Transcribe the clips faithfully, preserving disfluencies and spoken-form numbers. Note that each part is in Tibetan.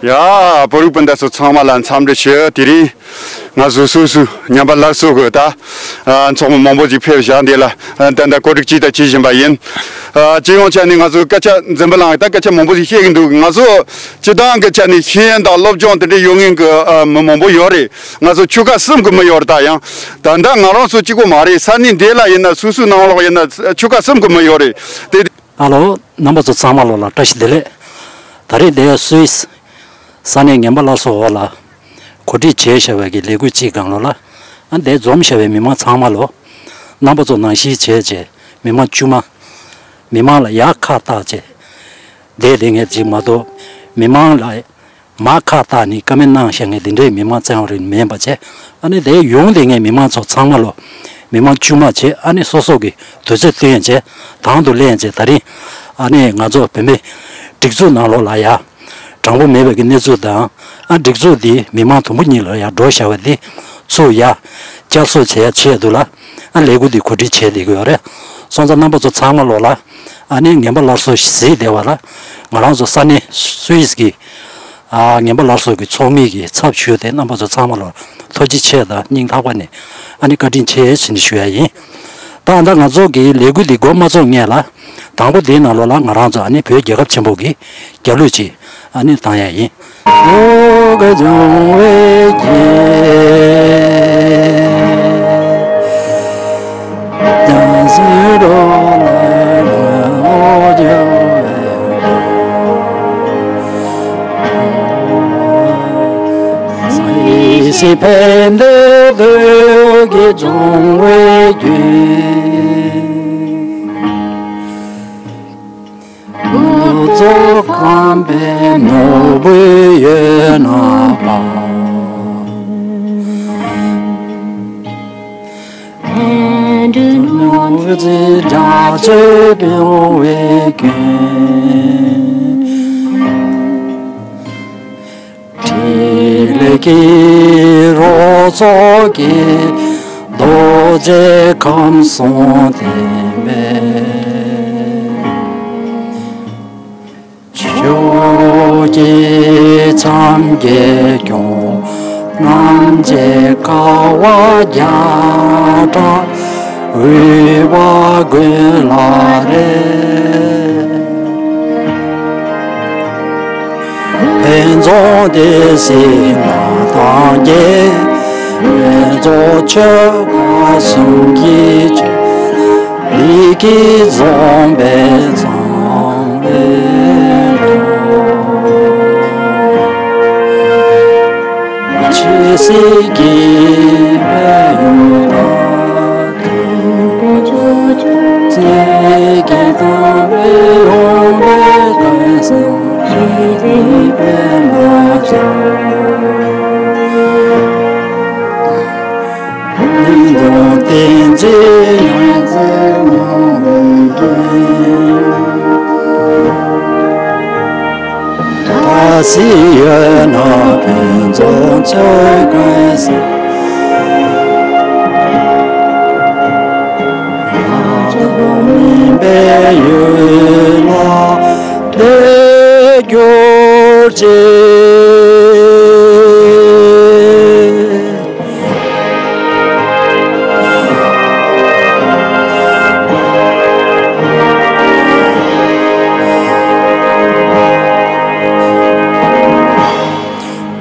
ཡ། བོད་རིགས་སྤུན་ཟླ་ཚོ་ཚང་མ་ལ་འཚམས་འདྲི་ཞུ། དེ་རིང་ང་ཚོ་སོ་སོའི་ཉམས་པ་སླར་གསོ་གི་ད་ཨ་ཚོགས་མི་མང་པོ་ཞིག་ཕེབས་བཞག་འདི་ལ་ཨ་ད་ལྟ་གོ་སྒྲིག་ཅིག་ད་བྱེད་བཞིན་པ་ཡིན། ཨ་སྤྱི་ཡོངས་ཆ་ནས་ང་ཚོ་སྐད་ཆ་འཛིན་པ་ལངས་ད་སྐད་ཆ་མང་པོ་ཞིག་བཤད་ཀྱི་འདུག་ང་ཚོ་སྤྱི་བཏང་གི་ཆ་ནས་ཤེས་ཡོན་དང་སློབ་སྦྱོང་དེ་འདྲ་ཡོད་མཁན་གྱི་ཨ་མི་མང་པོ་ཡོད་རེད། ང་ཚོ་ཆོལ་ཁ་གསུམ་གྱི་མི་ཡོད་རེད། ད་ཡང་ད་ལྟ་ང་རང་ཚོ་གཅིག་པོ་མ་རེད། ས་གནས་འདི་ལ་ཡིན་ན་སོ་སོའི་ནང་ལོགས་ཡིན་ན་ཆོལ་ཁ་གསུམ་གྱི་མི་ཡོད་རེད་དེ། ཨ་ལོ། རྣམ་པ་ཚོ་ཚང་མ་ལོ་ལ་བཀྲ་ཤིས་བདེ་ལེགས། ད་རེས་འདིར་སུད་སི་ས་གནས་ངན་པ་སླར་གསོ་འོག་ལ་གོ་སྒྲིག་བྱས་བཞག་པའི་གི་ལས་འགུལ་གཅིག་སྒང་ལོ་ལ། ཨ་འདིར་འཛོམས་བཞག་པའི་མི་མང་ཚང་མ་ལོ། རྣམ་པ་ཚོ་ནང་བཞིན་བྱས་བྱས་མི་མང་དཀྱུས་མ། མི་མང་ལ་ཡག་ཁ་བཏགས་བྱས། བསྡད་བསྡད་མཁན་ཅིག་མ་གཏོགས། མི་མང་ལ་མར་ཁ་བཏགས་ནས་བཀའ་མོལ་གནང་བཞག་མཁན་དེ་འདྲའི་མི་མང་བཙན་བ་རེད་མིན་པ་བྱས། ཨ་ནི་དེ་ཡོང་བསྡད་མཁན་མི་མང་ཚོ་ཚང་མ་ལོ། མི་མང་དཀྱུས་མ་བྱས། ཨ་ནི་སོ་སོ་གི་དུས་ཚོད་བཏོན་བྱས་དང་དུ་ལེན་བྱས། ད་རིང་ཨ་ནི་ང་ཚོ་བོད་མི་སྒྲིག་འཛུགས་ནང་ལོགས་ལ་ཡ་དྲང་པོ་མེད་པའི་གི་གནས་ཚུལ་དང་། ཨ་སྒྲིག་འཛུགས་འདི་མི་མང་དུམ་བུ་གཉིས་ལ་ཡ་འགྲོ་བཞག་པ་འདི་ཚུར་ཡ་བསྐྱར་གསོ་བྱེད་ཡ་ཆེད་དུ་ལ། ཨ་ལས་འགུལ་འདི་གོ་སྒྲིག་བྱས་བསྡད་ཀྱི་ཡོད་རེད། སོང་ཙང་རྣམ་པ་ཚོ་ཚང་མ་ལོ་ལ་ཨ་ནི་ངན་པ་སླར་གསོ་གཟིགས་བསྡད་པ་ལ། ང་རང་ཚོ་ས་གནས་སུད་སི་གི་ཨ་ངན་པ་སླར་གསོ་གི་ཚོགས་མི་གི་ཚབ་ཞུས་ཏེ་རྣམ་པ་ཚོ་ཚང་མ་ལ་ཐུགས་རྗེ་ཆེ་དང་སྙིང་ཐག་པ་ནས་ཨ་ནི་བཀའ་དྲིན་ཆེ་ཟེར་ནས་ཞུ་ཡ་ཡིན། ད་ད་ང་ཚོ་གི་ལས་འགུལ་འདི་འགོ་མ་ཚུགས་སྔོན་ལ་དང་པོ་འདིའི་ནང་ལོགས་ལ་ང་རང་ཚོ་ཨ་ནི་བོད་རྒྱལ་ཁབ་ཆེན་པོ་གི་རྒྱལ་གླུ་ཅིག་ཨ་ནི་བཏང་ཡ་ཡིན།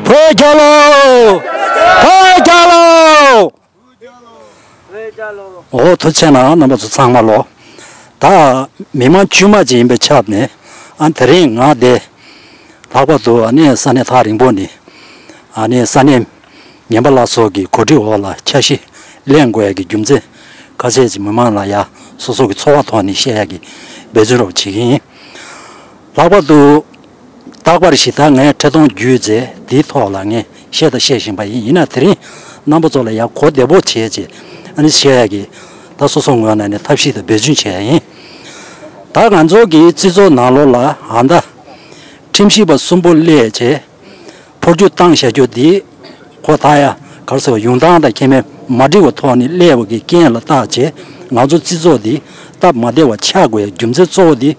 བོད་རྒྱལ་ལོ། བོད་རྒྱལ་ལོ། འོ་ཐུགས་རྗེ་གནང་རྣམ་པ་ཚོ་ཚང་མ་ལོ། ད་མི་མང་དཀྱུས་མ་ཅིག་ཡིན་པའི་ཆ་ནས། ཨ་དེ་རིང་ང་དེ་ལྷག་པར་དུ་ཨ་ནི་ས་གནས་ཐག་རིང་པོ་ནས་ཨ་ནི་ས་གནས་ངན་པ་ལ་སོགས་ཀྱི་གོ་སྒྲིག་འོག་ལ་འཆར་གཞི་ལེན་དགོས་ཡ་གི་རྒྱུ་མཚན་ཁ་ཤས་ཅིག་མི་མང་ལ་ཡ་སོ་སོ་གི་ཚོར་བ་ཐོག་ནས་བཤད་ཡ་གི་འབད་བརྩོན་རོགས་བྱེད་ཀྱི་ཡིན། ལྷག་པར་དུ་རྟག་པར་ཞིག་ད་ངས་འཕྲིན་གཏོང་བརྒྱུད་རྫས་འདིའི་ཐོག་ལ་ངས་བཤད་དང་བཤད་བཞིན་པ་ཡིན། ཡིན་ན་དེ་རིང་རྣམ་པ་ཚོ་ལ་ཡ་གོ་བདེ་པོ་བྱས་རྗེས་ཨ་ནི་བཤད་ཡ་གི་ད་སོ་སོ་ངོས་ནས་ནས་ཐབས་ཤེས་དང་འབད་བརྩོན་བྱས་ཡ་ཡིན། ད་ང་ཚོ་གི་སྤྱི་ཚོགས་ནང་ལོགས་ལ་ཨ་ད་ཁྲིམས་ཞིབ་པ་གསུམ་པོ་སླེབས་བྱས་འཕོ་འགྱུར་བཏང་བཞག་རྒྱུ་འདི་ཁོ་ཐག་ཡ་ག་རེ་ཟེར་བ་ཡོང་སྟངས་དང་ཁྱད་མེད་མ་འགྲིག་པ་ཐོག་ནས་སླེབས་པ་གི་རྐྱེན་ལ་བརྟག་བྱས་ང་ཚོ་སྤྱི་ཚོགས་འདི་སྟབས་མ་བདེ་བ་ཆགས་དགོས་ཡ་རྒྱུ་མཚན་གཙོ་བོ་འདི་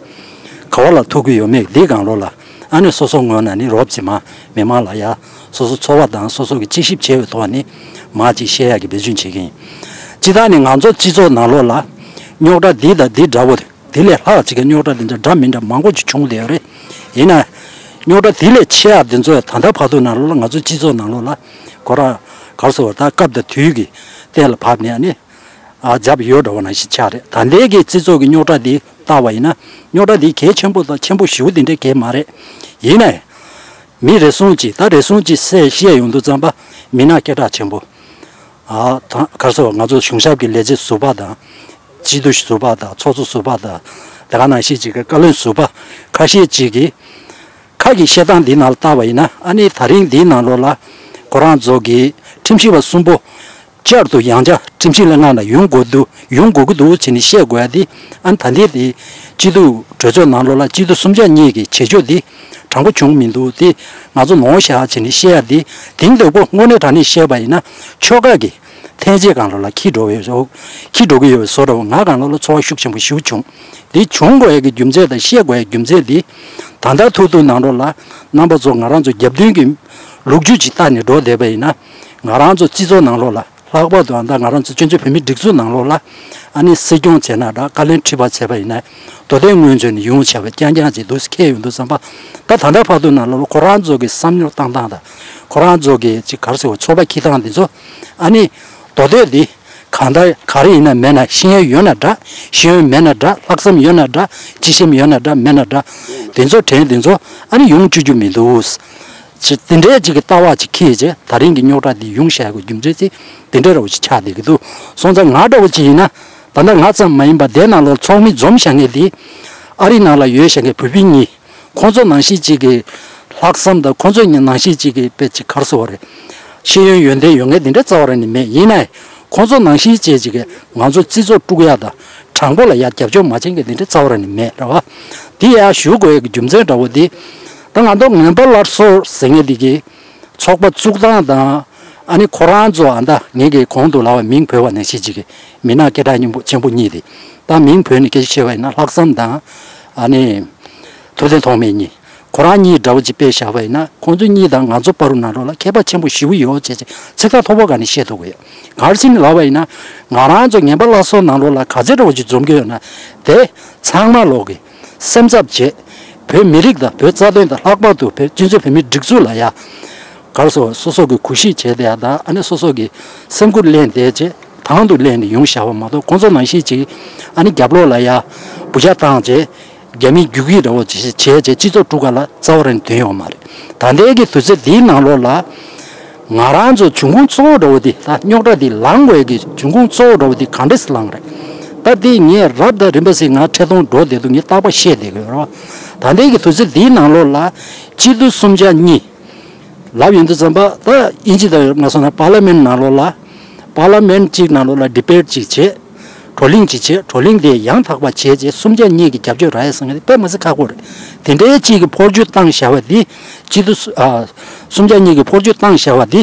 ག་བ་ལ་ཐུག་གི་ཡོད་མེད་འདི་སྒང་ལོགས་ལ་ ཨ་ནི་སོ་སོ་ངོས་ནས་ནི་རོབ་ཙམ་མ་མི་མང་ལ་ཡ་སོ་སོ་ཚོར་བ་དང་སོ་སོ་གི་དཔྱད་ཞིབ་བྱས་པའི་ཐོག་ནས་མ་ཅིག་བཤད་ཡག་གི་འབད་བརྩོན་བྱེད་ཀྱི་ཡིན། སྤྱིར་བཏང་ནི་ང་ཚོ་སྤྱི་ཚོགས་ནང་ལོགས་ལ་རྙོག་དྲ་འདི་དང་འདི་འདྲ་བོ་དེ་ལས་ལྷག་ཅིག་གི་རྙོག་དྲ་འདི་འདྲ་འདྲ་མི་འདྲ་མང་པོ་ཅིག་བྱུང་བསྡད་ཡོད་རེད། ཡིན་ན་རྙོག་དྲ་དེ་ལས་ཆེ་བ་འདི་ཚོ་ད་ལྟ་བར་དུ་ནང་ལོགས་ལ་ང་ཚོ་སྤྱི་ཚོགས་ནང་ལོགས་ལ་ཁོ་རང་གར་སོང་བ་ད་སྐབས་དང་དུས་ཀྱི་གཏན་ལ་ཕབ་ནས་ནི། ཨ་རྒྱབ་ཡོད་འདྲ་བ་ནང་བཞིན་ཆགས་རེད། ད་ལྟའི་གི་སྤྱི་ཚོགས་ཀྱི་རྙོག་དྲ་འདི་བལྟ་བ་ཡིན་ན་རྙོག་དྲ་འདི་གལ་ཆེན་པོ་དང་ཆེན་པོ་ཞེ་པོ་འདི་འདྲའི་གལ་མ་རེད། ཡིན་ནའི་མི་རེ་ཟུང་གིས་ད་རེ་ཟུང་གིས་བཤད་བཤད་ཡོང་དུས་ཙམ་པ་མི་སྣ་སྐད་གྲགས་ཆེན་པོ་ཨ་ད་གར་སོང་ང་ཚོ་གཞུང་ཞབས་ཀྱི་ལས་བྱེད་ཟུར་པ་དང་སྤྱི་འཐུས་ཟུར་པ་དང་ཚོགས་གཙོ་ཟུར་པ་དང་དེ་ག་ནང་བཞིན་ཅིག་གི་བཀའ་བློན་ཟུར་པ་ཁ་ཤས་ཅིག་གིས། ཁ་གི་བཤད་སྟངས་འདིའི་ནང་ལ་བལྟ་བ་ཡིན་ན་ཨ་ནི་ད་རིང་འདིའི་ནང་ལོགས་ལ་ཁོ་རང་ཚོ་གི་ཁྲིམས་ཞིབ་པ་གསུམ་པོ་བསྐྱར་དུ་ཡང་བསྐྱར་ཁྲིམས་ཞིབ་ལྷན་ཁང་ནང་ཡོང་དགོས་འདུག་ཡོང་དགོས་ཀྱི་འདུག་ཅེས་ནས་བཤད་དགོས་ཡ་འདི་ཨ་ནི་ད་ལྟའི་དེ་སྤྱི་འཐུས་གྲོས་ཚོགས་ནང་ལོགས་ལ་སྤྱི་འཐུས་གསུམ་ཆ་གཉིས་ཀྱི་བྱེད་ཕྱོགས་འདི་དྲང་པོ་བྱུང་མི་འདུག་དེ་ང་ཚོ་ནོར་བཞག་ཅེས་ནས་བཤད་ཡ་འདི་དེང་དུས་པོ་དངོས་གནས་དྲང་གནས་བཤད་པ་ཡིན་ན་ཆོལ་ཁ་གི་འཐེན་འཁྱེར་སྒང་ལོགས་ལ་འཁྱེར་འགྲོ་གི་ཡོད་བཟོ། འཁྱེར་འགྲོ་གི་ཡོད་བཟོ་འདྲ་བོ་ང་སྒང་ལོགས་ལ་ཚོར་བ་ཤུགས་ཆེན་པོ་ཞེ་པོ་བྱུང་། འདི་བྱུང་དགོས་ཡ་གི་རྒྱུ་མཚན་དང་བཤད་དགོས་ཡ་རྒྱུ་མཚན་འདི་ད་ལྟ་ཐུག་ཐུག་ནང་ལོགས་ལ་རྣམ་པ་ཚོ་ང་རང་ཚོ་རྒྱབ་མདུན་གྱི་ལོ་རྒྱུས་ཅིག་བལྟས་ནས་འགྲོ་བསྡད་པ་ཡིན་ན་ང་རང་ཚོ་སྤྱི་ཚོགས་ནང་ལོགས་ལ་ལྷག་པར་དུ་ཨ་ད་ང་རང་ཚོ་སྤྱི་ཚོགས་བོད་མིའི་སྒྲིག་འཛུགས་ནང་ལོགས་ལ་ཨ་ནི་སྲིད་སྐྱོང་བྱས་ན་འདྲ་བཀའ་བློན་ཁྲི་པ་བྱས་པ་ཡིན་ན་མདོ་སྟོད་སྔོན་བྱོན་ནས་ཡོང་བྱས་པ་རྐྱང་རྐྱང་ཅིག་འདུག་སེ་འཁེལ་ཡོང་དུས་ཙམ་པ་ད་ད་ལྟ་བར་དུ་ནང་ལོགས་ལ་ཁོ་རང་ཚོ་གི་བསམ་བློ་བཏང་སྟངས་དང་ཁོ་རང་ཚོ་གི་ཅིག་ག་རེ་ཟེར་བ་ཚོར་བ་འཁྱེར་སྟངས་འདི་ཚོ་ཨ་ནི་མདོ་སྟོད་འདི། གང་ལྟར་ག་རེ་ཡིན་ན་མེད་ན་ཤེས་ཡོན་ཡོད་ན་འདྲ། ཤེས་ཡོན་མེད་ན་འདྲ། ལྷག་བསམ་ཡོད་ན་འདྲ། ཅི་ཤེས་ཡོད་ན་འདྲ་མེད་ན་འདྲ། དེ་ཚོ་དྲན་དེ་ཚོ་ཨ་ནི་ཡོང་བཅུག་རྒྱུ་མི་འདུག་ཅི་དེ་འདྲའི་ཅིག་གི་ལྟ་བ་ཅིག་འཁྱེར་རྗེས་ད་རིང་གི་རྙོག་དྲ་འདི་ཡོང་བཞག་གི་རྒྱུ་མཚན་ཅིག་དེ་འདྲ་འདྲ་བོ་ཅིག་ཆགས་བསྡད་ཀྱི་འདུག་སོང་ཙང་ང་འདྲ་བོ་ཅིག་ཡིན་ན་ད་ལྟ་ང་ཙམ་མ་ཡིན་པ་དེ་ནང་ལོགས་ཚོགས་མི་འཛོམས་བཞག་མཁན་འདི་ཨ་རི་ནང་ལ་ཡོད་བཞག་མཁན་བོད་པའི་གཉིས། ཁོང་ཚོ་ནང་བཞིན་གཅིག་གི་ལྷག་བསམ་དང་ཁོང་ཚོ་ནང་བཞིན་གཅིག་གི་དཔེ་གཅིག་ག་རེ་ཟེར་བ་རེད། ཤེས་ཡོན་ཡོན་ཏན་ཡོད་མཁན་དེ་འདྲ་རྩ་བ་རང་ནས་མེད། ཡིན་ནའི་ཁོང་ཚོ་ནང་བཞིན་གཅིག་གཅིག་གི་ང་ཚོ་སྤྱི་ཚོགས་དཀྲུག་ཡ་དང་དྲང་པོ་ལ་ཡ་རྒྱབ་སྐྱོར་མ་བྱེད་མཁན་དེ་འདྲ་རྩ་བ་རང་ནས་མེད་རེད་བ། དེ་ཡ་ཞུ་དགོས་ཡ་གི་རྒྱུ་མཚན་འདྲ་བོ་དེ་ད་ང་ཚོ་ངན་པ་སླར་གསོ་ཟེར་མཁན་དེ་གི་ཚོགས་པ་བཙུགས་སྟངས་དང་། ཨ་ནི་ཁོ་རང་ཚོ་ཨ་ད་ངེད་ཀྱི་གོང་དུ་ལབ་པ་མིང་བོས་པ་ནང་བཞིན་གཅིག་གི་མི་སྣ་སྐད་གྲགས་སྙན་པོ་ཆེན་པོ་གཉིས་དེ་ད་མིང་བོས་ནས་སྐད་ཆ་བཤད་པ་ཡིན་ན་ལྷག་བསམ་དང་ཨ་ནི་ཐུབ་བསྟན་ཐོགས་མེད་གཉིས་ཁོ་རང་གཉིས་འདྲ་བོ་ཅིག་དཔེ་བཞག་པ་ཡིན་ན་ཁོང་ཚོ་གཉིས་དང་ང་ཚོ་བར་དུ་ནང་ལོགས་ལ་ཁྱད་པར་ཆེན་པོ་ཞེ་པོ་ཡོད་ཅེས་ཚིག་ཐག་ཐོག་པོ་ག་ནས་བཤད་ཐུབ་ཀྱི་ཡོད། ག་རེ་ཟེར་ནས་ལབ་པ་ཡིན་ན་ང་རང་ཚོ་ངན་པ་སླར་གསོ་ནང་ལོགས་ལ་ག་ཚད་འདྲ་བོ་ཅིག་འཛོམས་ཀྱི་ཡོད་ན་དེ་ཚང་མ་ལོག་གི་སེམས་འཚབ་བྱེད། བོད་མི་རིགས་དང་བོད་རྩ་དོན་དང་ལྷག་པར་དུ་བོད་སྤྱི་ཚོགས་བོད་མིའི་སྒྲིག་འཛུགས་ལ་ཡ། གར་སོགས་སོ་སོ་གི་གུས་ཞབས་བྱས་ཏེ་ཡ་དང་ཨ་ནི་སོ་སོ་གི་སེམས་ཁུར་ལེན་བསྡད་རྗེས་དང་དུ་ལེན་ནས་ཡོང་བཞག་པ་མ་གཏོགས་ཁོང་ཚོ་ནང་བཞིན་ཅིག་ཨ་ནི་རྒྱབ་ལོགས་ལ་ཡ་བུ་ཆ་བཏང་རྗེས་རྒྱ་མིའི་རྒྱུག་ཁྱི་འདྲ་བོ་ཅིག་བྱས་རྗེས་སྤྱི་ཚོགས་དཀྲུག་ག་ལ་རྩ་བ་རང་དོན་ཡོད་མ་རེད། ད་ལྟའི་གི་དུས་ཚོད་འདིའི་ནང་ལོགས་ལ། ང་རང་ཚོ་འབྱུང་ཁུངས་གཙོ་བོ་འདྲ་བོ་འདི་ད་རྙོག་དྲ་འདི་ལངས་དགོས་ཀྱི་འབྱུང་ཁུངས་གཙོ་བོ་འདྲ་བོ་འདི་ག་འདྲས་སེ་ལངས་རེད། ད་འདི་ངས་རབ་དང་རིམ་པ་ཞིག་ང་འཕྲལ་གཏོང་འགྲོ་བསྡད་འདུག་ངས་རྟག་པར་བཤད་བསྡད་ཀྱི་ཡོད་རེད་བ། ད་ལྟའི་གི་དུས་ཚོད་འདིའི་ནང་ལོགས་ལ་སྤྱི་འཐུས་གསུམ་ཆ་གཉིས་ལབ་ཡོང་དུས་ཙམ་པ་ད་དབྱིན་ཇི་དང་ང་སོང་ན་པར་ལི་མེན་ནང་ལོགས་ལ་པར་ལི་མེན་གཅིག་ནང་ལོགས་ལ་ཌི་བེཊ་གཅིག་བྱས། བགྲོ་གླེང་ཅིག་བྱས། བགྲོ་གླེང་དེ་ཡང་དག་པ་བྱས་རྗེས་གསུམ་ཆ་གཉིས་ཀྱི་རྒྱབ་སྐྱོར་རག་ཡ་ཟེར་མཁན་དེ་དཔེ་མི་སྲིད་ཁག་པོ་རེད། དེ་འདྲའི་གཅིག་གི་འཕོ་འགྱུར་བཏང་བཞག་པ་འདི་སྤྱི་འཐུས་སུ་ཨ། གསུམ་ཆ་གཉིས་ཀྱི་འཕོ་འགྱུར་བཏང་བཞག་པ་འདི་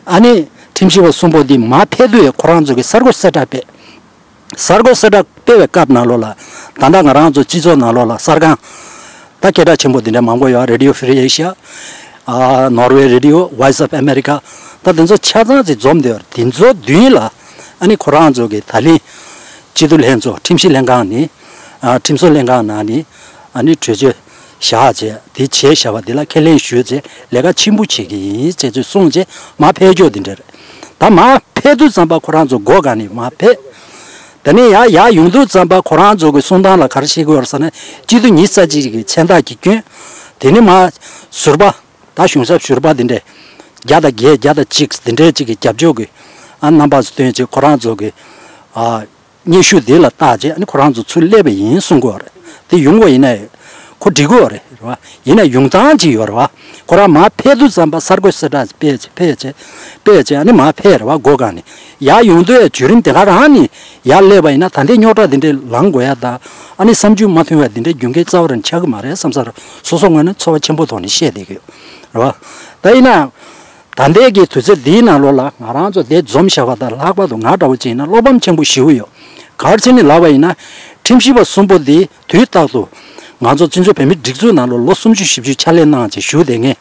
ཨ་ནི་ཁྲིམས་ཞིབ་པ་གསུམ་པོ་འདི་མར་ཕེབས་དུས་ཁོ་རང་ཚོ་གི་གསར་འགོད་གསལ་བསྒྲགས་སྤེལ། གསར་འགོད་གསལ་བསྒྲགས་སྤེལ་བའི་སྐབས་ནང་ལོགས་ལ་ད་ལྟ་ང་རང་ཚོ་སྤྱི་ཚོགས་ནང་ལོགས་ལ་གསར་ཁང་ད་སྐད་གྲགས་ཆེན་པོ་འདི་འདྲ་མང་པོ་ཡོད། Radio Free Asia། ཨ། Norway Radio། Voice of America། ད་དེ་ཚོ་ཆ་ཚང་ཅིག་འཛོམས་བསྡད་ཡོད་རེད། དེ་ཚོ་མདུན་ལ་ཨ་ནི་ཁོ་རང་ཚོ་གི་ད་ལན་སྤྱི་འཐུས་ལྷན་ཚོགས་ཁྲིམས་ཞིབ་ལྷན་ཁང་ནས་ཨ། ཁྲིམས་བཟོ་ལྷན་ཁང་ནང་ནས་ཨ་ནི་གྲོས་ཆོད་བཞག་བྱས་དེ་བྱས་བཞག་པ་དེ་ལ་ཁས་ལེན་ཞུས་བྱས་ལས་ཀ་ཆེན་པོ་བྱེད་ཀྱི་ཡིན་ཅེས་ཚོས་གསུངས་བྱས་མར་ཕེབས་ཕྱོགས་དེ་འདྲ་རེད། ད་མར་ཕེབས་དུས་ཙམ་པ་ཁོ་རང་ཚོ་སྒོ་སྒང་ནས་མར་ཕེབས། དེ་ནས་ཡར་ཡར་ཡོང་དུས་ཙམ་པ་ཁོ་རང་ཚོ་གི་གསུང་སྟངས་ལ་ག་རེ་བཤད་ཀྱི་ཡོད་རེད་ཟེར་ན་སྤྱི་འཐུས་ཉི་ཤུ་རྩ་གཅིག་གི་མཚན་རྟགས་ཀྱིས་བསྐྱོན། དེ་ནས་མར་ཟུར་པ། ད་གཞུང་ཞབས་ཟུར་པ་དེ་འདྲས་བརྒྱ་དང་བརྒྱད་བརྒྱ་དང་གཅིག་དེ་འདྲས་གཅིག་གི་རྒྱབ་ཕྱོགས་ཀྱི་ཨ་རྣམ་པ་ཚོ་སྟོན་བྱས་ཁོ་རང་ཚོ་གི་ཨ་སྙན་ཞུ་དེ་ལ་བལྟས་བྱས་ཨ་ནི་ཁོ་རང་ཚོ་ཚུར་སླེབས་པ་ཡིན་གསུང་གི་ཡོད་རེད། དེ་ཡོང་བ་ཡིན་ན་ཁོ་འགྲིག་གི་ཡོད་རེད། རེད་བ། ཡིན་ན་ཡོང་སྟངས་ཅིག་ཡོད་རེད་བ། ཁོ་རང་མར་ཕེབས་དུས་ཙམ་པ་གསར་འགོད་གསལ་བསྒྲགས་སྤེལ་བྱས་ཕེབས་བྱས་ཕེབས་བྱས་ཨ་ནི་མར་ཕེབས་རེད་བ། སྒོ་སྒང་ནས་ཡར་ཡོང་དུས་བརྒྱུད་རིམ་དེ་ག་རང་ནས་ཡར་སླེབས་པ་ཡིན་ན་ད་ལྟའི་རྙོག་དྲ་དེ་འདྲས་ལངས་དགོས་ཡ་དང་ཨ་ནི་བསམ་ཚུལ་མ་མཐུན་པ་དེ་འདྲའི་རྒྱུ་རྐྱེན་རྩ་བ་རང་ཆགས་ཀྱི་མ་རེད་བསམ་ས་རེད། སོ་སོ་ངོས་ནས་ཚོར་བ་ཆེན་པོ་ཐོག་ནས་བཤད་བསྡད་ཀྱི་ཡོད་རེད་བ། ད་ཡིན་ན། ད་ལྟའི་གི་དུས་ཚོད་འདིའི་ནང་ལོགས་ལ་ང་རང་ཚོ་འདིར་འཛོམས་བཞག་པ་དང་ལྷག་པར་དུ་ང་འདྲ་བོ་ཅིག་ཡིན་ན་བློ་ཕམ་ཆེན་པོ་ཞེ་པོ་ཡོད། ག་རེ་བྱས་ནས་ལབ་པ་ཡིན་ན་ཁྲིམས་ཞིབ་པ་གསུམ་པོ་འདི་དུས་རྟག་ཏུ་ ང་ཚོ་བཙན་བྱོལ་བོད་མིའི་སྒྲིག་འཛུགས་ནང་ལ་ལོ་སུམ་ཅུ་བཞི་བཅུ་ཕྱག་ལས་གནང་བྱས་བཞུགས་བསྡད་མཁན།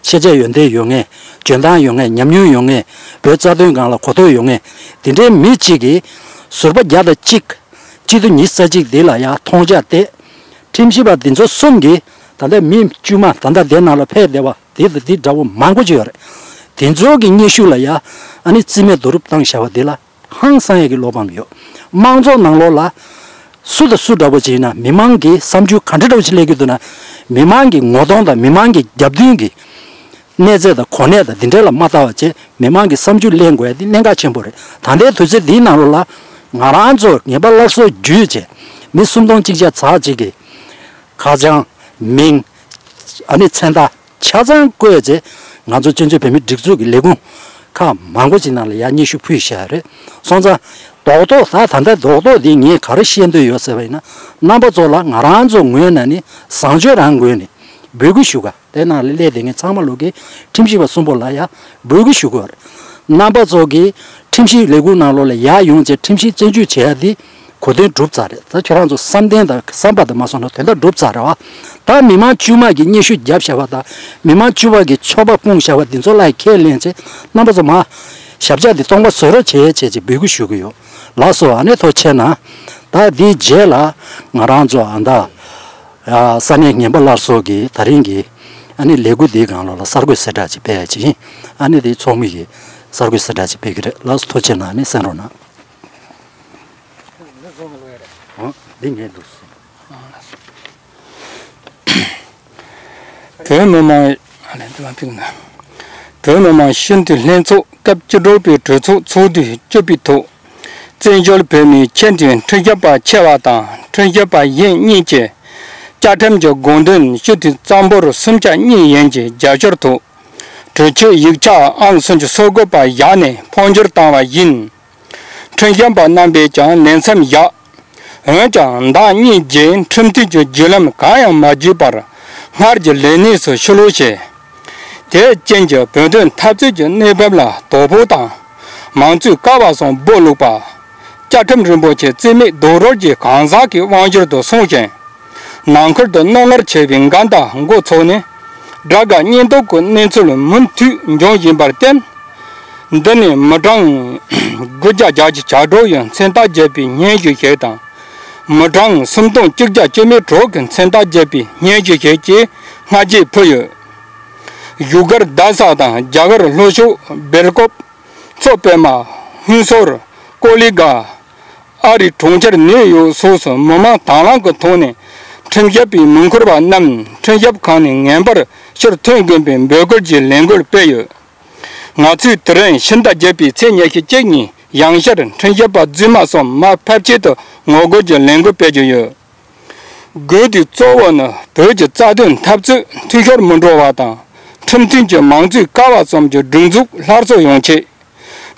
ཤེས་བྱ་ཡོན་ཏན་ཡོད་མཁན། འཇོན་ཐང་ཡོད་མཁན། ཉམས་མྱོང་ཡོད་མཁན། བོད་རྩ་དོན་སྒང་ལ་གོ་རྟོགས་ཡོད་མཁན། དེ་འདྲའི་མི་གཅིག་གིས་ཟུར་པ་བརྒྱ་དང་གཅིག་སྤྱི་འཐུས་ཉི་ཤུ་རྩ་གཅིག་འདི་ལ་ཡང་མཐོང་ཆ་བལྟས། ཁྲིམས་ཞིབ་པ་འདི་ཚོ་གསུམ་གྱིས་ད་ལྟ་མི་དཀྱུས་མ་ད་ལྟ་དེ་ནང་ལ་ཕེབས་བསྡད་པ་འདི་དང་འདི་འདྲ་བོ་མང་པོ་ཅིག་ཡོད་རེད། དེ་ཚོ་གི་སྙན་ཞུ་ལ་ཡང་ཨ་ནི་རྩིས་མེད་བསྡུ་རུབ་བཏང་བཞག་པ་འདི་ལ་ཧང་སང་ཡས་ཀྱི་བློ་ཕམ་ཡོད། དམངས་གཙོ་ནང་ལོགས་ལ་སུ་དང་སུ་འདྲ་པོ་ཅིག་ཡིན་ན་མི་མང་གི་བསམ་ཚུལ་ག་འདྲ་འདྲ་པོ་ཅིག་སླེབས་ཀྱི་འདུག་ན། མི་མང་གི་ངོ་གདོང་དང་མི་མང་གི་རྒྱབ་མདུན་གྱི་གནས་ཚད་དང་གོ་གནས་དང་འདི་འདྲ་ལ་མ་ལྟ་བ་བྱས་མི་མང་གི་བསམ་ཚུལ་གླེང་དགོས་ཡ་འདི་གནད་འགག་ཆེན་པོ་རེད། ད་ལྟའི་དུས་ཚོད་འདིའི་ནང་ལོགས་ལ་ང་རང་ཚོ་ངེས་པ་སླར་གསོ་བརྒྱུད་བྱས་མི་སུམ་སྟོང་གཅིག་བརྒྱ་ཚག་གཅིག་གི་ཁ་བྱང་། མིང་། ཨ་ནི་མཚན་རྟགས་ཆ་ཚང་བཀོད་བྱས་ང་ཚོ་བཙན་བྱོལ་བོད་མིའི་སྒྲིག་འཛུགས་ཀྱི་ལས་ཁུངས་ཁག་མང་པོ་ཅིག་ནང་ལ་ཡར་སྙན་ཞུ་ཕུལ་བཞག་རེད། སོང་ཙང་རྡོག་རྡོག་ད་ད་ལྟ་རྡོག་རྡོག་འདི་ངས་ག་རེ་བཤད་འདོད་ཡོད་ཟེར་བ་ཡིན་ན། རྣམ་པ་ཚོ་ལ་ང་རང་ཚོ་ངོས་ནས་ནི་བཟང་སྤྱོད་རང་ངོས་ནས་འབོད་སྐུལ་ཞུ་ག་དེ་ནང་ལ་སླེབས་བསྡད་མཁན་ཚང་མ་ལོག་གི་ཁྲིམས་ཞིབ་པ་གསུམ་པོ་ལ་ཡ་འབོད་སྐུལ་ཞུ་དགོས་རེད། རྣམ་པ་ཚོ་གིས་ཁྲིམས་ཞིབ་ལས་ཁུངས་ནང་ལོགས་ལ་ཡར་ཡོང་བྱས་ཁྲིམས་ཞིབ་བཙན་འཇུག་བྱེད་ཡ་འདི་གོ་དོན་གྲུབ་ཚར་རེད། ད་ཁྱོད་རང་ཚོ་བསམ་གཏན་དང་བསམ་པ་དང་མ་སོང་ན་དོན་དག་གྲུབ་ཚར་རེད་བ། ད་མི་མང་དཀྱུས་མ་གིས་སྙན་ཞུ་བརྒྱབ་བཞག་པ་དང་མི་མང་དཀྱུས་མ་གིས་ཆོད་པ་སྤུངས་བཞག་པ་འདི་ཚོ་ལ་ཁས་ལེན་བྱས་རྣམ་པ་ཚོ་མ་ཞབས་བཅགས་འདི་སྟོང་པ་བཟོ་རོགས་བྱེད་བྱས་ཅེས་འབོད་སྐུལ་ཞུ་གི་ཡོད། ལགས་སོ། ཨ་ནི་ཐུགས་རྗེ་གནང་། ད་འདིའི་རྗེས་ལ་ང་རང་ཚོ་ཨ་ད། ས་གནས་ངན་པ་སླར་གསོ་གི་ད་རིང་གི་ཨ་ནི་ལས་འགུལ་འདིའི་སྒང་ལོགས་ལ་གསར་འགོད་གསལ་བསྒྲགས་ཅིག་སྤེལ་ཡ་ཅིག་ཡིན། ཨ་ནི་དེའི་ཚོགས་མི་ཡིས་གསར་འགོད་གསལ་བསྒྲགས་ཅིག་སྤེལ་གི་རེད། ལགས་སོ། ཐུགས་རྗེ་གནང་། ཨ་ནི་གསན་རོགས་གནང་། འོ། འདི་ངས་འདུག་སེ། བོད་མི་མང་། ཨ་ལས་འདི་མ་ཕིག་ན། བོད་མི་མང་སྤྱི་འཐུས་ལྷན་ཚོགས་སྐབས་བཅུ་དྲུག་པའི་གྲོས་ཚོགས་ཚོགས་དུས་བཅུ་པའི་ཐོག་བཙན་བྱོལ་བོད་མིའི་ཆེས་མཐོའི་ཁྲིམས་ཞིབ་པ་ཆེ་བ་དང་ཁྲིམས་ཞིབ་པ་གཞན་གཉིས་ཀྱི་བཅའ་ཁྲིམས་ཀྱི་དགོངས་དོན་སྤྱི་འཐུས་གཙང་པོར་སུམ་ཆ་གཉིས་ཡན་གྱི་རྒྱབ་སྐྱོར་ཐོག་གྲོས་ཆོད་ཡིག་ཆ་ཨང་སུམ་ཅུ་སོ་དགུ་པ་བཞག་ནས་འཕོ་འགྱུར་བཏང་བ་ཡིན། ཁྲིམས་ཞིབ་པ་རྣམ་པས་ཀྱང་ལས་མཚམས་བཞག་འོན་ཀྱང་ཟླ་གཉིས་རྗེས་ཁྲིམས་མཐུན་གྱི་བརྒྱུད་ལམ་གང་ཡང་མ་བརྒྱུད་པར་སྔར་གྱི་ལས་གནས་སུ་ཕྱིར་ལོག་བྱས། དེའི་རྐྱེན་གྱིས་བོད་དོན་འཐབ་རྩོད་ཀྱི་གནས་བབ་ལ་དོ་ཕོག་དང་། མང་གཙོའི་ཀ་བ་སོགས་སྦོ་ལུག་པ། བཅའ་ཁྲིམས་རིན་པོ་ཆེ་རྩིས་མེད་རྡོག་རོལ་གྱི་གང་ཟག་གི་དབང་སྒྱུར་དུ་སོང་ཞིང་། ནང་ཁུལ་དུ་རྣོ་ངར་ཆེ་བའི་འགལ་ཟླ་འགོ་ཚུགས་ནས་དགྲ་དགའ་གཉེན་སྡུག་གི་གནས་ཚུལ་མུ་མཐུད་འབྱུང་བཞིན་པར་བརྟེན། འདི་ནི་མི་གྲངས་དགུ་བརྒྱ་བརྒྱད་ཅུ་གྱ་དྲུག་ཡི་མཚན་རྟགས་བརྒྱབ་པའི་སྙན་ཞུ་ཞིག་དང་། མི་གྲངས་སུམ་སྟོང་གཅིག་བརྒྱ་བཅུ་མེད་དྲུག་གི་མཚན་རྟགས་བརྒྱབ་པའི་སྙན་ཞུ་ཞིག་ཅེས་སྔ་རྗེས་ཕུལ་ཡོད། བཞུགས་སྒར་རྡ་ས་དང་རྒྱ་གར་ལྷོ་ཕྱོགས་སྦེལ་ཀོབ། མཚོ་པདྨ། ཧུན་སུར། ཀོ་ལི་གྷལ། ཨ་རིའི་གྲོང་ཁྱེར་ནིའུ་ཡོག་སོགས་སུ་མི་མང་དང་བླངས་ཀྱི་ཐོག་ནས་ཁྲིམས་ཞིབ་པའི་མི་འཁུར་བ་རྣམས་ཁྲིམས་ཞིབ་ཁང་ནས་ངེས་པར་ཕྱིར་ཐོན་དགོས་པའི་འབོད་སྐུལ་གྱི་ལས་འགུལ་སྤེལ་ཡོད། ང་ཚོས་དེ་རིང་ཕྱི་ཟླ་བརྒྱད་པའི་ཚེས་ཉི་ཤུ་གཅིག་ཉིན་ཡང་བསྐྱར་ཁྲིམས་ཞིབ་པ་རྫུན་མ་གསུམ་མར་ཕབ་ཆེད་དུ་ངོ་རྒོལ་གྱི་ལས་འགུལ་སྤེལ་རྒྱུ་ཡོད། དགོས་དུས་གཙོ་བོ་ནི་བོད་ཀྱི་རྩ་དོན་འཐབ་རྩོད་འཐུས་ཤོར་མི་འགྲོ་བ་དང་། ཁྲིམས་མཐུན་གྱི་མང་གཙོའི་ཀ་བ་གསུམ་གྱི་སྒྲིག་འཛུགས་སླར་གསོ་ཡོང་ཆེད།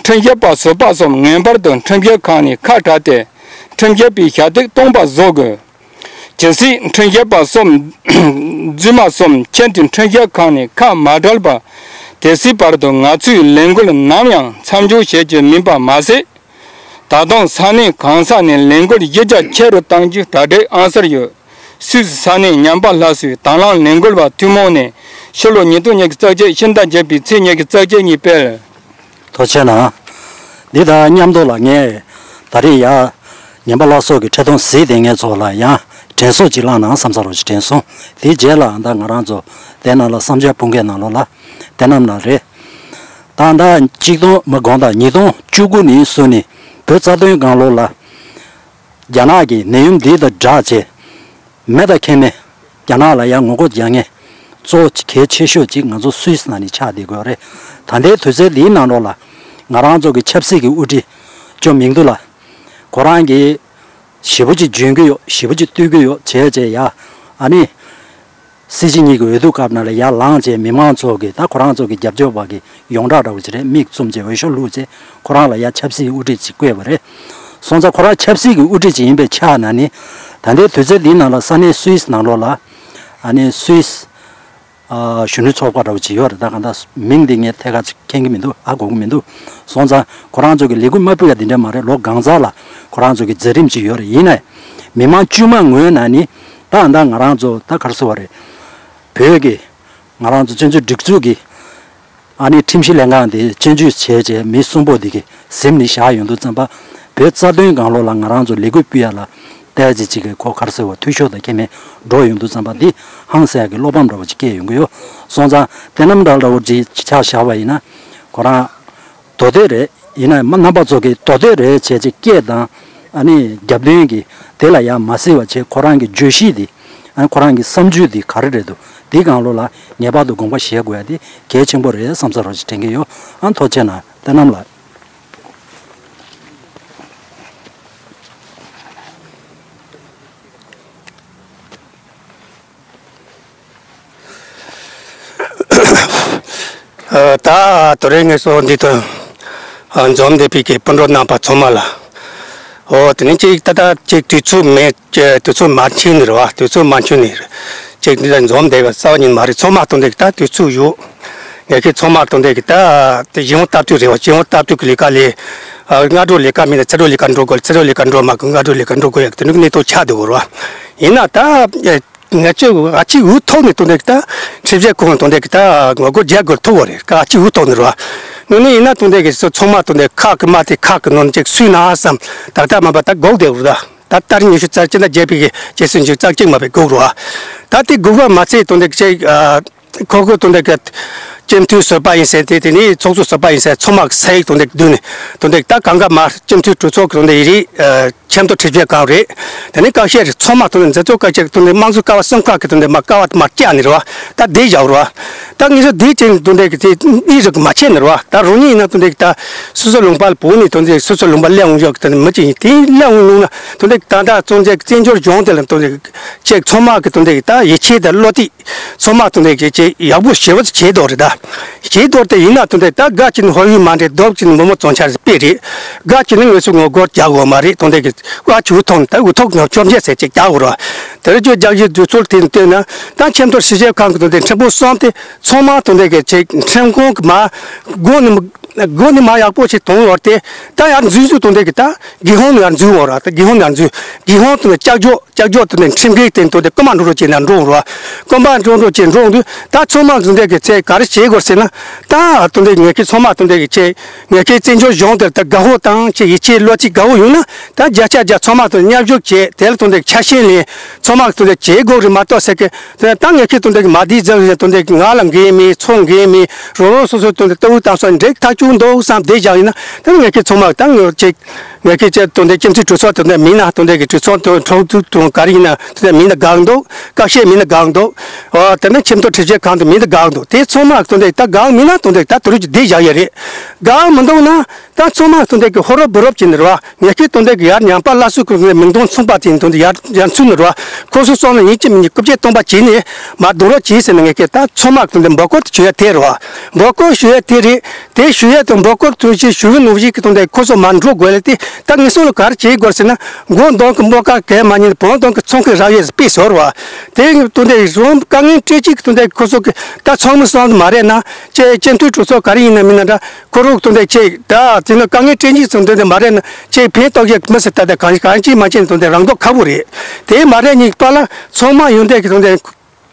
ཁྲིམས་ཞིབ་པ་ཟུར་པ་གསུམ་ངེས་པར་དུ་ཁྲིམས་ཞིབ་ཁང་ནས་ཁ་བྲལ་ཏེ། ཁྲིམས་ཞིབ་པའི་ཞབས་སྟེགས་སྟོང་པ་བཟོ་དགོས། གལ་སྲིད་ཁྲིམས་ཞིབ་པ་གསུམ་རྫུན་མ་གསུམ་ཁྱེར་ཏེ་ཁྲིམས་ཞིབ་ཁང་ནས་ཁ་མ་བྲལ་བར། དེ་སྲིད་བར་དུ་ང་ཚོའི་ལས་འགུལ་ནམ་ཡང་མཚམས་འཇོག་བྱེད་རྒྱུ་མིན་པ་མ་ཟད། ད་དུང་ས་གནས་གང་ས་ནས་ལས་འགུལ་གཞི་རྒྱ་ཆེ་རུ་གཏང་རྒྱུ་གྲ་སྒྲིག་ཨང་གསར་ཡོད། སུད་སི་ས་གནས་ཉམས་པ་སླར་གསོའི་དང་བླངས་ལས་འགུལ་བ་ཐུན་མོང་ནས་ཕྱི་ལོ་ཉིས་སྟོང་ཉི་ཤུ་རྩ་གཅིག་ཕྱི་ཟླ་བརྒྱད་པའི་ཚེས་ཉི་ཤུ་རྩ་གཅིག་ཉིན་སྤེལ། ཐུགས་རྗེ་གནང་། འདི་དང་མཉམ་དུ་ལ་ངས་ད་རེས་ཡ་ཉམས་པ་སླར་གསོ་གི་འཕྲིན་ཐུང་གཟིགས་བསྡད་མཁན་ཚོ་ལ་ཡང་དྲན་གསོ་ཅིག་བསླངས་ན་བསམ་ས་རོགས་ཀྱི་དྲན་གསོ། དེའི་རྗེས་ལ་ད་ང་རང་ཚོ་དེ་ནང་ལ་བསམ་འཆར་སྤུངས་མཁན་ནང་ལོགས་ལ་དེ་རྣམས་ལ་རེད། ད་ད་གཅིག་སྟོང་མ་དགོངས་དག་ཉིས་སྟོང་བཅུ་དགུ་ནས་བཟུང་ནས་བོད་རྩ་དོན་སྒང་ལོགས་ལ་རྒྱ་ནག་གི་ནད་ཡམས་འདི་དང་སྦྲགས་བྱས། མེད་དང་ཁེ་མེད། རྒྱ་ནག་ལ་ཡང་ངོ་རྒོལ་རྒྱག་མཁན་གཙོ་བོ་གལ་ཆེ་ཤོས་གཅིག་ང་ཚོ་སུད་སི་ནང་ནས་ཆགས་བསྡད་དགོས་རེད། ད་ལྟའི་དུས་ཚོད་འདིའི་ནང་ལོགས་ལ་ང་རང་ཚོ་གི་ཆབ་སྲིད་ཀྱི་དབུ་ཁྲིད་ཇོ་མིང་ཏུ་ལགས། ཁོ་རང་གིས་ཞེ་པོ་ཅིག་འཇོན་གྱི་ཡོད། ཞེ་པོ་ཅིག་བཏུལ་གྱི་ཡོད་བྱས་བྱས་ཡ། ཨ་ནི། སྲིད་སྤྱི་གཉིས་ཀྱི་འོས་བསྡུ་སྐབས་ནང་ལ་ཡར་ལངས་བྱས་མི་མང་ཚོ་གིས་ད་ཁོ་རང་ཚོ་གི་རྒྱབ་སྐྱོར་བ་གི་ཡོངས་གྲགས་འདྲ་བོ་ཅིག་རེད། མིག་བཙུམ་བྱས་འོས་ཤོག་བླུགས་བྱས་ཁོ་རང་ལ་ཡར་ཆབ་སྲིད་དབུ་ཁྲིད་ཅིག་བསྐོས་པ་རེད། སོང་ཙང་ཁོ་རང་ཆབ་སྲིད་ཀྱི་དབུ་ཁྲིད་ཅིག་ཡིན་པའི་ཆ་ནས་ནི། ད་ལྟའི་དུས་ཚོད་འདིའི་ནང་ལ་ས་གནས་སུད་སི་ནང་ལོགས་ལ་ཨ་ནི་སུད་སི་ཨ་གཞོན་ནུ་ཚོགས་པ་འདྲ་བོ་ཅིག་ཡོད་རེད། ད་གང་ལྟར་མིང་འདི་ངས་ཐད་ཀར་ཅིག་མཁྱེན་གྱི་མི་འདུག་ཨ་གོ་གི་མི་འདུག་སོང་ཙང་ཁོ་རང་ཚོ་གི་ལས་འགུལ་མ་སྤེལ་ཡ་འདི་འདྲ་མ་རེད། ལོ་གང་ཚང་ལ་ཁོ་རང་ཚོ་གི་མཛད་རིམ་ཅིག་ཡོད་རེད། ཡིན་ནའི་མི་མང་དཀྱུས་མ་ངོས་ནས་ནི་ ད་ད་ང་རང་ཚོ་ད་ག་རེ་ཟེར་བ་རེད། བོད་ཀྱི་ང་རང་ཚོ་སྤྱི་ཚོགས་སྒྲིག་འཛུགས་ཀྱི་ཨ་ནི་ཁྲིམས་ཞིབ་ལྷན་ཁང་དེ་སྤྱི་འཐུས་བྱས་བྱས་མི་གསུམ་པོ་དེ་གི་གཟིམ་ནས་བཞག་ཡོང་དུས་ཙམ་པ། བོད་རྩ་དོན་སྒང་ལོགས་ལ་ང་རང་ཚོ་ལས་འགུལ་སྤེལ་ཡ་ལ་ཏོག་ཙམ་ཅིག་གི་ཁོ་ག་རེ་ཟེར་བ་འཐུས་ཤོར་དང་ཁྱད་མེད་འགྲོ་ཡོང་དུས་ཙམ་པ། འདི་ཧང་སང་ཡ་གི་བློ་ཕམ་འདྲ་བོ་ཅིག་སྐྱེས་ཡོང་གི་ཡོད། སོང་ཙང་དེ་རྣམས་འདྲ་འདྲ་བོ་ཅིག་ཆ་བཞག་པ་ཡིན་ན། ཁོ་རང་མདོ་སྟོད་རེད། ཡིན་ན་ཡང་རྣམ་པ་ཚོ་གིས་མདོ་སྟོད་རེད་བྱས་བྱས་སྐད་དང་ཨ་ནི་རྒྱབ་མདུན་གྱི་དེ་ལ་ཡང་མ་གཟིགས་པ་བྱས། ཁོ་རང་གི་བརྗོད་གཞི་དེ། ཨ་ནི་ཁོ་རང་གི་བསམ་ཚུལ་དེ་ག་རེ་རེད་འདུག་འདི་སྒང་ལོགས་ལ་ངེས་པར་དུ་དགོངས་པ་བཞེས་དགོས་ཡ་དེ་གལ་ཆེན་པོ་རེད་བསམ་ས་རོགས་ཞེས་དྲན་གྱི་ཡོད། ཨ་ཐུགས་རྗེ་གནང་། དེ་རྣམས་ལ། ཨ། ད་དེ་རིང་ངེད་ཚོ་འདི་དུ་ཨ་འཛོམས་བསྡད་པའི་གི་སྤུན་གྲོགས་རྣམ་པ་ཚང་མ་ལ། ཨོ། དེ་ནས་ཅིག་ད་ལྟ་ཅིག་དུས་ཚོད་མེད། དུས་ཚོད་མ་ཕྱིན་ནི་རེད་བ། དུས་ཚོད་མ་ཕྱིན་ནི་རེད། ཅིག་འདི་ལ་འཛོམས་བསྡད་པ་རྩ་བ་ཉིད་མ་རེད། ཚང་མ་དང་འདི་གི་ད་དུས་ཚོད་ཡོད། ངེད་ཀྱི་ཚང་མ་དང་འདི་གི་ད་དེ་གཞུང་ལྟ་དུས་རེད་བ། གཞུང་ལྟ་དུས་ཀྱི་ལས་ཀ་ལས། ཨ། སྔ་དྲོ་ལས་ཀ་མེད་ན་ཕྱི་དྲོ་ལས་ཀ་འགྲོ་དགོས། ཕྱི་དྲོ་ལས་ཀ་འགྲོ་མ་དགོས། སྔ་དྲོ་ལས་ཀ་འགྲོ་དགོས་ཡག་དེ་འདྲ་གི་གནས་སྟངས་ཆགས་བསྡད་ཡོད་རེད་བ། ཡིན་ན་ད། ང་ཚོས་ཨ་ཅིག་འུ་ཐུག་ནས་དེ་འདྲ་གི་ད་ཁྲིམས་ཞིབ་ཁང་དེ་འདྲ་གི་ད་ངོ་རྒོལ་རྒྱག་དགོས་ཐུག་པ་རེད། ཨ་ཅིག་འུ་ཐུག་ནས་རེད་བ། དངོས་གནས་ཡིན་ན་དེ་འདྲ་གི་ཚོ་ཚང་མ་དེ་འདྲ་ཁག་གི་མ་དེ་ཁག་གི་ནང་ནས་ཅིག་སུས་ན་བསམ། ད་ལྟ་མ་པ་ད་སྒུག་བསྡད་ཡོད་རེད། ད་ད་ལྟར་ཉི་ཤུ་རྩ་གཅིག་ན་བརྒྱད་པའི་གི་རྗེས་སུ་ཉི་ཤུ་རྩ་གཅིག་མ་པའི་སྒུག་རེད་བ། ད་དེ་སྒུག་པ་མ་ཚད་དེ་འདྲ་གི་ཅིག་ཨ། ཁོ་ཁོ་དེ་འདྲ་གི་སྤྱི་འཐུས་ཟུར་པ་ཡིན་ཟེར་དེ། དེ་ནས་ཚོགས་གཙོ་ཟུར་པ་ཡིན་ཟེར། ཚང་མ་གི་ས་ཡིག་དེ་འདྲ་བསྡུས་ནས་དེ་འདྲ་ད་གང་ག་མར་སྤྱི་འཐུས་གྲོས་ཚོགས་ཀྱི་དེ་འདྲ་ཡིན་རེད། ཨ། ཆེས་མཐོ་ཁྲིམས་ཞིབ་ཁང་རེད། དེ་ནས་བཀའ་ཤག་རེད། ཚང་མ་དེ་འདྲ་འཛིན་སྐྱོང་བཀའ་ཤག་དེ་འདྲ་དམངས་གཙོ་ཀ་བ་གསུམ་ཀ་གི་དེ་འདྲ་མར་ཀ་བ་དེ་མར་བཀྱགས་ནས་རེད་བ། ད་བསྡད་བཞག་རེད་བ། ད་ངེད་ཚོ་བསྡད་ཅིག་དེ་འདྲ་གི་དེ་གཉིས་རིགས་མ་ཆད་ནས་རེད་བ། ད་རང་ཉིད་ཡིན་ན་དེ་འདྲ་གི་ད་སོ་སོ་ལུང་པ་ལ་བུད་ནས་དེ་འདྲ་སོ་སོ་ལུང་པ་སླེབས་འོང་ཡག་གི་དེ་འདྲ་མི་ཅིག་ཡིན། དེ་སླེབས་འོང་ནུས་ན་དེ་འདྲ་ད་ལྟ་བཙན་བྱོལ་བཙན་བྱོལ་གཞུང་དེ་ལ་དེ་འདྲ་ཅིག་ཚང་མ་གི་དེ་འདྲ་གི་ད་ཡིད་ཆེས་དང་བློ་གཏད། ཚང་མ་དེ་འདྲ་གི་ཅིག་ཡག་པོ་ཞེ་པོ་ཅིག་བྱས་འདུག་རེད་ད། བྱས་འདུག་དེ་ཡིན་ན་དེ་འདྲ་ད་སྒ་ཅིག་ནི་ཧོར་ཡུལ་མ་འདྲེ། རྡོབ་ཅིག་ནི་མི་མོ་བཙན་ཆ་རེད་པས་རེད། སྒ་ཅིག་ནི་ངོ་སོ་ངོ་རྒོལ་རྒྱག་དགོས་མ་རེད། དེ་འདྲ་གི་ཨ་ཅིག་འུ་ཐུག་ནས་ད་འུ་ཐུག་ནས་བཅོམ་བྱས་ཟེར་ཅིག་རྒྱག་དགོས་རེད། དེ་རིང་ཁྱོད་རྒྱག་གཞི་དུས་ཚོད་དེ་ནི་བལྟས་ན་ད་ཆེས་མཐོ་ཁྲིམས་ཞིབ་ཁང་གི་དེ་འདྲ་ཁྲིམས་དཔོན་གསུམ་དེ་ཚང་མ་དེ་འདྲ་གི་ཅིག་ཁྲིམས་ཁང་གི་མ་དགོངས་ནི་མ་དགོངས་ནི་མ་ཡག་པོ་ཞིག་བཏང་ཡོད་དེ། ད་ཡར་འཛུལ་འཛུལ་དེ་འདྲ་གི་ད་སྒེར་དབང་ནས་ཡར་འཛུལ་འོང་ར། ད་སྒེར་དབང་ནས་ཡར་འཛུལ། སྒེར་དབང་དེ་ནས་ལྕགས་ཀྱོག་ལྕགས་ཀྱོག་དེ་ནས་ཁྲིམས་འགལ་དེ་དེ་འདྲ་རྐུ་མ་འགྲོ་འགྲོ་བྱས་ན་འགྲོ་འོང་ར། རྐུ་མ་འགྲོ་འགྲོ་བྱས་འགྲོ་འོང་དུས་ད་ཚང་མ་དེ་འདྲ་གི་ཚེ་ག་རེ་བྱེད་དགོས་ཟེར་ན། ད་དེ་འདྲ་ངེད་ཀྱི་ཚང་མ་དེ་འདྲ་གི་ཚེ་ངེད་ཀྱི་བཙན་བྱོལ་གཞུང་དེར་ད་དགའ་བོ་དང་ཅིག་ཡིད་ཆེས་བློ་གཅིག་དགའ་བོ་ཡོད་ན། ད་བརྒྱ་ཆ་བརྒྱ་ཚང་མ་དང་མཉམ་ཞུགས་བྱས། དེ་ལ་དེ་འདྲ་ཆ་ཤས་ལེན། ཚང་མ་དེ་འདྲ་བྱེད་དགོས་རེད་མ་གཏོགས་ཟེར་གི། དེ་ད་ངེད་ཀྱི་དེ་འདྲ་གི་མ་བདེ་ཟེར་བཞིན་དེ་འདྲ་གི་ང་ལ་འགན་མེད། ཚོ་འགན་མེད། རང་རང་སོ་སོའི་དེ་འདྲ་ལྟ་བུ་ལྟ་སོགས་འགྲིག་ཐག་ཆོད་འདུག་བསམ་བསྡད་བཞག་ཡིན་ན། ད་ངེད་ཀྱི་ཚང་མ་ད་ངེད་ཅིག་ངེད་ཀྱི་ཅིག་དེ་འདྲ་སྤྱི་འཐུས་གྲོས་ཚོགས་དེ་འདྲ་མིན་ན། དེ་འདྲ་གི་གྲོས་ཚོགས་དེ་ཚོགས་དུས་ག་རེ་ཡིན་ན་དེ་འདྲ་མིན་ན་དགའ་འདུག་བཀའ་ཤག་མིན་ན་དགའ་འདུག་ཨོ། དེ་ནས་ཆེས་མཐོ་ཁྲིམས་ཞིབ་ཁང་དེ་མིན་ན་དགའ་འདུག་དེ་ཚང་མ་དེ་འདྲ་ད་དགའ་མིན་ན་དེ་འདྲ་ད་དེ་རུ་ཅིག་བསྡད་བཞག་ཡ་རེད། དགའ་མི་འདུག་ན། ད་ཚང་མ་དེ་འདྲ་གི་ཧོ་རོ་བུ་རོབ་ཅིག་ནི་རེད་བ། ངེད་ཀྱི་དེ་འདྲ་གི་ཡར་ཉམས་པ་སླར་གསོ་གི་མིང་དོན་མཚུངས་པ་དེ་དེ་འདྲ་ཡར་ཡར་ཚུད་ནི་རེད་བ། ཁོ་ཚོ་སོང་ན་ཡིན་གཅིག་མིན་གཅིག་རྐུབ་བཀྱག་སྟོང་པ་བྱས་ནས་མར་རྡུང་རོགས་བྱས་ཟེར་ནས། ངེད་ཀྱི་ད་ཚང་མ་དེ་འདྲ་འབོད་སྐུལ་དེ་ཞུ་ཡ་དེ་རེད་བ། འབོད་སྐུལ་ཞུ་ཡ་དེ་རེད། དེ་ཞུ་ཡ་དང་འབོད་སྐུལ་དེ་ཞུ་ཞུ་བའི་ནང་བཞིན་གི་དེ་འདྲ་ཁོ་ཚོ་མར་འགྲོ་དགོས་ལ། དེ་ད་ངེད་ཚོ་ལ་ག་རེ་བྱེད་དགོས་ཟེར་ན། མགོ་གདོང་གི་སྨུག་ཁ་གས་མ་ཉན། བོང་གདོང་གི་ཚོང་ཁའི་ར་ཡས་པས་ཟེར་བ། དེ་དེ་འདྲ་རང་དཀའ་ངལ་སྤྲད་ཅིག་དེ་འདྲ་ཁོ་ཚོ་གི་ད་ཚང་མ་སོང་མ་རེད་ན། ཅེ་སྤྱི་འཐུས་གྲོས་ཚོགས་ག་རེ་ཡིན་ན་མིན་ན་འདྲ། ཁོ་རང་དེ་འདྲ་ཅིག་ད་དེ་ནི་དཀའ་ངལ་སྤྲད་ཅིག་ཚང་དེ་འདྲ་མ་རེད་ན། ཅིག་ཕན་ཐོགས་ཀྱི་མི་སྲིད། ད་ལྟ་གང་གང་ཅིག་མ་བྱས་ན་དེ་འདྲ་རང་ཐོག་ཁ་པོ་རེད། དེ་མ་རེད་ཉིད་པ་ལ་ཚང་མ་ཡོང་དེ་གི་དེ་འདྲ་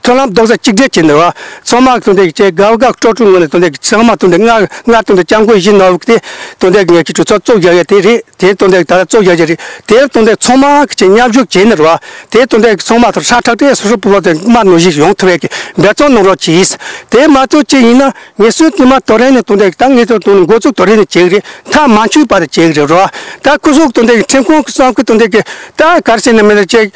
མཐུན་ལམ་རྡོག་རྩ་གཅིག་སྒྲིལ་བྱས་ནས་རེད་བ། ཚང་མ་གི་དེ་འདྲ་ཅིག་དགའ་བ་དགའ་སྤྲོ་སྤྲོ་ངང་ནས་དེ་འདྲ་ཚང་མ་དེ་འདྲ་ང་ང་དེ་འདྲ་སྐྱབས་མགོན་ཡིན་ནོ་གི་དེ་དེ་འདྲ་ངེད་ཀྱི་གྲོས་ཚོགས་བཙུགས་བཞག་ཡ་དེ་རེད། དེ་དེ་འདྲ་ད་ལྟ་བཙུགས་བཞག་ཡ་རེད། དེ་དེ་འདྲ་ཚང་མ་གི་ཅིག་མཉམ་ཞུགས་བྱས་ནས་རེད་བ། དེ་དེ་འདྲ་ཚང་མ་དེ་ཧྲ་ཐག་ཏྲེ་སོ་སོ་པོ་དེ་དམར་ནོར་ཞིག་ཡོང་ཐུབ་ཡ་གི་འབད་བརྩོན་གནང་རོགས་གྱིས། དེ་མ་གཏོགས་ཅིག་ཡིན་ན། ངེད་ཚོའི་ཉི་མ་དོ་རེ་ནས་དེ་འདྲ་ད་ངེད་ཚོ་དེ་འདྲ་འགོ་བཙུགས་དོ་རེ་ནས་བྱེད་གི་རེད། མཐའ་མ་འཆུས་བར་དུ་བྱེད་གི་རེད་རོ། ད་སྐུ་གཟུགས་དེ་འདྲ་ཁྲིམས་ཁང་གི་གསང་སྐུ་དེ་འདྲ་གི་ད་ག་རེ་ཟེར་ན་མི་ལ་ཅིག་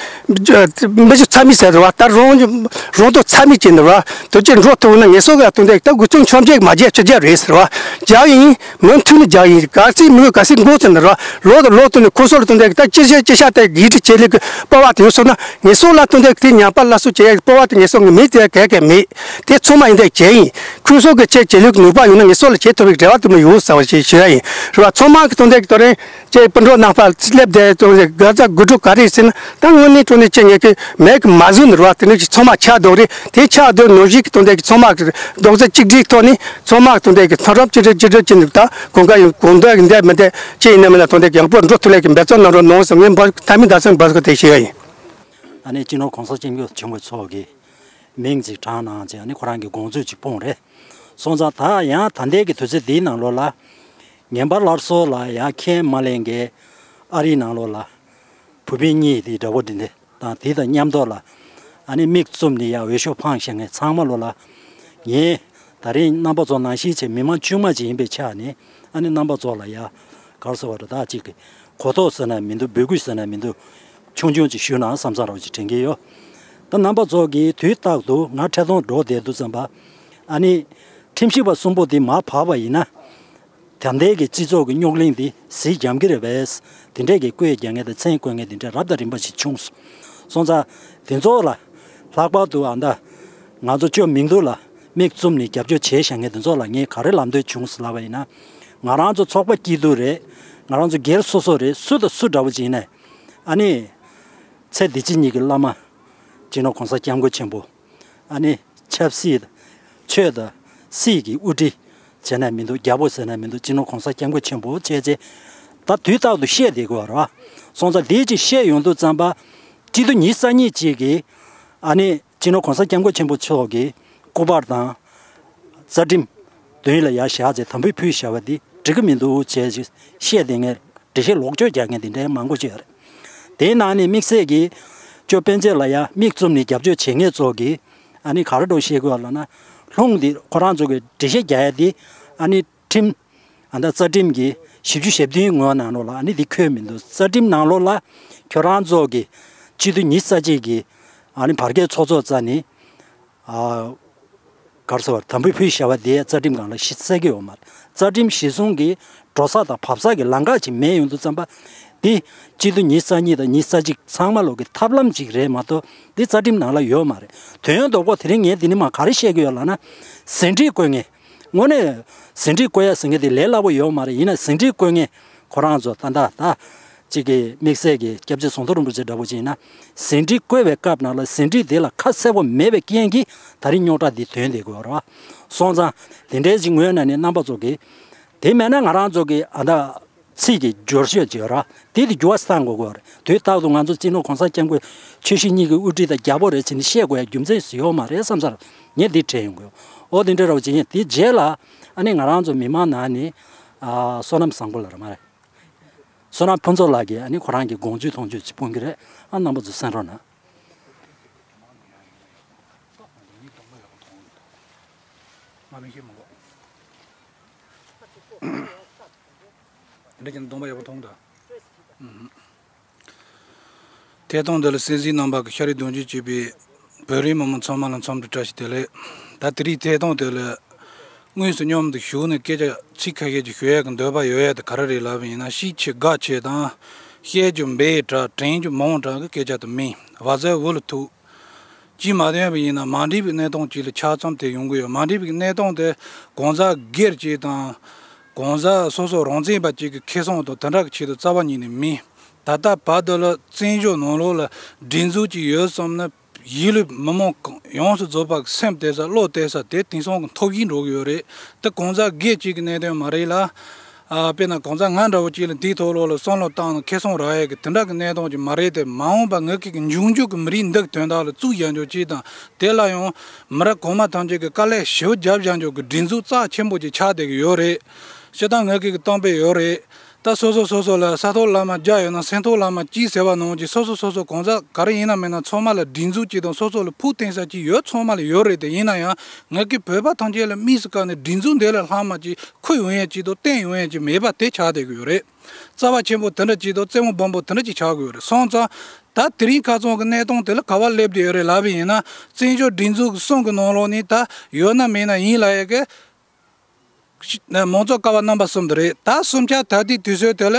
མི་ཅིག་ཚ་མི་ཟེར་རོ། ད་རང་རང་དོ་ཚ་མི་ཅིག་འདུག་རོ། དེ་ཅིག་འགྲོ་ཐུབ་ན་ངེད་ཚོ་ག་དེ་འདྲ་ད་དགུ་ཚོང་ཆོམ་ཆེ་མ་བརྒྱབ་ཆུ་རྒྱབ་རེད་ཟེར་རོ། རྒྱག་ཡིན། མུ་མཐུད་ནས་རྒྱག་ཡིན། ག་ཚིག་མི་དགོས་ག་ཚིག་འགོ་ཚུགས་ནས་རོ། ལོ་དང་ལོ་དུ་ནས་ཁོ་ཚོ་ལ་དེ་འདྲ་ད་ཅི་བྱེད་ཅི་བྱ་ད་གི་དྲི་བྱེད་ལས་ཀྱི་སྤོབས་པ་དེ་ཡོད་སོང་ན། ངེད་ཚོ་ལ་དེ་འདྲ་དེ་ཉམས་པ་སླར་གསོ་བྱེད་ཡ་གི་སྤོབས་པ་དེ་ངེད་ཚོ་གི་མེད་དེ་ག་ག་མེད། དེ་ཚང་མ་ཡིན་དེ་བྱས་ཡིན། ཁོ་ཚོ་གི་ཆེད་བྱེད་ལས་ཀྱི་ནུས་པ་ཡོད་ན་ངེད་ཚོ་ལ་བྱེད་ཐུབ་པའི་རེ་བ་དུ་མ་ཡོད་ཟེར་བ་ཞིག་ཞུ་ཡ་ཡིན་རེད་བ། ཚང་མ་གི་དེ་འདྲ་གི་དེ་རིང་ཅེས་སྤུན་གྲོགས་རྣམ་པ་སླེབས་བསྡད་དེ་དགའ་ཚ་དགོད་བྲོ་ག་རེ་ཟེར་ན། ད་དངོས་གནས་དྲང་གནས་ཅེས་ངེད་ཀྱི་མེད་ཀྱི་མ་བཟོས་ནི་རེད་བ། དེ་འདྲ་ཞིག་ཚང་མ་ཆགས་འདུག་རེད། དེ་ཆགས་འདུག་ནོར་ཞིག་གི་དེ་འདྲ་གི་ཚང་མ་གི་རྡོག་རྩ་གཅིག་སྒྲིལ་ཐོག་ནས་ཚང་མ་གི་དེ་འདྲ་གི་མཐུན་སྒྲིལ་གཅིག་སྒྲིལ་གཅིག་སྒྲིལ་བྱས་ནས་ད་གང་ག་ཡིན་གང་འདོད་ཀྱི་འདས་མི་འདས་ཅི་ཡིན་ན་མིན་ན་དེ་འདྲ་གི་ཡག་པོ་འགྲོ་ཐུབ་ལས་ཀྱི་འབད་བརྩོན་གནང་རོགས་གནང་ཟེར་ངས་འབོད་མཐའ་མའི་བརྡ་མཚོན་འབོད་སྐུལ་དེ་ཞུ་ཡ་ཡིན། ཨ་ནི་སྤྱི་ནོར་གོང་ས་སྐྱབས་མགོན་ཆེན་པོ་མཆོག་གི་མིང་ཅིག་བགྲངས་གནང་བྱས། ཨ་ནི་ཁོ་རང་གི་དགོངས་ཚུལ་ཅིག་སྤུངས་རེད། སོང་ཙང་ད་ཡང་ད་ལྟའི་གི་དུས་ཚོད་འདིའི་ནང་ལོགས་ལ་ངན་པ་སླར་གསོ་ལ་ཡང་ཁས་མ་ལེན་མཁན་ཨ་རིའི་ནང་ལོགས་ལ་བོད་པ་གཉིས་དེ་འདྲ་པོ་འདི་འདྲ་དང་དེ་དང་མཉམ་དུ་ལ་ཨ་ནི་མིག་བཙུམ་ནས་ཡང་འོས་ཤོག་འཕངས་བཞག་མཁན་ཚང་མ་ལོ་ལ་ངས་ད་རིང་རྣམ་པ་ཚོ་ནང་བཞིན་བྱས་མི་མང་དཀྱུས་མ་ཅིག་ཡིན་པའི་ཆ་ནས་ཨ་ནི་རྣམ་པ་ཚོ་ལ་ཡ་ག་རེ་ཟེར་བ་རེད། ད་ཅིག་གི་གོ་རྟོགས་ཟེར་ན་མི་འདུག་འབོད་སྐུལ་ཟེར་ན་མི་འདུག་ཆུང་ཆུང་ཅིག་ཞུས་ན་བསམ་བསམ་རོགས་ཅིག་དྲན་གྱི་ཡོད། ད་རྣམ་པ་ཚོ་གིས་དུས་རྟག་ཏུ་ང་འཕྲལ་གཏོང་འགྲོ་བསྡད་དུས་ཙམ་པ་ཨ་ནི་ཁྲིམས་ཞིབ་པ་གསུམ་པོ་འདི་མར་བབས་པ་ཡིན་ན། ད་ལྟའི་གི་སྤྱི་ཚོགས་ཀྱི་རྙོག་གླེང་འདི་ཟིལ་འཇམ་གྱི་རེད་པས། དེ་འདྲས་ཀྱི་བཀོད་རྒྱག་མཁན་དང་མཚན་བཀོད་མཁན་དེ་འདྲས་རབ་དང་རིམ་པ་ཞིག་བྱུང་སོང་། སོང་ཙང་དེ་ཚོ་ལ་ལྷག་པར་དུ་ཨ་ད་ང་ཚོ་ཅོ་མིང་འདུག་ལ་མིག་བཙུམ་ནས་རྒྱབ་སྐྱོར་བྱས་བཞག་མཁན་དེ་ཚོ་ལ་ངས་ག་རེ་ལབ་འདོད་བྱུང་ཟེར་ལབ་པ་ཡིན་ན། ང་རང་ཚོ་ཚོགས་པ་སྐྱིད་སྡུག་རེད། ང་རང་ཚོ་སྒེར་སོ་སོ་རེད། སུ་དང་སུ་འདྲ་བོ་ཅིག་ཡིན་ནའི་ཨ་ནི་ཚེ་འདི་ཕྱི་གཉིས་ཀྱི་བླ་མ་སྤྱི་ནོར་གོང་ས་སྐྱབས་མགོན་ཆེན་པོ། ཨ་ནི་ཆབ་སྲིད་ཆོས་དང་སྲིད་ཀྱི་དབུ་ཁྲིད་བྱས་ན་མི་འདུག་རྒྱལ་པོ་ཟེར་ན་མི་འདུག་སྤྱི་ནོར་གོང་ས་སྐྱབས་མགོན་ཆེན་པོ་བྱས་རྗེས་ད་དུས་རྟག་ཏུ་བཤད་བསྡད་དགོས་པ་རེད་བ། སོང་ཙང་དེའི་ཅིག་བཤད་ཡོང་དུས་ཙམ་པ་སྤྱི་འཐུས་ཉི་ཤུ་རྩ་གཉིས་ཅིག་གིས་ཨ་ནི་སྤྱི་ནོར་གོང་ས་སྐྱབས་མགོན་ཆེན་པོ་མཆོག་གི་སྐུ་པར་དང་རྩ་ཁྲིམས་མདུན་ལ་ཡར་བཞག་བྱས་དམ་བུ་ཕུལ་བཞག་པ་འདི་འགྲིག་གི་མི་འདུག་བྱས་ཅིག་བཤད་བསྡད་མཁན། འགྲེལ་བཤད་ལོག་སྤྱོད་རྒྱག་མཁན་དེ་འདྲའི་མང་པོ་ཅིག་ཡོད་རེད། དེའི་ནང་ནས་དམིགས་བསལ་གྱིས་ཅོ་སྤེན་ཚེ་ལ་ཡང་མིག་བཙུམ་ནས་རྒྱབ་སྐྱོར་བྱེད་མཁན་ཚོ་གིས་ཨ་ནི་ག་རེ་འདྲ་བཤད་དགོས་ལབ་ན། ལྷུང་དེ་ཁོ་རང་ཚོ་གིས་འགྲེལ་བཤད་རྒྱག་ཡ་དེ་ཨ་ནི་ཁྲིམས་ཨ་ད་རྩ་ཁྲིམས་ཀྱི་བཞི་བཅུ་ཞེ་བདུན་ངོས་ནང་ལོགས་ལ་ཨ་ནི་དེ་འཁོད་མི་འདུག་རྩ་ཁྲིམས་ནང་ལོགས་ལ་ཁྱོད་རང་ཚོ་གི་སྤྱི་འཐུས་ཉི་ཤུ་རྩ་གཅིག་གི་ཨ་ནི་བར་བརྒལ་ཚོགས་གཙོ་རྩ་ནས། ཨ། ག་རེ་ཟེར་བ་དམ་བུ་ཕུལ་བཞག་པ་དེ་རྩ་ཁྲིམས་སྒང་ལ་གཞི་བཙུགས་ཀྱི་ཡོད་མ་རེད། རྩ་ཁྲིམས་གཞི་བཟུང་གི་འགྲོ་ས་དང་བབས་ས་གི་ལམ་ཁ་ཅིག་མེད་ཡོང་དུས་ཙམ་པ། འདི་སྤྱི་འཐུས་ཉི་ཤུ་རྩ་གཉིས་དང་ཉི་ཤུ་རྩ་གཅིག་ཚང་མ་ལོག་གི་ཐབས་ལམ་ཅིག་རེད་མ་གཏོགས་འདི་རྩ་ཁྲིམས་ནང་ལ་ཡོད་མ་རེད། དོན་དག་པོ་དེ་རིང་ངས་འདི་ནས་མར་ག་རེ་བཤད་ཀྱི་ཡོད་ལབ་ན། ཟིན་བྲིས་བཀོད་མཁན། དངོས་གནས་ཟིན་བྲིས་བཀོད་ཡ་ཟེར་མཁན་དེ་ལས་སླ་པོ་ཡོད་མ་རེད། ཡིན་ན་ཟིན་བྲིས་བཀོད་མཁན་ཁོ་རང་ཚོ་ད་ལྟ་ད། གཅིག་གི་དམིགས་བསལ་གྱི་སྐྱབས་རྗེ་ཟམ་གདོང་རིན་པོ་ཆེ་འདྲ་པོ་ཅིག་ཡིན་ན། ཟིན་བྲིས་བཀོད་པའི་སྐབས་ནང་ལ་ཟིན་བྲིས་དེ་ལ་ཁ་གསལ་པོ་མེད་པའི་རྐྱེན་གྱིས་ད་རིང་རྙོག་དྲ་འདི་ཐོན་བསྡད་དགོས་རེད་བ། སོང་ཙང་དེ་འདྲའི་ཅིག་ངོས་ནས་ནི་རྣམ་པ་ཚོ་གིས། དེ་མེད་ན་ང་རང་ཚོ་གི་ཨ་ད་ཚིག་གི་སྦྱོར་བཤད་ཅིག་ཡོད་ར། དེ་དེ་འགྱུར་བ་བཏང་དགོས་དགོས་རེད། དུས་རྟག་ཏུ་ང་ཚོ་སྤྱི་ནོར་གོང་ས་སྐྱབས་མགོན་ཆོས་སྲིད་གཉིས་ཀྱི་དབུ་ཁྲིད་དང་རྒྱལ་པོ་རེད་ཟེར་ནས་བཤད་དགོས་ཡ་རྒྱུ་མཚན་ཞིག་ཡོད་མ་རེད་བསམ་སར་ངས་འདི་དྲན་ཡོང་གི་ཡོད། ཨོ་དེ་འདྲ་ར་བ་ཅིག་ཡིན། དེ་རྗེས་ལ་ཨ་ནི་ང་རང་ཚོ་མི་མང་ནང་ནས་ཨ་བསོད་ནམས་བཟང་པོ་ལ་ར་མ་རེད། བསོད་ནམས་ཕུན་ཚོགས་ལགས་ཀྱིས་ཨ་ནི་ཁོ་རང་གི་དགོངས་ཚུལ་མཐོང་ཚུལ་ཅིག་སྤུངས་ཀྱི་རེད། ཨ་རྣམ་པ་ཚོ་གསན་རོགས་གནང་། ཐད་གཏོང་འདི་ལ་སྲིད་འཛིན་རྣམ་པ་གི་ཤ་རུས་གདུང་རྒྱུད་གཅིག་པའི་བོད་རིགས་མི་མང་ཚང་མ་ལ་འཚམས་འདྲི་བཀྲ་ཤིས་བདེ་ལེགས། ད་དེ་རིང་ཐད་གཏོང་དེ་ལ་དངོས་སུ་མཉམ་དུ་བཞུགས་ནས་སྐད་ཆ་ཚིག་ཁ་ཤས་ཅིག་ཞུ་ཡག་གི་འདོད་པ་ཡོད་ཡག་དེ་ག་རེ་རེད་ལབ་པ་ཡིན་ན། ཤེས་ཆེ་དགའ་ཆེ་དང་། བཤད་རྒྱུ་འབའ་དྲག་དྲན་རྒྱུ་མང་དྲག་གི་སྐད་ཆ་དེ་མིན། བ་ཟེར་འུ་ལ་ཐུག་ཅིག་མ་བསྟན་པ་ཡིན་ན་མ་འགྲིག་པའི་གནས་སྟངས་ཅིག་ལ་ཆགས་ཙམ་དེ་ཡོང་གི་ཡོད། མ་འགྲིག་པའི་གནས་སྟངས་དེ་གང་ཟག་སྒེར་གཅིག་དང་། གང་ཟག་སོ་སོ་རང་བཙན་པ་གཅིག་གི་ཁེ་བཟང་དང་དེ་འདྲ་གི་ཆེད་དུ་རྩ་བ་ཉིད་ནས་མིན། ད་ལྟ་བར་དུ་ལ་བཙན་བྱོལ་ནང་ལོགས་ལ་སྒྲིག་འཛུགས་ཅིག་ཡོད་བསམ་ན། གཞིས་ལུས་མི་མང་ཡོངས་སུ་རྫོགས་པ་གི་སེམས་གཏད་ས་བློ་གཏད་ས་དེ་དེང་སང་གི་འཐོར་བཞིན་འགྲོ་གི་ཡོད་རེད། དེ་གང་ཟག་སྒེར་གཅིག་གི་གནད་དོན་མ་རེད་ལ། ཨ་དཔེར་ན་གང་ཟག་ང་འདྲ་བོ་གཅིག་ལ་དེའི་ཐོག་ལོགས་ལ་བསམ་བློ་བཏང་ནས་ཁེ་བཟང་རག་ཡས་ཀྱི་དེ་འདྲ་གི་གནད་དོན་ཅིག་མ་རེད་དེ། མ་འོངས་པ་ངེད་ཀྱི་འབྱུང་འགྱུར་གྱི་མི་རིགས་འདི་གི་དོན་དག་ལ་གཙིགས་རྒྱག་རྒྱུ་ཅིག་དང་། དེ་ལ་ཡང་མི་རབས་གོང་མ་ཐམས་ཅད་ཀྱིས་དཀའ་ལས་ཞེ་པོ་བརྒྱབ་བཞག་རྒྱུ་གི་སྒྲིག་འཛུགས་རྩ་ཆེན་པོ་ཅིག་ཆགས་བསྡད་ཀྱི་ཡོད་རེད། སྤྱིར་བཏང་ངེད་ཀྱི་གཏམ་དཔེ་ཡོད་རེད། ད་སོ་སོ་སོ་སོ་ལ་ས་ཐོག་ལ་མ་རྒྱ་ཡོད་ན་སེམས་ཐོག་ལ་མ་སྐྱིད་ཟེར་བ་ནང་བཞིན། སོ་སོ་སོ་སོ་གང་ཟག་ག་རེ་ཡིན་ན་མིན་ན་ཚང་མ་ལ་སྒྲིག་འཛུགས་ཅིག་དང་སོ་སོ་ལ་ཕུགས་བརྟན་ས་ཅིག་ཡོད་ཚང་མ་ལ་ཡོད་རེད། དེ་ཡིན་ན་ཡང་ངེད་ཀྱི་བོད་པ་ཐམས་ཅད་ལ་དམིགས་སུ་བཀར་ནས་སྒྲིག་འཛུགས་འདི་ལས་ལྷག་མ་ཅིག་འཁུར་ཡོང་ཡས་ཅིག་དང་བརྟན་ཡོང་ཡས་ཅིག་མེད་པ་དེ་ཆགས་བསྡད་ཀྱི་ཡོད་རེད། རྩ་བ་ཆེན་པོ་དེ་འདྲ་ཅིག་དང་རྩེ་མོ་སྦོམ་པོ་དེ་འདྲ་ཅིག་ཆགས་ཀྱི་ཡོད་རེད། སོང་ཙང་ད་དེ་རིང་ཁ་སང་གི་གནས་སྟངས་དེ་ལ་ག་པར་སླེབས་བསྡད་ཡོད་རེད་ལབ་པ་ཡིན་ན། བཙན་བྱོལ་སྒྲིག་འཛུགས་ཀྱི་གསུང་གི་ནང་ལོགས་ནས་ད་ཡོད་ན་མེད་ན་ཡིན་ལབ་ཡས་ཀྱི་མང་གཙོ་ཀ་བ་རྣམ་པ་གསུམ་དེ་རེད། ད་གསུམ་ཆ་ད་ལྟའི་དུས་ཚོད་དེ་ལ་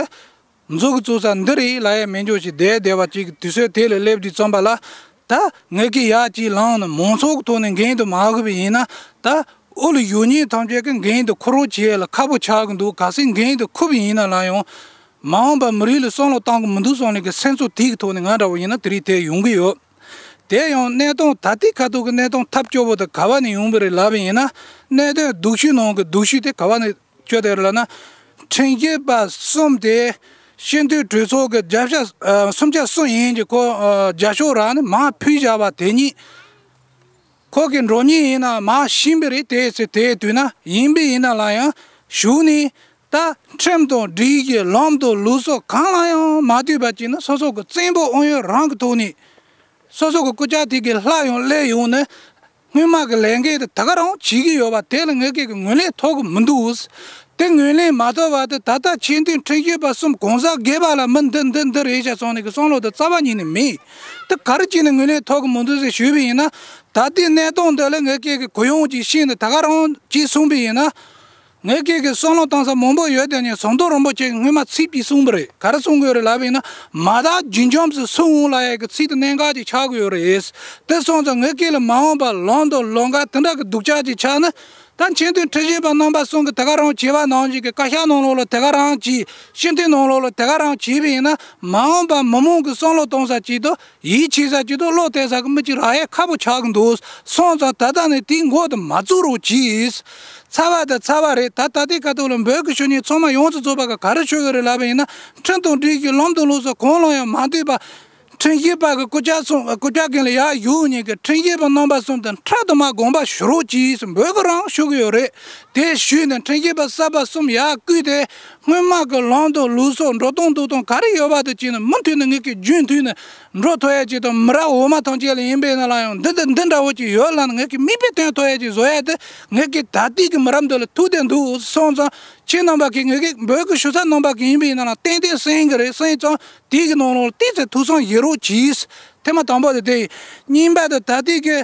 མཛུབ་གུ་བཙུགས་ས་འདི་རེད་ལབ་ཡས་མེད་འགྱོ་ཞིག་བསྡད་བསྡད་པ་ཅིག་གི་དུས་ཚོད་དེ་ལ་སླེབས་དུས་ཙམ་པ་ལ། ད་ངེད་ཀྱི་ཡག་ཅིག་ལངས་ནས་མང་ཚོགས་ཀྱི་ཐོག་ནས་འགན་དུ་མ་འཁུར་བ་ཡིན་ན། ད་འོག་ལ་ཡོད་མཁན་ཐམས་ཅད་ཀྱི་འགན་དུ་འཁུར་རོགས་བྱེད་ལ་ཁག་པོ་ཆགས་ཀྱི་འདུག་གལ་སྲིད་འགན་དུ་འཁུར་བ་ཡིན་ན་ལ་ཡང་། མ་འོངས་པ་མི་རིགས་ལ་བསམ་བློ་བཏང་གི་མི་འདུག་བསམ་ནས་ཀྱི་སེམས་ཚོར་དེ་གི་ཐོག་ནས་ང་འདྲ་བོ་ཡིན་ན་དེ་རིང་དེ་ཡོང་གི་ཡོད། དེ་ཡང་གནས་སྟངས་ད་ལྟའི་ཁ་ཐུག་གི་གནས་སྟངས་ཐབས་སྐྱོ་བོ་དེ་ག་བ་ནས་ཡོང་གི་རེད་ལབ་པ་ཡིན་ན། གནད་དོན་སྡུག་ཤོས་ནང་གི་སྡུག་ཤོས་དེ་ག་བ་ནས་བསྐྱོད་དེ་རེད་ལབ་ན། ཁྲིམས་ཞིབ་པ་གསུམ་དེ་ སྤྱི་འཐུས་གྲོས་ཚོགས་ཀྱི་བརྒྱ་ཆ་ཨ་སུམ་ཆ་གསུམ་ཡན་གྱི་ཁོ་ཨ་བརྒྱ་ཤོག་རག་ནས་མར་ཕུལ་བཞག་པ་དེ་ཉིད། ཁོ་གི་འགྲོ་ཉིན་ཡིན་ན་མར་ཕྱིན་པ་རེད། དེ་ཚེ་དེ་དུས་ན་ཡིན་པ་ཡིན་ན་ལ་ཡང་གཞུག་ནས་ད་ཁྲིམས་དང་སྒྲིག་གཞི་ལམ་དང་ལུགས་སྲོལ་གང་ལ་ཡང་མ་ལྟོས་པ་བྱས་ན་སོ་སོ་གི་བཙན་པོ་ཨང་ཡོད་རང་གི་ཐོག་ནས་སོ་སོ་གི་སྐུ་ཕྱྭ་དེ་གི་ལྷ་ཡང་སླེབས་ཡོང་ནས། སྔོན་མ་གི་ལས་འགན་དེ་ད་ག་རང་བྱེད་ཀྱི་ཡོད་པ་དེ་ལ་ངེད་ཀྱིས་ཀྱི་ངོས་ལེན་ཐོབ་ཀྱི་མི་འདུག་དེ་ངོས་ལེན་མ་ཐོབ་པ་དེ་ད་ལྟ་ཆེས་མཐོའི་ཁྲིམས་ཞིབ་པ་གསུམ་གང་ཟག་སྒེར་པ་ལ་མི་འདི་འདི་འདི་རེད་བྱ་སོང་ནས་ཀྱི་བསམ་བློ་དེ་རྩ་བ་ཉིད་ནས་མེད། དེ་ག་རེ་བྱས་ནས་ངོས་ལེན་ཐོབ་ཀྱི་མི་འདུག་ཟེར་ཞུས་པ་ཡིན་ན། ད་ལྟའི་གནས་སྟངས་འདི་ལ་ངེད་ཀྱིས་ཀྱི་གུ་ཡངས་ཀྱིས་ཤེས་ནས་ད་ག་རང་ཅིག་གསུངས་པ་ཡིན་ན། ངེད་ཀྱིས་ཀྱི་བསམ་བློ་གཏོང་ས་མང་པོ་ཡོད་དེ་ནས་ཟམ་གདོང་རིན་པོ་ཆེ་གིས་སྔོན་མ་ཚིག་གཅིག་གསུངས་པ་རེད། ག་རེ་གསུང་གི་ཡོད་རེད་ལབ་པ་ཡིན་ན། མ་དག་རྒྱུན་འབྱམས་སུ་སུ་འོང་ལ་ཡ་གི་ཚིག་དེ་གནད་འགག་ཅིག་ཆགས་ཀྱི་ཡོད་རེད། དེ་སོང་ཙང་ངེད་ཀྱིས་ལ་མ་འོངས་པ་ལམ་དང་ལམ་ཁ་དེ་འདྲ་གི་སྡུག་ཅག་ཅིག་ཆགས་ན། ད་ཆེས་མཐོའི་ཁྲིམས་ཞིབ་པ་རྣམ་པ་གསུམ་གྱིས་དེ་ག་རང་བྱས་པ་ནང་བཞིན་གྱི་བཀའ་ཤག་ནང་ལོགས་ལ་དེ་ག་རང་བྱས། སྤྱི་འཐུས་ནང་ལོགས་ལ་དེ་ག་རང་བྱས་པ་ཡིན་ན། མ་འོངས་པ་མི་མང་གི་བསམ་བློ་གཏོང་ས་ཅིག་ཏུ། ཡིད་ཆེས་ས་ཅིག་ཏུ་བློ་གཏད་ས་གི་མི་ཅིག་རག་ཡས་ཁག་པོ་ཆགས་ཀྱི་འདུག་སོང་ཙང་ད་ལྟ་ནས་དེའི་འགོ་དེ་མ་བཙུགས་རོགས་གྱིས། ཚར་བ་དང་ཚར་བ་རེད། ད་ད་ལྟའི་ཁ་ཐུག་ལ་བོད་ཀྱི་གཞོན་སྐྱེས་ཚང་མ་ཡོངས་སུ་རྫོགས་པ་གི་ག་རེ་ཞུ་གི་རེད་ལབ་པ་ཡིན་ན། ཁྲིམས་དང་སྒྲིག་གཞི་ལམ་དང་ལུགས་སྲོལ་གང་ལ་ཡང་མ་ལྟོས་པ། ཁྲིམས་ཞིབ་པ་གི་སྐུ་ཕྱྭ་སོང་སྐུ་ཕྱྭ་རྒན་ལ་ཡར་བཞུགས་ནས་ཀྱི་ཁྲིམས་ཞིབ་པ་རྣམ་པ་གསུམ་དང་ཕྲག་དུ་མ་དགོངས་པ་ཞུ་རོགས་གྱིས་བོད་ཀྱི་རང་ཞུ་གི་ཡོད་རེད། དེ་ཞུས་ནས་ཁྲིམས་ཞིབ་པ་གསར་པ་གསུམ་ཡར་བསྐོས་ཏེ། སྔོན་མ་གི་ལམ་དང་ལུགས་སྲོལ་འགྲོ་སྟངས་འདུག་སྟངས་ག་རེ་ཡོད་པ་དེ་བྱས་ནས་མུ་མཐུད་ནས་ངེད་ཀྱིས་རྒྱུན་མཐུད་ནས་འགྲོ་ཐུབ་ཡ་ཅིག་དང་། མི་རབས་འོག་མ་ཐམས་ཅད་ལ་ཡིན་པས་ན་ལ་ཡང་འདི་འདི་འདི་འདྲ་བོ་ཅིག་ཡོད་ལ་ངེད་ཀྱིས་མིག་དཔེ་སྟོན་ཐུབ་ཡ་ཅིག་བཟོ་ཡ་དེ་ངེད་ཀྱི་ད་ལྟའི་གི་མི་རབས་འདི་ལ་ཐུག་བསྡད་འདུག་སོང་ཙང་ཁྱེད་རྣམ་པ་གིས་ངེད་ཀྱི་བོད་ཀྱི་ཞུ་ས་རྣམ་པ་གི་ཡིན་པས་ན་ལ་ཏན་ཏན་གསན་གི་རེད། གསན་ཙང་དེའི་གི་ནང་ལོགས་ཏོག་ཙམ་ཐུགས་བསམ་བཞེས་རོགས་གྱིས། ཐེངས་མ་དང་པོ་དེ་དེ་ཡིན། གཉིས་པ་དེ་ད་ལྟའི་གི་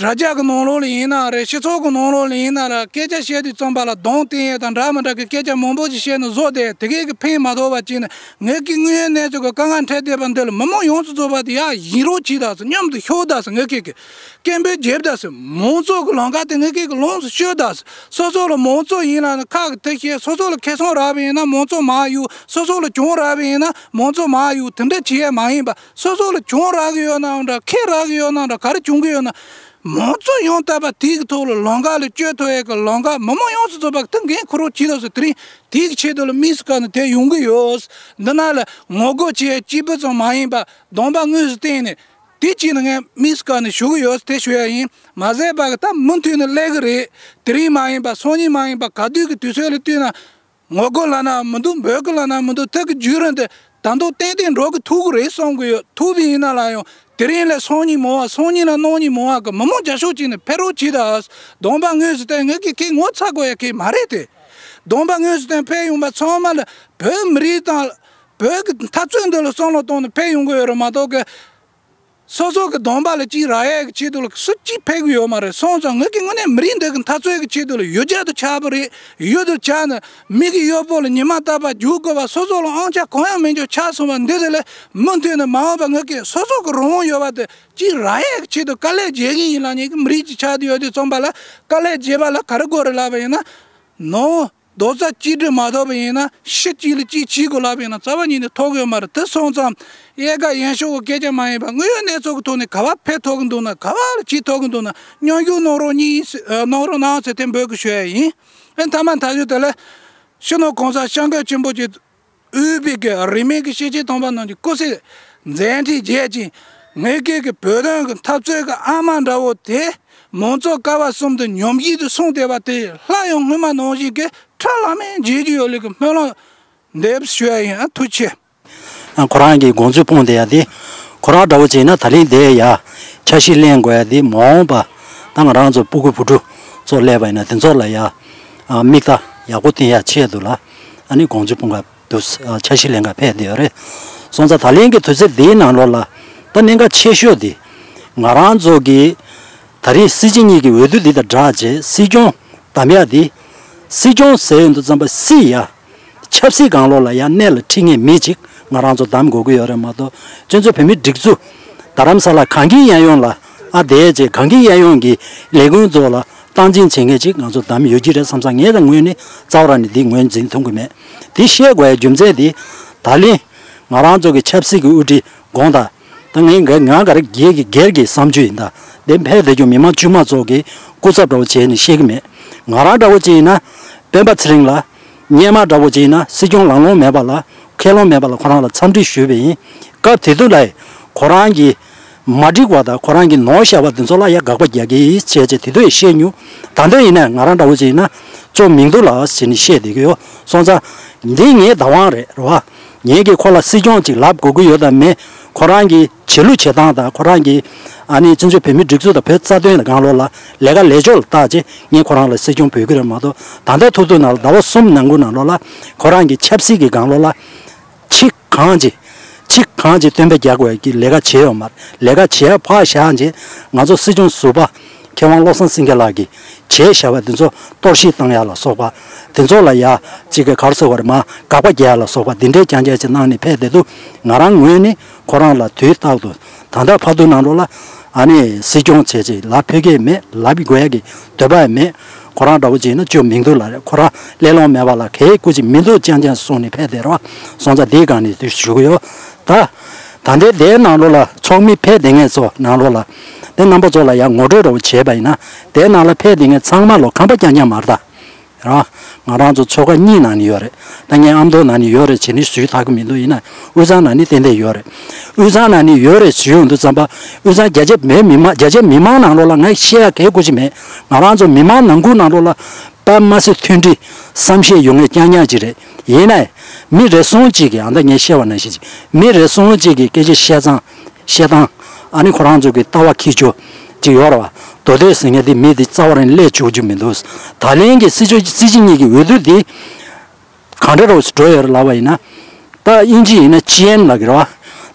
དྲ་རྒྱ་གི་ནང་ལོགས་ལ་ཡིན་ན་རེད། སྤྱི་ཚོགས་གི་ནང་ལོགས་ལ་ཡིན་ན་ར། སྐད་ཆ་བཤད་དུས་ཙམ་པ་ལ་གདོང་བསྟན་ཡས་དང་འདྲ་མི་འདྲ་གི་སྐད་ཆ་མང་པོ་ཞིག་བཤད་ནས་བཟོ་དེ་དེ་གས་ཀྱི་ཕན་མ་ཐོགས་པ་བྱས་ནས་ངེད་ཀྱི་དངོས་ཡོད་གནས་ཚུལ་གྱི་དཀའ་ངལ་འཕྲད་བསྡད་པ་འདི་ལ་མི་མང་ཡོངས་སུ་རྫོགས་པ་དེ་ཡར་ཡིན་རོགས་གྱིས་དང་སོ། མཉམ་དུ་ཤོག་དང་སོ། ངེད་ཀྱི་གི་སྐད་འབོད་བྱེད་དང་སོ། མང་གཙོ་གི་ལམ་ཁ་དེ་ངེད་ཀྱི་གི་ལོངས་སུ་སྤྱོད་དང་སོ། སོ་སོ་ལ་མང་གཙོ་ཡིན་ལ་ནི་ཁག་གི་དེ་བཤད། སོ་སོ་ལ་ཁེ་བཟང་རག་པ་ཡིན་ན་མང་གཙོ་མར་གཡུག་སོ་སོ་ལ་གྱོང་རག་པ་ཡིན་ན་མང་གཙོ་མར་གཡུག་དེ་འདྲ་བྱེད་ཡས་མ་ཡིན་པ། སོ་སོ་ལ་གྱོང་རག་གི་ཡོད་ནའང་འདྲ། ཁེ་རག་གི་ཡོད་ནའང་འདྲ། ག་རེ་བྱུང་གི་ཡོད་ན། མང་གཙོ་ཡང་དག་པ་དེའི་གི་ཐོག་ལ་ལམ་ཁ་ལ་བསྐྱོད་ཐུབ་ཡས་གི་ལམ་ཁ་མི་མང་ཡོངས་སུ་རྫོགས་པ་གི་ད་འགན་འཁུར་རོགས་གྱིས་དང་སོ། དེ་རིང་དེའི་གི་ཆེད་དུ་ལ་དམིགས་སུ་བཀར་ནས་དེ་ཡོང་གི་ཡོད། འདི་ན་ལ་ངོ་རྒོལ་བྱེད་ཡས་གཅིག་པུ་ཙམ་མ་ཡིན་པ་གདོང་པ་དངོས་སུ་བསྟན་ནས་དེ་གཅིག་ནི་ངས་དམིགས་སུ་བཀར་ནས་ཞུ་གི་ཡོད། དེ་ཞུ་ཡ་ཡིན། མ་ཟད་པ་གི་ད་མུ་མཐུད་ནས་སླེབས་གི་རེད། དེ་རིང་མ་ཡིན་པ་སང་ཉིན་མ་ཡིན་པ་ག་དུས་གི་དུས་ཚོད་ལ་བསྟུན་ན། ངོ་རྒོལ་ལབ་ན་མི་འདུག་འབོད་སྐུལ་ལབ་ན་མི་འདུག་དེ་གི་བརྒྱུད་རིམ་དེ་ད་དུང་ཏན་ཏན་འགྲོ་གི་ཐུག་གི་རེད་བསམ་གི་ཡོད། ཐུག་པ་ཡིན་ན་ལ་ཡང་དེ་རིང་ལས་སང་ཉིན་མང་བ། སང་ཉིན་ལ་གནངས་ཉིན་མང་བ་གི་མི་མང་རྒྱ་ཤོག་ཅིག་ནས་ཕེབས་རོགས་གྱིས་དང་། གདོང་པ་དངོས་སུ་བསྟན། ངེད་ཀྱིས་ཁྱེད་ངོ་ཚ་དགོས་ཡ་གི་མ་རེད་དེ། གདོང་པ་དངོས་སུ་བསྟན་ཕེབས་ཡོང་པ་ཚང་མ་ལ་བོད་མི་རིགས་དང་བོད་ཀྱི་འཐབ་རྩོད་འདི་ལ་བསམ་བློ་བཏང་ནས་ཕེབས་ཡོང་གི་ཡོད་རེད་མ་གཏོགས་གི་སོ་སོ་གི་གདོང་པ་ལ་གཅིག་རག་ཡས་ཀྱི་ཆེད་དུ་ལ་སུ་གཅིག་ཕེབས་ཀྱི་ཡོད་མ་རེད། སོང་ཙང་ངེད་ཀྱི་དངོས་གནས་མི་རིགས་འདི་གི་འཐབ་རྩོད་ཀྱི་ཆེད་དུ་ལ་ཡུལ་གྱར་དུ་ཆགས་པ་རེད། ཡུལ་དུ་ཆགས་ནས་མི་གི་གཡོག་པོ་ལ་ཉི་མ་རྟག་པར་རྒྱུག་དགོས་པ། སོ་སོ་ལ་དབང་ཆ་གང་ཡང་མེད་འཇོག་ཆགས་སོང་བ་འདི་དེ་ལས་མུ་མཐུད་ནས་མ་འོངས་པ་ངེད་ཀྱི་སོ་སོ་གི་རང་དབང་ཡོད་པ་དེ་གཅིག་རག་ཡས་ཀྱི་ཆེད་དུ་དཀའ་ལས་བརྒྱབ་ཀྱི་ཡིན་ལབ་མཁན་གྱི་མི་རིགས་ཅིག་ཆགས་བསྡད་ཡོད་དུས་ཙམ་པ་ལ་དཀའ་ལས་བརྒྱབ་པ་ལ་ག་རེ་དགོས་རེད་ལབ་པ་ཡིན་ན། ནོ། རྡོག་རྩ་གཅིག་སྒྲིལ་མ་ཐོབ་པ་ཡིན་ན་ཕྱི་གཅིག་ལ་གཅིག་བྱེད་དགོས་ལབ་པ་ཡིན་ན་རྩ་བ་ཉིད་ནས་ཐོབ་ཀྱི་ཡོད་མ་རེད། དེ་སོང་ཙང་གཡས་ཁ་གཡོན་ཕྱོགས་ཀྱི་སྐད་ཆ་མ་ཡིན་པ་དངོས་ཡོད་གནས་ཚུལ་གྱི་ཐོག་ནས་ག་པར་ཕེབས་ཐུབ་ཀྱི་འདུག་ན། ག་པར་ལ་བྱེད་ཐུབ་ཀྱི་འདུག་ན། མཉམ་ཞུགས་གནང་རོགས་གཉིས་གནང་རོགས་གནང་ཟེར་དེ་འབོད་སྐུལ་ཞུ་ཡ་ཡིན། ཨེ་མཐའ་མ་མཐའ་མཇུག་དེ་ལ་སྤྱི་ནོར་གོང་ས་སྐྱབས་མགོན་ཆེན་པོ་མཆོག་དབུས་པའི་གི་རིས་མེད་ཀྱི་སྐྱེས་ཆེན་དམ་པ་རྣམས་ཀྱི་སྐུ་ཚེ་མཛད་འཕྲིན་རྒྱས་ཅིང་། ངེད་ཀྱི་གི་བོད་དོན་གྱི་འཐབ་རྩོད་ཀྱི་ཨ་མ་འདྲ་བོ་དེ་མང་གཙོ་ཀ་བ་གསུམ་དུ་ཉམས་ཞིབ་ཏུ་སོང་བསྡད་པ་དེ་སླར་ཡང་སྔོན་མ་ནང་བཞིན་གྱི་ཁྲ་ལམ་མེར་མཇལ་རྒྱུ་ཡོད་ལེ་གི་སྨོན་ལམ་འདེབས་ཞུ་ཡ་ཡིན། ཨ་ཐུགས་རྗེ་ཆེ། ཁོ་རང་གི་དགོངས་ཚུལ་སྤུངས་བསྡད་ཡ་དེ་ཁོ་རང་འདྲ་བོ་བྱས་ན་ད་ལན་དེ་ཡ་འཆར་གཞི་ལེན་དགོས་ཡ་དེ་མ་འོངས་པ་ད་ང་རང་ཚོ་སྤུ་གུ་བུ་ཕྲུག་ཚོ་སླེབས་པ་ཡིན་ན་དེ་ཚོ་ལ་ཡ་མིག་ལྟ་ཡག་པོ་བསྟན་ཡ་ཆེད་དུ་ལ་ཨ་ནི་དགོངས་ཚུལ་སྤུངས་ག་དུ་འཆར་གཞི་ལེན་ག་ཕེབས་བསྡད་ཡོད་རེད། སོང་ཙང་ད་ལན་གྱི་དུས་ཚོད་འདིའི་ནང་ལོགས་ལ་ད་གནད་འགག་ཆེ་ཤོས་དེ་ང་རང་ཚོ་གི་ད་རེས་སྲིད་སྤྱི་གཉིས་ཀྱི་འོས་བསྡུ་འདི་དང་སྦྲགས་རྗེས་སྲིད་སྐྱོང་གདམ་ཡ་དེ་སྲིད་སྐྱོང་ཟེར་ཡོང་དུས་ཙམ་པ་སྲིད་ཡ་ཆབ་སྲིད་སྒང་ལོགས་ལ་ཡ་གནད་ལ་འཁྲི་མཁན་མི་གཅིག་ང་རང་ཚོ་གདམ་དགོས་ཀྱི་ཡོད་རེད་མ་གཏོགས་སྤྱི་ཚོགས་བོད་མིའི་སྒྲིག་འཛུགས་རྡ་རམ་ས་ལ་གངས་སྐྱིད་གཡས་གཡོན་ལ་ཨ་བསྡད་རྗེས་གངས་སྐྱིད་གཡས་གཡོན་གྱི་ལས་ཁུངས་ཚོ་ལ་སྟངས་འཛིན་བྱེད་མཁན་ཅིག་ང་ཚོ་གདམ་ཡོད་ཀྱི་རེད་བསམ་ས་ངས་ད་ངོས་ནས་རྩ་བ་རང་ནས་འདི་ངོས་འཛིན་ཐུབ་ཀྱི་མེད། འདི་བཤད་དགོས་ཡ་རྒྱུ་མཚན་འདི་ད་ལན་ང་རང་ཚོ་གི་ཆབ་སྲིད་ཀྱི་དབུ་ཁྲིད་དགོངས་དག་ད་ངས་ང་ག་རེ་སྒེར་གྱི་སྒེར་གྱི་བསམ་ཚུལ་ཡིན། ད་འདི་ཕལ་དེ་ཀྱང་མི་མང་དཀྱུས་མ་ཚོ་གི་སྐུ་ཚབ་འདྲ་བོ་བྱས་ནས་བཤད་ཀྱི་མེད། ང་རང་འདྲ་བོ་བྱས་ཡིན་ན་སྤེན་པ་ཚེ་རིང་ལ་སྔོན་མ་འདྲ་བོ་བྱས་ཡིན་ན་སྲིད་སྐྱོང་ལང་ལོང་མེད་པ་ལ་ ཁས་ལོང་མེད་པ་ལ་ཁོ་རང་ལ་འཚམས་འདྲི་ཞུས་པ་ཡིན། སྐབས་དེ་དུས་ལ་ཁོ་རང་གིས་མ་འགྲིག་པ་དང་ཁོ་རང་གིས་ནོར་བཞག་པ་དེ་ཚོ་ལ་ཡ་དགག་པ་རྒྱག་གི་ཡིན་བྱས་བྱས་དེ་དུས་ཡང་བཤད་མྱོང་། ད་ལྟ་ཡིན་ན་ང་རང་འདྲ་བོ་ཅིག་ཡིན་ན་ཅོ་མིང་ཐོ་ལགས་ཟེར་ནས་བཤད་བསྡད་ཀྱི་ཡོད། སོང་ཙང་འདི་ངའི་བདག་དབང་རེད་རེད་བ། ངེད་ཀྱིས་ཁོ་ལ་སྲིད་སྐྱོང་ཅིག་ལབ་དགོས་ཀྱི་ཡོད་དམ་མེད། ཁོ་རང་གི་བྱེད་ལུགས་བྱེད་སྟངས་དང་ཁོ་རང་གི་ཨ་ནི་བཙན་བྱོལ་བོད་མིའི་སྒྲིག་འཛུགས་དང་བོད་རྩ་དོན་ལ་སྒང་ལོགས་ལ་ལས་ཀ་ལས་ཕྱོགས་ལ་བལྟས་རྗེས་ངས་ཁོ་རང་ལ་སྲིད་སྐྱོང་འབོད་ཀྱི་རེད་མ་གཏོགས། ད་ལྟ་ཐུག་ཐུག་ནང་ལ་ཟླ་བ་གསུམ་ནང་ཁུལ་ནང་ལོགས་ལ་ཁོ་རང་གི་ཆབ་སྲིད་ཀྱི་སྒང་ལོགས་ལ་ཕྱི་གང་ཅི་ཕྱི་གང་ཅི་སྟོན་པ་རྒྱག་དགོས་ཀྱི་ལས་ཀ་བྱས་ཡོད་མ་རེད། ལས་ཀ་བྱས་ཕར་བཞག་རྗེས་ང་ཚོ་སྲིད་སྐྱོང་ཟུར་པ་མཁས་དབང་བློ་བཟང་སེང་གེ་ལགས་ཀྱིས་བྱས་བཞག་པ་དེ་ཚོ་གཏོར་བཤིག་བཏང་ཡ་ལ་སོགས་པ་དེ་ཚོ་ལ་ཡ་གཅིག་གི་ག་རེ་ཟེར་དགོས་རེད་མ་དགག་པ་རྒྱག་ཡ་ལ་སོགས་པ་འདི་འདྲའི་རྐྱང་རྐྱང་ཅིག་གནང་ནས་ཕེབས་བསྡད་འདུག་ང་རང་ངོས་ནས་ཁོ་རང་ལ་དུས་རྟག་ཏུ་ད་ལྟ་བར་དུ་ནང་ལོགས་ལ་ཨ་ནི་སྲིད་སྐྱོང་བྱས་ཅིག་ལབ་ཕོད་ཀྱི་མེད། ལབ་དགོས་ཡ་གི་འདོད་པ་ཡང་མེད། ཁོ་རང་འདྲ་བོ་ཅིག་ཡིན་ན་ཅོ་མིང་ཐོ་ལགས་རེད། ཁོ་རང་སླེབས་ལོང་མེད་པ་ལ་གའི་སྐུ་མཁྱེན་མི་འདུག་རྐྱང་རྐྱང་གསུངས་ནས་ཕེབས་བསྡད་རོགས། སོང་ཙང་དེའི་སྒང་ནས་དེ་ཞུ་གི་ཡོད། ད་ད་ལྟའི་དེའི་ནང་ལོགས་ལ་ཚོགས་མི་ཕེབས་བསྡད་མཁན་ཚོ་ནང་ལོགས་ལ་དེ་རྣམ་པ་ཚོ་ལ་ཡང་ངོ་སྤྲོད་འདྲ་བོ་བྱས་པ་ཡིན་ན་དེའི་ནང་ལ་ཕེབས་བསྡད་མཁན་ཚང་མ་ལོ་ཁམས་པ་རྐྱང་རྐྱང་མ་རེད་ད། ར། ང་རང་ཚོ་ཚོགས་ཁག་གཉིས་ནང་ནས་ཡོད་རེད། ད་ངས་ཨ་མདོ་ནང་ནས་ཡོད་རེད་བྱས་ནས་ཞུས་ཐག་གི་མི་འདུག་ཡིན་ན་དབུས་གཙང་ནང་ནས་ཏན་ཏན་ཡོད་རེད། དབུས་གཙང་ནང་ནས་ཡོད་རེད་ཞུས་ཡོང་དུས་ཙམ་པ་དབུས་གཙང་རྒྱ་ཆེ་མེད་མི་མང་རྒྱ་ཆེ་མི་མང་ནང་ལོགས་ལ་ངས་བཤད་ཡ་གའི་སྐུ་མཁྱེན་མེད། ང་རང་ཚོ་མི་མང་ནང་ཁུལ་ནང་ལོགས་ལ་དཔེ་མ་སྲིད་མཐུན་སྒྲིལ་བསམ་ཤེས་ཡོད་མཁན་རྐྱང་རྐྱང་ཅིག་རེད། ཡིན་ནའི་མི་རེ་ཟུང་གཅིག་གིས་ཨ་ད་ངས་བཤད་པ་ནང་བཞིན་ཅིག་མི་རེ་ཟུང་གཅིག་གིས་སྐད་ཆ་བཤད་ཙང་། བཤད་སྟངས། ཨ་ནི་ཁོ་རང་ཚོ་གི་ལྟ་བ་འཁྱེར་ཆོག་ཅིག་ཡོད་རེད་བ། མདོ་སྟོད་ཟེར་མཁན་དེ་མི་དེ་རྩ་བ་རང་སླེབས་བཅུག་རྒྱུ་མི་འདུག་ད་ལན་གྱི་སྲིད་སྐྱོང་སྲིད་སྤྱི་གཉིས་ཀྱི་འོས་བསྡུ་དེ་གང་འདྲ་རོགས་སུ་འགྲོ་ཡོད་རེད་ལབ་པ་ཡིན་ན། ད་དབྱིན་ཇི་ཡིན་ན་ཅི་ཨེན་ལབ་ཀྱི་རེད་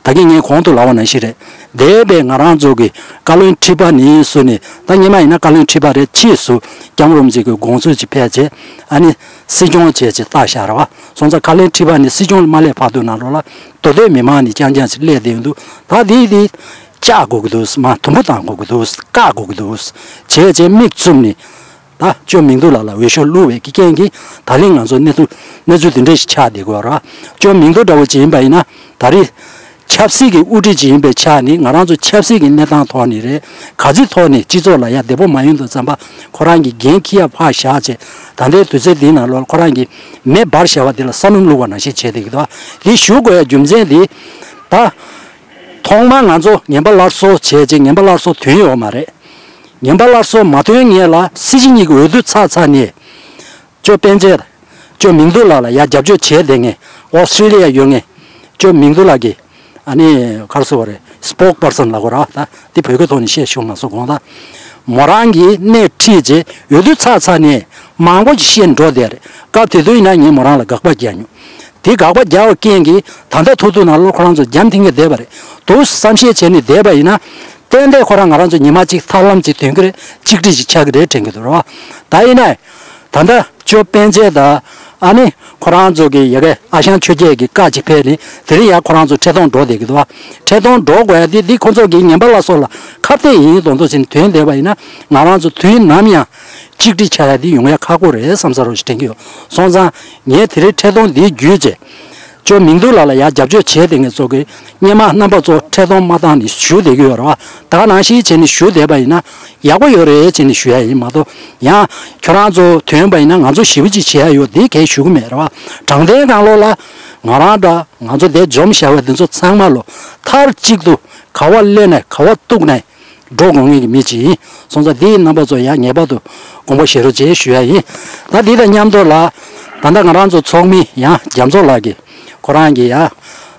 བ། ད་གིན་ངས་གོང་དུ་ལབ་པ་ནང་བཞིན་རེད། འདས་པའི་ང་རང་ཚོ་གི་བཀའ་བློན་ཁྲི་པ་ནས་བཟུང་ནས་ད་སྔོན་མ་ཡིན་ན་བཀའ་བློན་ཁྲི་པ་རེད། ཕྱིས་སུ་སྐྱབས་མགོན་རིན་པོ་ཆེ་གི་དགོངས་ཚུལ་ཅིག་ཕེབས་རྗེས་ཨ་ནི་སྲིད་སྐྱོང་བྱས་ཅིག་བཏགས་བཞག་རེད་བ། སོང་ཙང་བཀའ་བློན་ཁྲི་པ་ནས་སྲིད་སྐྱོང་ལ་མ་སླེབས་བར་དུ་ནང་ལོགས་ལ། མདོ་སྟོད་མི་མང་ནས་རྐྱང་རྐྱང་ཞིག་སླེབས་བསྡད་ཡོད་འདུག་ད་དེ་དེ་བཅག་དགོས་ཀྱི་འདུག་མ་དུམ་བུ་བཏང་དགོས་ཀྱི་འདུག་བཀག་དགོས་ཀྱི་འདུག་བྱས་བྱས་མིག་བཙུམ་ནས་ད་ཅོ་མིང་ཐོ་ལགས་ལ་འོས་ཤོག་བླུགས་པའི་གི་རྐྱེན་གྱིས་ད་ལན་ང་ཚོ་གནས་ཚུལ་གནས་ཚུལ་དེ་འདྲ་ཞིག་ཆགས་བསྡད་དགོས་ར། ཅོ་མིང་ཐོ་འདྲ་བོ་ཅིག་ཡིན་པ་ཡིན་ན་ད་རེས་ཆབ་སྲིད་ཀྱི་དབུ་ཁྲིད་ཅིག་ཡིན་པའི་ཆ་ནས་ང་རང་ཚོ་ཆབ་སྲིད་ཀྱི་གནས་སྟངས་ཐོག་ནས་རེད། ག་ཚོད་ཐོག་ནས་སྤྱི་ཚོགས་ལ་ཡ་བདེ་པོ་མ་ཡོང་དུས་ཙམ་པ་ཁོ་རང་གི་འགན་འཁྱེར་ཡ་ཕར་བཞག་བྱས་ད་ལྟའི་དུས་ཚོད་འདིའི་ནང་ལོགས་ཁོ་རང་གི་མེ་འབར་བཞག་པ་དེ་ལ་ས་སྣུམ་བླུགས་པ་ནང་བཞིན་བྱས་བསྡད་ཀྱི་འདུག་དེ་ཞུ་དགོས་ཡ་རྒྱུ་མཚན་དེ་ད། ཐོག་མར་ང་ཚོ་ངན་པ་སླར་གསོ་བྱས་རྗེས་ངན་པ་སླར་གསོ་ཐོན་ཡོད་མ་རེད། ངན་པ་སླར་གསོ་མ་ཐོན་སྔོན་ལ་སྲིད་སྤྱི་གཉིས་ཀྱི་འོས་བསྡུ་ཚར་ཚར་ནས། ཅོ་སྤེན་ཚེ། ཅོ་མིང་ཐོ་ལགས་ལ་ཡ་རྒྱབ་སྐྱོར་བྱས་བསྡད་མཁན་ཨོ་སི་ཀྲི་ལི་ཡ་ཡོད་མཁན། ཅོ་མིང་ཐོ་ལགས་ཀྱི་ཨ་ནི་ག་རེ་ཟེར་བ་རེད། སི་པོག་པར་སན་ལབ་དགོས་ར་ད་དེ་བོད་སྐད་ཐོག་ནས་བཤད་ཤོག་མ་སོང་དགོངས་དག་མོ་རང་གིས་སྣེ་ཁྲིད་རྗེས་འོས་བསྡུ་ཚར་ཚར་ནས་མང་པོ་ཞིག་བཤད་འགྲོ་བསྡད་རེད། སྐབས་དེ་དུས་ཡིན་ན་ངས་མོ་རང་ལ་དགག་པ་རྒྱག་མྱོང་། དེ་དགག་པ་རྒྱག་པའི་རྐྱེན་གྱིས་ད་ལྟ་ཐུག་ཐུག་ནང་ལོགས་ཁོ་རང་ཚོ་རྒྱབ་འཐེན་གྱི་བསྡད་པ་རེད། དུ་བསམ་ཤེས་བྱས་ནས་བསྡད་པ་ཡིན་ན། ཏན་ཏན་ཁོ་རང་ང་རང་ཚོ་ཉི་མ་གཅིག་ཐབས་ལམ་གཅིག་ཐོན་གྱི་རེད། གཅིག་སྒྲིལ་ཞིག་ཆགས་ཀྱི་རེད་དྲན་གྱི་འདུག་རོ། ད་ཡིན་ན། ད་ལྟ་ཅོ་སྤེན་ཚེ་དང་ཨ་ནི་ཁོ་རང་ཚོ་གི་ཡ་གི་ཨ་ཞང་ཆོས་རྒྱལ་གྱི་བཀའ་གཅིག་ཕེབས་ནས་དེ་རིང་ཡང་ཁོ་རང་ཚོ་འཕྲིན་གཏོང་འགྲོ་བསྡད་ཀྱི་འདུག་བ། འཕྲིན་གཏོང་འགྲོ་དགོས་ཡ་དེ་འདི་ཁོ་ཚོ་གི་ངན་པ་སླར་གསོ་ལ་ཁ་གཏད་ཡིན་མདོག་མདོག་བྱས་ནས་ཐོན་བསྡད་པ་ཡིན་ན་ང་རང་ཚོ་དུས་ནམ་ཡང་གཅིག་སྒྲིལ་ཆགས་ཡ་དེ་ཡོང་ཡ་ཁག་པོ་རེད་བསམ་ས་རོ་ཞིག་དྲན་གྱི་ཡོད། སོང་ཙང་ངས་དེ་རིང་འཕྲིན་གཏོང་འདི་བརྒྱུད་བྱས། ཅོ་མིང་ཐོ་ལགས་ལ་ཡང་རྒྱབ་སྐྱོར་བྱས་བསྡད་མཁན་ཚོ་གིས་སྔོན་མ་རྣམ་པ་ཚོ་འཕྲིན་གཏོང་མ་བཏང་ནས་ཞུ་བསྡད་ཀྱི་ཡོད་རེད་བ། ད་ག་ནང་བཞིན་བྱས་ནས་ཞུ་བསྡད་པ་ཡིན་ན་ཡག་པོ་ཡོད་རེད་བྱས་ནས་ཞུ་ཡ་ཡིན་མ་གཏོགས་ཡང་ཁྱོད་རང་ཚོ་ཐོན་པ་ཡིན་ན་ང་ཚོ་ཞེ་པོ་ཅིག་བྱེད་ཡ་ཡོད་དེ་གས་ཞུ་གི་མེད་རེད་བ། དྲང་བདེན་སྒང་ལོགས་ལ་ང་རང་འདྲ་ང་ཚོ་དེ་འཛོམས་བཞག་པ་དེ་ཚོ་ཚང་མ་ལོ་མཐར་གཅིག་ཏུ་ག་བ་སླེབས་ནས་ག་བ་གཏུགས་ནས། འགྲོ་དགོས་ངེས་ཀྱི་མི་ཅིག་ཡིན། སོང་ཙང་འདིའི་རྣམ་པ་ཚོ་ཡང་ངེས་པར་དུ་དགོངས་པ་བཞེས་རོགས་བྱེད་ཞུ་ཡ་ཡིན། ད་འདི་དང་མཉམ་དུ་ལ་ད་ལྟ་ང་རང་ཚོ་ཚོགས་མི་ཡང་རྒྱ་མཚོ་ལགས་ཀྱིས་ཁོ་རང་གི་ཡང་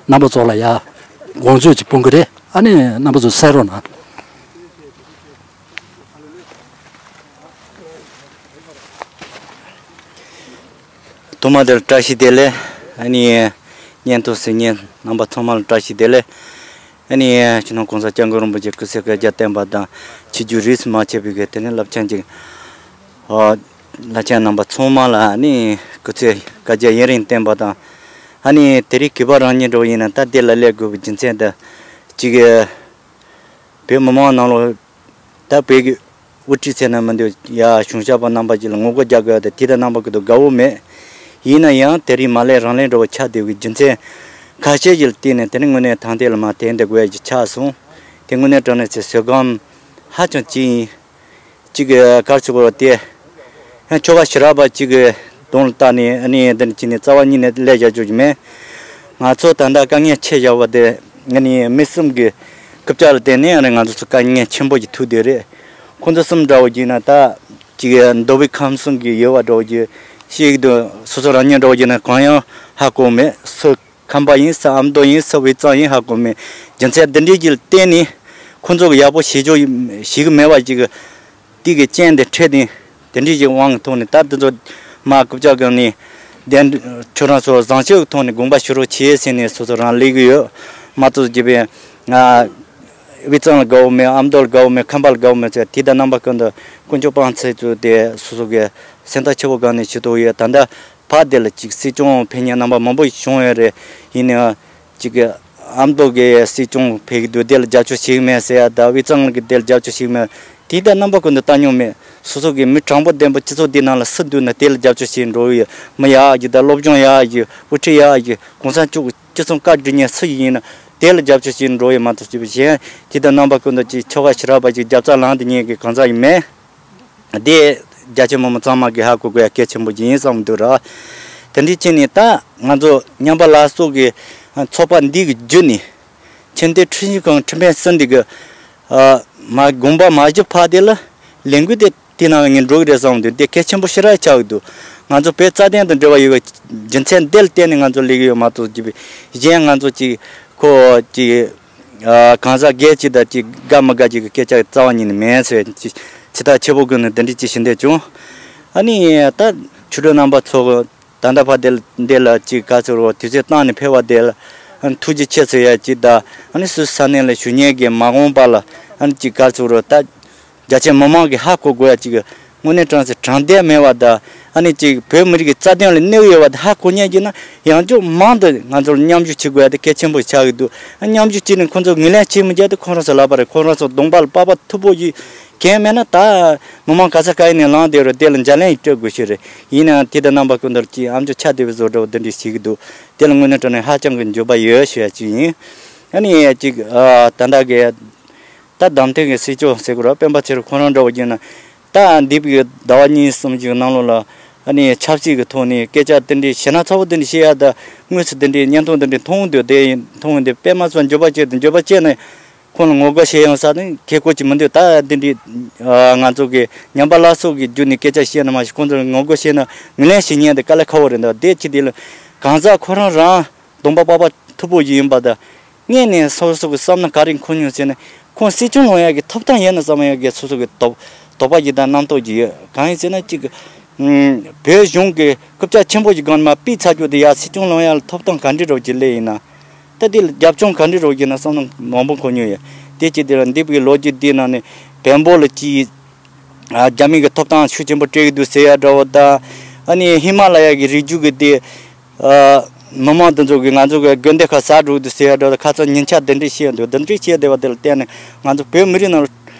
རྣམ་པ་ཚོ་ལ་ཡང་དགོངས་ཚུལ་ཅིག་སྤུངས་ཀྱི་རེད། ཨ་ནི་རྣམ་པ་ཚོ་གསན་རོགས་གནང་། ཐོག་མ་དེར་བཀྲ་ཤིས་བདེ་ལེགས། ཨ་ནི་སྙན་ཐོ་གསན་མཁན་རྣམ་པ་ཚང་མ་ལ་བཀྲ་ཤིས་བདེ་ལེགས། ཨ་ནི་སྤྱི་ནོར་༸གོང་ས་༸སྐྱབས་མགོན་རིན་པོ་ཆེ་སྐུ་ཚེ་བསྐལ་བརྒྱར་བརྟན་པ་དང་། ཆོས་བརྒྱུད་རིས་སུ་མ་ཆད་པའི་གི་དེ་ནི་བླ་ཆེན་གྱི་ཨ་བླ་ཆེན་རྣམ་པ་ཚང་མ་ལ་ཨ་ནི་སྐུ་ཚེ་བསྐལ་བརྒྱར་ཡུན་རིང་བརྟན་པ་དང་། ཨ་ནི་དེ་རིང་གུས་པ་རང་ཉིད་འདྲ་བོ་ཡིན་ན་ད་དེ་ལ་སླེབས་དགོས་པའི་རྒྱུ་མཚན་དེ་གཅིག་གི་བོད་མི་མང་ནང་ལོགས་ད་བོད་ཀྱི་དབུ་ཁྲིད་ཟེར་ན་མི་འདུག་ཡ། གཞུང་ཞབས་པ་རྣམ་པ་ཅིག་ལ་ངོ་རྒོལ་རྒྱག་དགོས་ཡ་དེ་དེ་དང་རྣམ་པ་ཀུན་ཏུ་དགའ་བོ་མེད། ཡིན་ན་ཡང་དེ་རིང་མ་སླེབས་རང་སླེབས་འདྲ་བོ་ཆགས་བསྡད་པའི་རྒྱུ་མཚན་ཁ་ཤས་ཅིག་ལ་བརྟེན་ནས་དེ་ནི་དངོས་གནས་ཐང་སྟེང་ལ་མ་དེ་འདྲ་དགོས་ཡ་ཅིག་ཆགས་སོང་། དེ་དངོས་གནས་དྲང་གནས་ཚེ་བསོད་སྒོམ་ཧ་ཅང་ཅིག་ཡིན། གཅིག་གི་གར་ཚུགས་པ་དེ། ཡང་ཆོལ་ཁ་ཞི་རགས་པ་གཅིག་གི་གདོང་ལ་བལྟས་ནས་ཨ་ནི་འདི་འདྲ་བྱས་ནས་རྩ་བ་ཉིད་ནས་སླེབས་བཞག་རྒྱུ་ཞིག་མེད། ང་ཚོ་ད་ལྟ་དཀའ་ངལ་ཆེ་བཞག་པ་དེ་ང་ནི་མི་གསུམ་གྱི་རྐུབ་བཀྱག་ལ་བརྟེན་ནས་ང་ནི་ང་ཚོ་ཚོ་དཀའ་ངལ་ཆེན་པོ་ཞིག་ཐུག་བསྡད་རེད། ཁོང་ཚོ་གསུམ་འདྲ་བོ་ཅིག་ན་ད་ཅིག་མདོ་དབུས་ཁམས་གསུམ་གྱི་ཡོད་པ་འདྲ་བོ་ཅིག་ཤེས་ཀྱི་འདུག་སོ་སོ་རང་ཉིད་འདྲ་བོ་ཅིག་ན་གང་ཡང་ཧ་གོ་མེད། སུ་ཁམས་པ་ཡིན། སུ་ཨ་མདོ་ཡིན། སུ་དབུས་གཙང་ཡིན་ཧ་གོ་མེད། རྒྱུ་མཚན་འདི་འདྲའི་ཅིག་ལ་བརྟེན་ནས་ཁོང་ཚོ་གི་ཡག་པོ་བྱེད་ཆོག་བྱེད་ཀྱི་མེད་པ་ཅིག་གི་དེ་གི་རྐྱེན་དེ་འཕྲད་དེ་དེ་འདྲའི་ཞིག་དབང་གི་ཐོག་ནས་ད་དེ་ཚོ་མ་རྐུབ་བཀྱག་གང་ནས་དེ་ཁྱོད་རང་ཚོ་བཟང་སྤྱོད་ཀྱི་ཐོག་ནས་དགོངས་པ་ཞུ་རོགས་བྱེད་ཟེར་ནས་སོ་སོ་རང་སླེབས་ཀྱི་ཡོད། མ་གཏོགས་ཅི་བས་ང་དབུས་གཙང་ལ་དགའ་བོ་མེད། ཨ་མདོ་ལ་དགའ་བོ་མེད། ཁམས་པ་ལ་དགའ་བོ་མེད་ཟེར་དེ་ལྟར་རྣམ་པ་ཀུན་ཏུ་དཀོན་མཆོག་དཔང་ཚད་ཚུལ་དེ་སོ་སོ་གི་སེམས་ཐག་ཆེ་བོ་གང་ནས་ཞུ་ཐུབ་ཡོད། ད་ལྟ་ཕར་དེ་ལ་ཅིག་སྲིད་སྐྱོང་ཕེབས་མཁན་རྣམ་པ་མང་པོ་ཞིག་བྱུང་ཡོད་རེད། ཡིན་ནའང་། གཅིག་གི་ཨ་མདོ་གི་སྲིད་སྐྱོང་ཕེབས་ཀྱི་འདུག་དེ་ལ་རྒྱབ་སྐྱོར་བྱེད་ཀྱི་མེད་ཟེར་ཡ་དང་དབུས་གཙང་གི་དེ་ལ་རྒྱབ་སྐྱོར་བྱེད་ཀྱི་མེད། དེ་ལྟར་རྣམ་པ་ཀུན་ཏུ་ལྟ་མྱོང་མེད། སོ་སོ་གི་མི་དྲང་པོ་ལྡན་པ་སྤྱི་ཚོགས་འདི་ནང་ལ་སུ་འདུག་ན་དེ་ལ་རྒྱབ་སྐྱོར་བྱེད་འགྲོ་གི་ཡོད། མི་ཡག་གི་དང་སློབ་སྦྱོང་ཡག་གི་དབུ་ཁྲིད་ཡག་གི་གོང་ས་མཆོག་གི་སྤྱི་ཚོགས་བཀའ་སྒྲུབ་མཁན་སུ་ཡིན་ན་དེ་ལ་རྒྱབ་སྐྱོར་བྱེད་འགྲོ་ཡོད་མ་གཏོགས་ཅི་བྱེད་དེ་ལྟར་རྣམ་པ་ཀུན་ཏུ་ཅིག་ཆོལ་ཁ་ཞེ་དྲག་པ་ཅིག་རྒྱབ་རྩ་ལངས་དེ་ཉན་གི་གང་ཟག་ཡིན་མེད། དེ་རྒྱ་ཆེ་མི་མང་ཚང་མ་གིས་ཧ་གོ་དགོས་ཡ་གལ་ཆེན་པོ་ཅིག་ཡིན་བསམ་འདུག་ར། དེ་འདྲའི་ཆེད་ནས་ད་ང་ཚོ་ཉམས་པ་སླར་གསོ་གི་ཚོགས་པ་འདི་གི་བརྒྱུད་ནས་ཆེས་མཐོའི་ཁྲིམས་ཞིབ་ཁང་ཁྲིམས་དཔོན་གསུམ་འདི་གི་མ་དགོངས་པ་མ་ཞུ་བར་དེ་ལ་ལས་འགུལ་དེ་དེ་ནང་ངས་འགྲོ་གི་རེད་བསམ་འདུག་དེ་གལ་ཆེན་པོ་ཞེ་དྲག་ཆགས་ཀྱི་འདུག་ང་ཚོ་བོད་རྩ་དོན་དང་འབྲེལ་བ་ཡོད་པའི་རྒྱུ་མཚན་འདི་ལ་བརྟེན་ནས་ང་ཚོ་སླེབས་ཀྱི་ཡོད་མ་གཏོགས་ཅི་གཞན་ང་ཚོ་ཅིག་ཁོ་ཅིག་གང་ཟག་སྒེར་གཅིག་དང་གཅིག་དགའ་མི་དགའ་གཅིག་གི་སྐད་ཆ་རྩ་བ་ཉིད་ནས་མེད་ཟེར་ཅི་ཚིག་ཐག་ཆོད་པོ་ཀུན་ནས་འདི་འདྲ་ཅིག་ཞུ་འདོད་བྱུང་། ཨ་ནི་ད་ཆོས་གྲོགས་རྣམ་པ་ཚོ་ད་ལྟ་བར་དེ་ལ་འདི་ལ་ཅིག་ག་ཚོད་རོ་དུས་ཚོད་བཏང་ནས་ཕེབས་པ་དེ་ལ་ཨ་ནི་ཐུགས་རྗེ་ཆེ་ཟེར་ཡ་ཅིག་དང་ཨ་ནི་སུ་ས་གནས་ལ་བཞུགས་མཁན་གྱི་མ་འོངས་པ་ལ་ཨ་ནི་ཅིག་ག་ཚོད་རོ་ད། རྒྱ་ཆེ་མི་མང་གིས་ཧ་གོ་དགོས་ཡ་གཅིག་དངོས་གནས་དྲང་གནས་དྲང་བདེན་མེད་པ་དང་ཨ་ནི་གཅིག་བོད་མི་རིགས་ཀྱི་རྩ་དོན་ལ་གནོད་ཡོད་པ་དེ་ཧ་གོ་མཁན་གྱི་ན་ཡང་བསྐྱར་མང་དུ་ང་ཚོར་མཉམ་ཞུགས་བྱེད་དགོས་ཡ་དེ་གལ་ཆེན་པོ་ཆགས་ཀྱི་འདུག་མཉམ་ཞུགས་བྱས་ནས་ཁོང་ཚོ་ངོས་ལེན་བྱེད་མི་བྱེད་དེ་ཁོང་རང་ཚོ་ལབ་པ་རེད། ཁོང་རང་ཚོ་གདོང་པ་ལ་པགས་པ་མཐུག་པོ་ཡིས་གན་མེད་ན་ད་མི་མང་ག་ས་ག་ཡིན་ནས་ལངས་བསྡད་རེད། དེ་ལ་འཇར་ལན་ཡིས་སྤྲོད་དགོས་ཤེས་རེད། ཡིན་ནའང་དེ་དང་རྣམ་པ་ཀུན་ཏུ་གཅིག་ཨ་མཆོག་ཆ་དེ་བའི་བཟོ་འདྲ་བོ་འདི་འདྲ་བྱེད་ཀྱི་འདུག་དེ་ལ་དངོས་གནས་དྲང་གནས་ཧ་ཅང་གི་འགྱོད་པ་ཡོད་ཞུ་ཡ་གཅིག་ཡིན། ཨ་ནི་གཅིག་ད་ལྟ་གི་ད་བདམས་ཐོན་གྱི་སྲིད་སྐྱོང་ཟེར་དགོས་ར་སྤེན་པ་ཚེ་རིང་ཁོང་རང་འདྲ་བོ་ཡིན་ན་ད་འདས་པའི་ཟླ་བ་གཉིས་གསུམ་ཞིག་ནང་ལོགས་ལ་ཨ་ནི་ཆབ་སྲིད་ཀྱི་ཐོག་ནས་སྐད་ཆ་དེ་འདྲའི་ཞེ་ན་ཚ་བོ་དེ་འདྲ་བཤད་ཡ་ད་དངོས་སུ་དེ་འདྲའི་བརྙན་ཐུང་དེ་འདྲའི་མཐོང་འདུག་དེ་མཐོང་འདི་དཔེ་མ་སོང་འགྱོད་པ་སྐྱེས་འདུག་འགྱོད་པ་སྐྱེས་ནས་ཁོང་ལ་ངོ་རྒོལ་བྱེད་ཡོང་ས་ནི་ཁེ་ཁོ་ཅིག་མི་འདུག་ད་དེ་འདྲའི་ང་ཚོ་གི་ཉམས་པ་སླར་གསོ་གི་བརྒྱུད་ནས་སྐད་ཆ་བཤད་ན་མ་གཞི་ཁོང་ཚོར་ངོ་རྒོལ་བྱས་ན་ངོས་ལེན་བྱེད་ཉན་དེ་དཀའ་ལས་ཁག་པོ་རེད་འདུག་དེ་ཅི་དེ་ལ་གང་ཟག་ཁོ་རང་རང་གདོང་པ་པགས་པ་མཐུག་པོ་ཞིག་ཡིན་པ་དང་། སྔོན་ནས་སོ་སོ་གི་བསམ་ན་ག་རེ་འཁོར་མྱོང་ཟེར་ན། ཁོང་སྲིད་སྐྱོང་ལོངས་ཡག་གི་ཐོབ་ཐང་ཡོད་ན་བསམ་ཡག་གི་སོ་སོ་གི་དོགས་དོགས་པ་ཞིག་དང་རྣམ་རྟོག་ཅིག་ཡོད། གང་ཡིན་ཟེར་ན་གཅིག་གི་བོད་གཞུང་གི་རྐུབ་བཀྱག་ཆེན་པོ་ཞིག་སྒང་ནས་མར་ཕུད་ཚར་རྒྱུ་དེ་ཡ་སྲིད་སྐྱོང་ལོངས་ཡག་ལ་ཐོབ་ཐང་ག་འདྲ་རོགས་ཀྱི་སླེབས་ཡིན་ན། ད་དེ་ལ་རྒྱབ་ལྗོངས་ག་འདྲ་རོགས་ཀྱི་ན་བསམ་ན་མང་པོ་འཁོར་མྱོང་ཡོད། དེ་ཅི་དེ་ལ་འདས་པའི་ལོ་རྒྱུས་འདིའི་ནང་ནས་བོན་པོ་ལ་ཅིག་རྒྱ་མི་གི་ཐོབ་ཐང་ཤུགས་ཆེན་པོ་སྤྲད་ཀྱི་འདུག་ཟེར་ཡ་འདྲ་བོ་དང་། ཨ་ནི་ཧི་མ་ལ་ཡ་གི་རི་རྒྱུད་གི་དེ། ཨ། མི་མང་དེ་ཚོ་གིས་ང་ཚོ་གི་དགོན་སྡེ་ཁག་ཟ་འགྲོ་གི་འདུག་ཟེར་ཡ་འདྲ་བོ་དང་ཁ་སང་ཉིན་ཆ་དེ་འདྲས་བཤད་འདུག་དེ་འདྲས་བཤད་བསྡད་པ་དེ་ལ་བརྟེན་ནས་ང་ཚོ་བོད་མི་རིགས་ནང་ལ་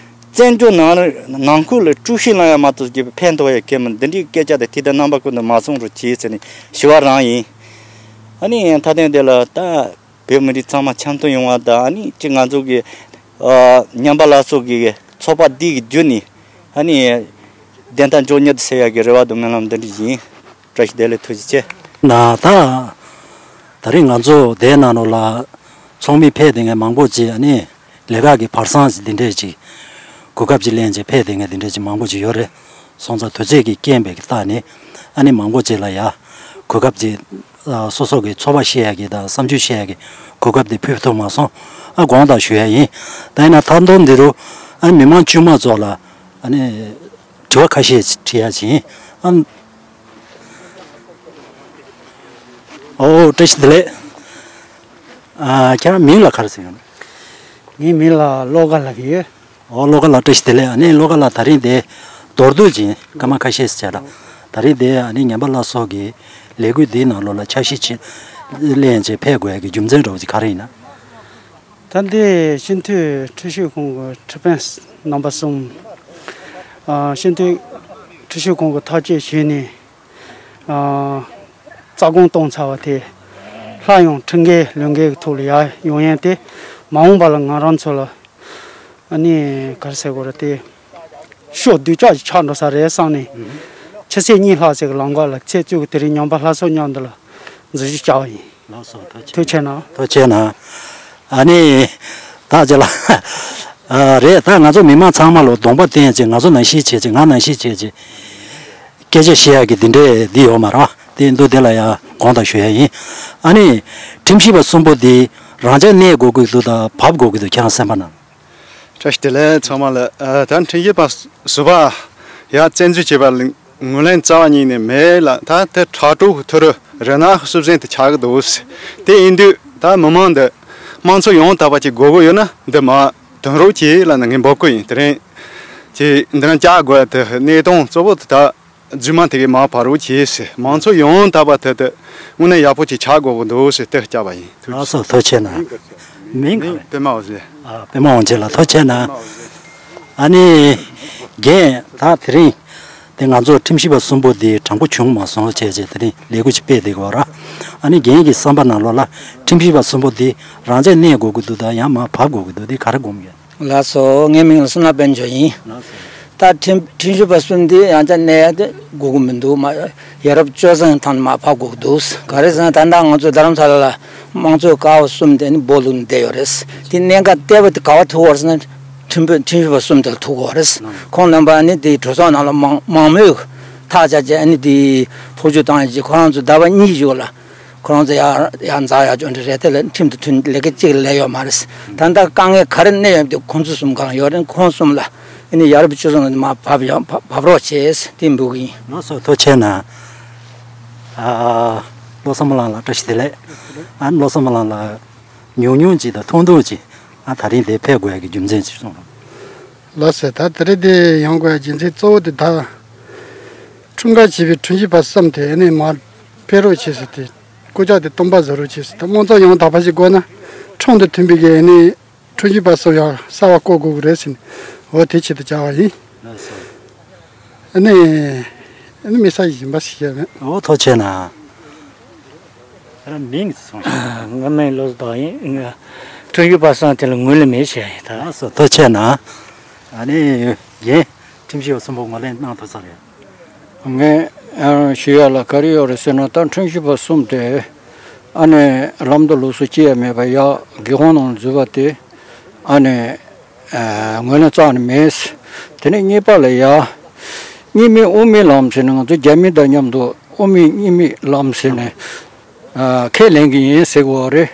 བཙན་བྱོལ་ནང་ལ་ནང་ཁུལ་ལ་དཀྲུག་ཤིང་ལངས་ཡ་མ་གཏོགས་ཀྱི་ཕན་ཐོགས་ཡ་གང་མི་འདི་འདྲའི་སྐད་ཆ་དེ་དེ་ལྟར་རྣམ་པ་ཀུན་ཏུ་མ་གསུང་རོགས་གྱིས་ཟེར་ནས་ཞུ་བ་རང་ཡིན། ཨ་ནི་མཐའ་དོན་དེ་ལ་ད། བོད་མི་རིགས་ཚང་མ་འཆམ་མཐུན་ཡོང་བ་དང་ཨ་ནི་གཅིག་ང་ཚོ་གི་ཨ་ཉམས་པ་སླར་གསོ་གི་ཚོགས་པ་འདི་གི་བརྒྱུད་ནས་ཨ་ནི་བདེན་མཐའ་མགྱོགས་མྱུར་དུ་སེལ་ཡག་གི་རེ་བ་དང་སྨོན་ལམ་འདི་འདྲ་ཡིན། བཀྲ་ཤིས་བདེ་ལེགས། ཐུགས་རྗེ་ཆེ། ན་ད་ད་རེས་ང་ཚོ་དེའི་ནང་ལོགས་ལ་ཚོགས་མི་ཕེབས་དེ་ངས་མང་པོ་ཅིག་ཨ་ནི་ལས་ཀ་གི་བར་སང་ཞིག་འདི་འདྲས་ཅིག་གོ་སྐབས་ཅིག་ལེན་ཅིག་ཕེབས་དེ་ངས་འདི་འདྲས་ཅིག་མང་པོ་ཅིག་ཡོད་རེད། སོང་ཙང་དུས་ཚོད་ཀྱི་རྐྱེན་པས་ཀྱི་རྟགས་ནི་ཨ་ནི་མང་པོ་ཅིག་ལ་ཡ་གོ་སྐབས་ཅིག་ཨ་སོ་སོ་གི་ཚོར་བ་བཤད་ཡ་གི་དང་བསམ་ཚུལ་བཤད་ཡ་གི་གོ་སྐབས་དེ་ཕུལ་ཐུབ་མ་སོང་། ཨ་དགོངས་དག་ཞུ་ཡ་ཡིན། ད་ཡིན་ན་ཐང་སྟོང་འདི་རུ་ཨ་ནི་མི་མང་དཀྱུས་མ་ཚོ་ལ་ཨ་ནི་དྲི་བ་ཁ་ཤས་དྲི་ཡ་ཅིག་ཡིན། ཨ་ཨོ་བཀྲ་ཤིས་བདེ་ལེགས། ཨ་ཁྱེད་རང་མིང་ལ་ག་རེ་ཟེར་ཡོད་ན། ངའི་མིང་ལ་བློ་དགའ་ལབ་ཀྱི་ཡོད། ཨོ་བློ་དགའ་ལགས་བཀྲ་ཤིས་བདེ་ལེགས། ཨ་ནི་བློ་དགའ་ལགས་ད་རིང་དེ་མདོར་བསྡུས་ཅིག་སྐར་མ་ཁ་ཤས་ཤིག་བྱས་ལ་ད་རིང་དེ་ཨ་ནི་ཉམས་པ་སླར་གསོ་གི་ལས་འགུལ་འདིའི་ནང་ལོགས་ལ་འཆར་གཞི་ཅིག་ལེན་བྱས་ཕེབས་དགོས་ཡ་གི་རྒྱུ་མཚན་འདྲ་བོ་ཅིག་ག་རེ་ཡིན་ན། ད་འདི་སྤྱི་འཐུས་ཁྲིམས་ཞིབ་ཁང་གི་ཁྲི་དཔོན་རྣམ་པ་གསུམ། ཨ་སྤྱི་འཐུས་ཁྲིམས་ཞིབ་ཁང་གི་ཐག་གཅོད་བྱས་ནས། ཨ་རྩ་དགོངས་བཏང་ཚར་བ་དེ་སླར་ཡང་ཁྲིམས་འགལ་ལུགས་འགལ་གྱི་ཐོག་ལ་ཡར་ཡོང་ཡས་དེ་མ་འོངས་པ་ལ་ང་རང་ཚོ་ལ་ཨ་ནི་ག་རེ་ཟེར་དགོས་རེད་དེ་ཤོག་སྡུག་ཅག་ཅིག་ཆགས་འགྲོ་ས་རེད་བསམ་ནས་ཕྱི་ཚེས་གཉིས་ལྷག་ཙམ་གྱི་ལམ་ཁ་ལ་ཚེས་བཅུ་གི་དེ་རིང་ཉམས་པ་སླར་གསོ་མཉམ་དུ་ལ་འཛུལ་ཞུགས་བྱས་པ་ཡིན། ལགས་སོ། ཐུགས་རྗེ་ཆེ་གནང་། ཐུགས་རྗེ་ཆེ་གནང་། ཨ་ནི། ད་ཅི་ལ། ཨ། རེད། ད་ང་ཚོ་མི་མང་ཚང་མ་ལ་གདོང་པ་བསྟན་བྱས། ང་ཚོ་ནང་བཞིན་བྱས་བྱས། ང་ནང་བཞིན་བྱས་བྱས། སྐད་ཆ་བཤད་ཡག་གི་འདི་འདྲས་འདི་ཡོད་མ་རེད་བ། དེ་འདུག་དེ་ལ་ཡང་དགོངས་དག་ཞུ་ཡ་ཡིན། ཨ་ནི། ཁྲིམས་ཞིབ་པ་གསུམ་པོ་འདི་རང་འཇགས་གནས་དགོས་ཀྱི་འདུག་དང་བབས་དགོས་ཀྱི་འདུག་ཁྱེད་རང་སེམས་པ་ནང་། བཀྲ་ཤིས་བདེ་ལེགས་ཚང་མ་ལ། ཨ། ད་ཁྲིམས་ཞིབ་པ་ཟུར་པ་ཡར་བཙན་འཛུལ་བྱས་པ་ལ་ངོས་ལེན་རྩ་བ་ཉིད་ནས་མེད་ལ། ད་དེ་དྲག་དྲག་ཐུ་རུ་རི་ནག་སུབ་ཟིན་དུ་ཆགས་ཀྱི་འདུག་དེ་ཡིན་དུས་ད་མི་མང་འདི་དམངས་གཙོ་ཡང་དག་པ་ཅིག་དགོས་ཀྱི་ཡོད་ན། འདི་མར་དོན་རོགས་གྱིས་ལབ་ནས་ངས་འབོད་སྐུལ་ཡིན། དེ་རིང་ཅིག་འདི་རང་བཅར་དགོས་དེ་གནས་སྟངས་གཙོ་བོ་དེ་ད་རྫུན་མ་དེ་གའི་མར་བབས་རོགས་གྱིས་ཟེར། མང་ཚོགས་ཡང་དག་པ་དེ་དེ་དངོས་གནས་ཡག་པོ་ཅིག་ཆགས་དགོས་ཀྱི་འདུག་ཟེར་དེ་བཅར་བ་ཡིན། ལགས་སོ། ཐུགས་རྗེ་ཆེ་གནང་། མིང་ག་རེད། པདྨ་འོད་ཟེར། ཨ། པདྨ་དབང་ཆེན་ལགས་ཐུགས་རྗེ་ཆེ་གནང་། ཨ་ནི། རྒན་ད་དེ་རིང་དེ་ང་ཚོ་ཁྲིམས་ཞིབ་པ་གསུམ་པོ་འདི་དྲང་པོ་བྱུང་མ་སོང་བྱས་བྱས་དེ་རིང་ལས་འགུལ་ཅིག་སྤེལ་བསྡད་ཀྱི་ཡོད་རེད། ཨ་ནི་རྒན་གྱི་བསམ་པ་ནང་ལོགས་ལ་ཁྲིམས་ཞིབ་པ་གསུམ་པོ་འདི་རང་འཇགས་གནས་དགོས་ཀྱི་འདུག་དང་ཡང་མར་བབས་དགོས་ཀྱི་འདུག་འདི་ག་རེ་དགོངས་ཡོད། ལགས་སོ། ངའི་མིང་ལ་བསོད་ནམས་དཔལ་འབྱོར་ཡིན། ལགས་སོ། ད་ཁྲིམས་ཁྲིམས་ཞིབ་པ་གསུམ་འདི་ཡང་བསྐྱར་གནས་ཡག་དེ་དགོས་ཀྱི་མི་འདུག་མ་ཡ་རབས་སྤྱོད་བཟང་ཐང་མར་བབས་དགོས་ཀྱི་འདུག་ག་རེ་ཟེར་ན་ད་ལྟ་ང་ཚོ་རྡ་རམ་ས་ལ་ལ་དམངས་གཙོའི་ཀ་བ་གསུམ་དེ་ནི་སྦོ་ལུག་ནས་བསྡད་ཡོད་རེད། དེ་གནད་འགག་ལྟེ་བ་དེ་ག་བ་ཐུག་ཡོད་རེད་ཟེར་ན། ཁྲིམས་དཔོན་ཁྲིམས་ཞིབ་པ་གསུམ་དེ་ལ་ཐུག་ཡོད་རེད། ཁོང་རྣམ་པ་ནི་དེ་གྲོས་ཚོགས་ནང་ལ་མང་མང་མོས་ཐག་བཅད་བྱས། ཨ་ནི་དེ་ཐོག་བརྒྱུད་བཏང་ཡོད་ཅིག་ཁོ་རང་ཚོ་ཟླ་བ་གཉིས་ཞིག་ལ་ཁོ་རང་ཚོ་ཡར་ཡར་འཛེག་ཡག་ཅོ་འདྲ་རེད། དེ་ལ་ཁྲིམས་དང་མཐུན་ལས་ཀ་གཅིག་ལས་ཡོད་མ་རེད། ད་ལྟ་དཀའ་ངལ་ག་རེ་གནས་ཡོད་དེ་ཁོང་ཚོ་གསུམ་གང་ཡོད་རེད། ཁོང་གསུམ་ལ་ཨ་ནི་ཡ་རབས་སྤྱོད་བཟང་ལ་མར་བབས་ཡོང་བབས་རོགས་བྱས་དེ་འབོད་ཀྱི་ཡིན། ལགས་སོ། ཐུགས་རྗེ་ཆེ་གནང་། ཨ། བློ་བཟང་མོ་ལགས་ལ་བཀྲ་ཤིས་བདེ་ལེགས། ཨ། བློ་བཟང་མོ་ལགས་ལ་ཉུང་ཉུང་ཅིག་དང་ཐུང་ཐུང་ཅིག་ཨ། ད་རིང་འདིར་ཕེབས་དགོས་ཡག་གི་རྒྱུ་མཚན་ཅིག་གསུངས་རོགས། ལགས་སོ། ད་དེ་རིང་འདིར་ཡོང་དགོས་ཡག་རྒྱུ་མཚན་གཙོ་བོ་དེ་ད་ཁྲིམས་ཁང་བྱས་པའི་ཁྲིམས་ཞིབ་པ་གསུམ་དེ་ཨ་ནི་མར་ཕེབས་རོགས་བྱེད་ཟེར་དེ་སྐུལ་ལྕག་དེ་སྟོན་པ་བཟོ་རོགས་བྱེད་ཟེར། ད་དམངས་གཙོ་ཡང་དག་པ་ཞིག་དགོས་ན་ཁྲིམས་དང་མཐུན་པའི་གི་ཨ་ནི་ཁྲིམས་ཞིབ་པ་སོགས་ཡང་གསར་པ་བསྐོ་དགོས་ཀྱི་རེད་ཟེར་ནས། འོ་དེ་ཆེད་དུ་བཅར་བ་ཡིན། ལགས་སོ། ཨ་ནི། ཨ་ནི་མི་ས་གཞན་པ་ཞིག་བཤད་མེད། འོ་ཐུགས་རྗེ་ཆེ་གནང་། ཁྱེད་རང་མིང་གསུངས་ཤིག་ང་མིང་བློ་བཟང་ཟླ་བ་ཡིན། ཁྲིམས་ཞིབ་པ་གསུམ་དེ་ལ་ངོས་ལེན་མེད་བྱས་ཡིན་ད། ལགས་སོ། ཐུགས་རྗེ་ཆེ་གནང་། ཨ་ནི། རྒན། ཁྲིམས་ཞིབ་པ་གསུམ་པོ་ངོས་ལེན་གནང་ཐུབ་ས་རེད། ངས་ཨ་ཞུ་ཡག་ལ་ག་རེ་ཡོད་རེད་ཟེར་ན། ད་ཁྲིམས་ཞིབ་པ་གསུམ་དེ་ཨ་ནི་ལམ་དུ་ལུགས་སྲོལ་ཅི་ཡང་མེད་པར་ཡར་སྒེར་དབང་ནང་འཛུལ་བ་དེ་ཨ་ནི་ཨ་ངོས་ལེན་རྩ་ནས་མེད། དེ་ནས་གཉིས་པ་ལ་ཡ་གཉིས་མེད་དབུ་མའི་ལམ་ཟེར་ནས། ང་ཚོ་རྒྱ་མི་དང་མཉམ་དུ་དབུ་མའི་གཉིས་མེད་ལམ་ཟེར་ནས་ཨ་ཁས་ལེན་གྱི་ཡིན་ཟེར་གྱི་ཡོད་རེད།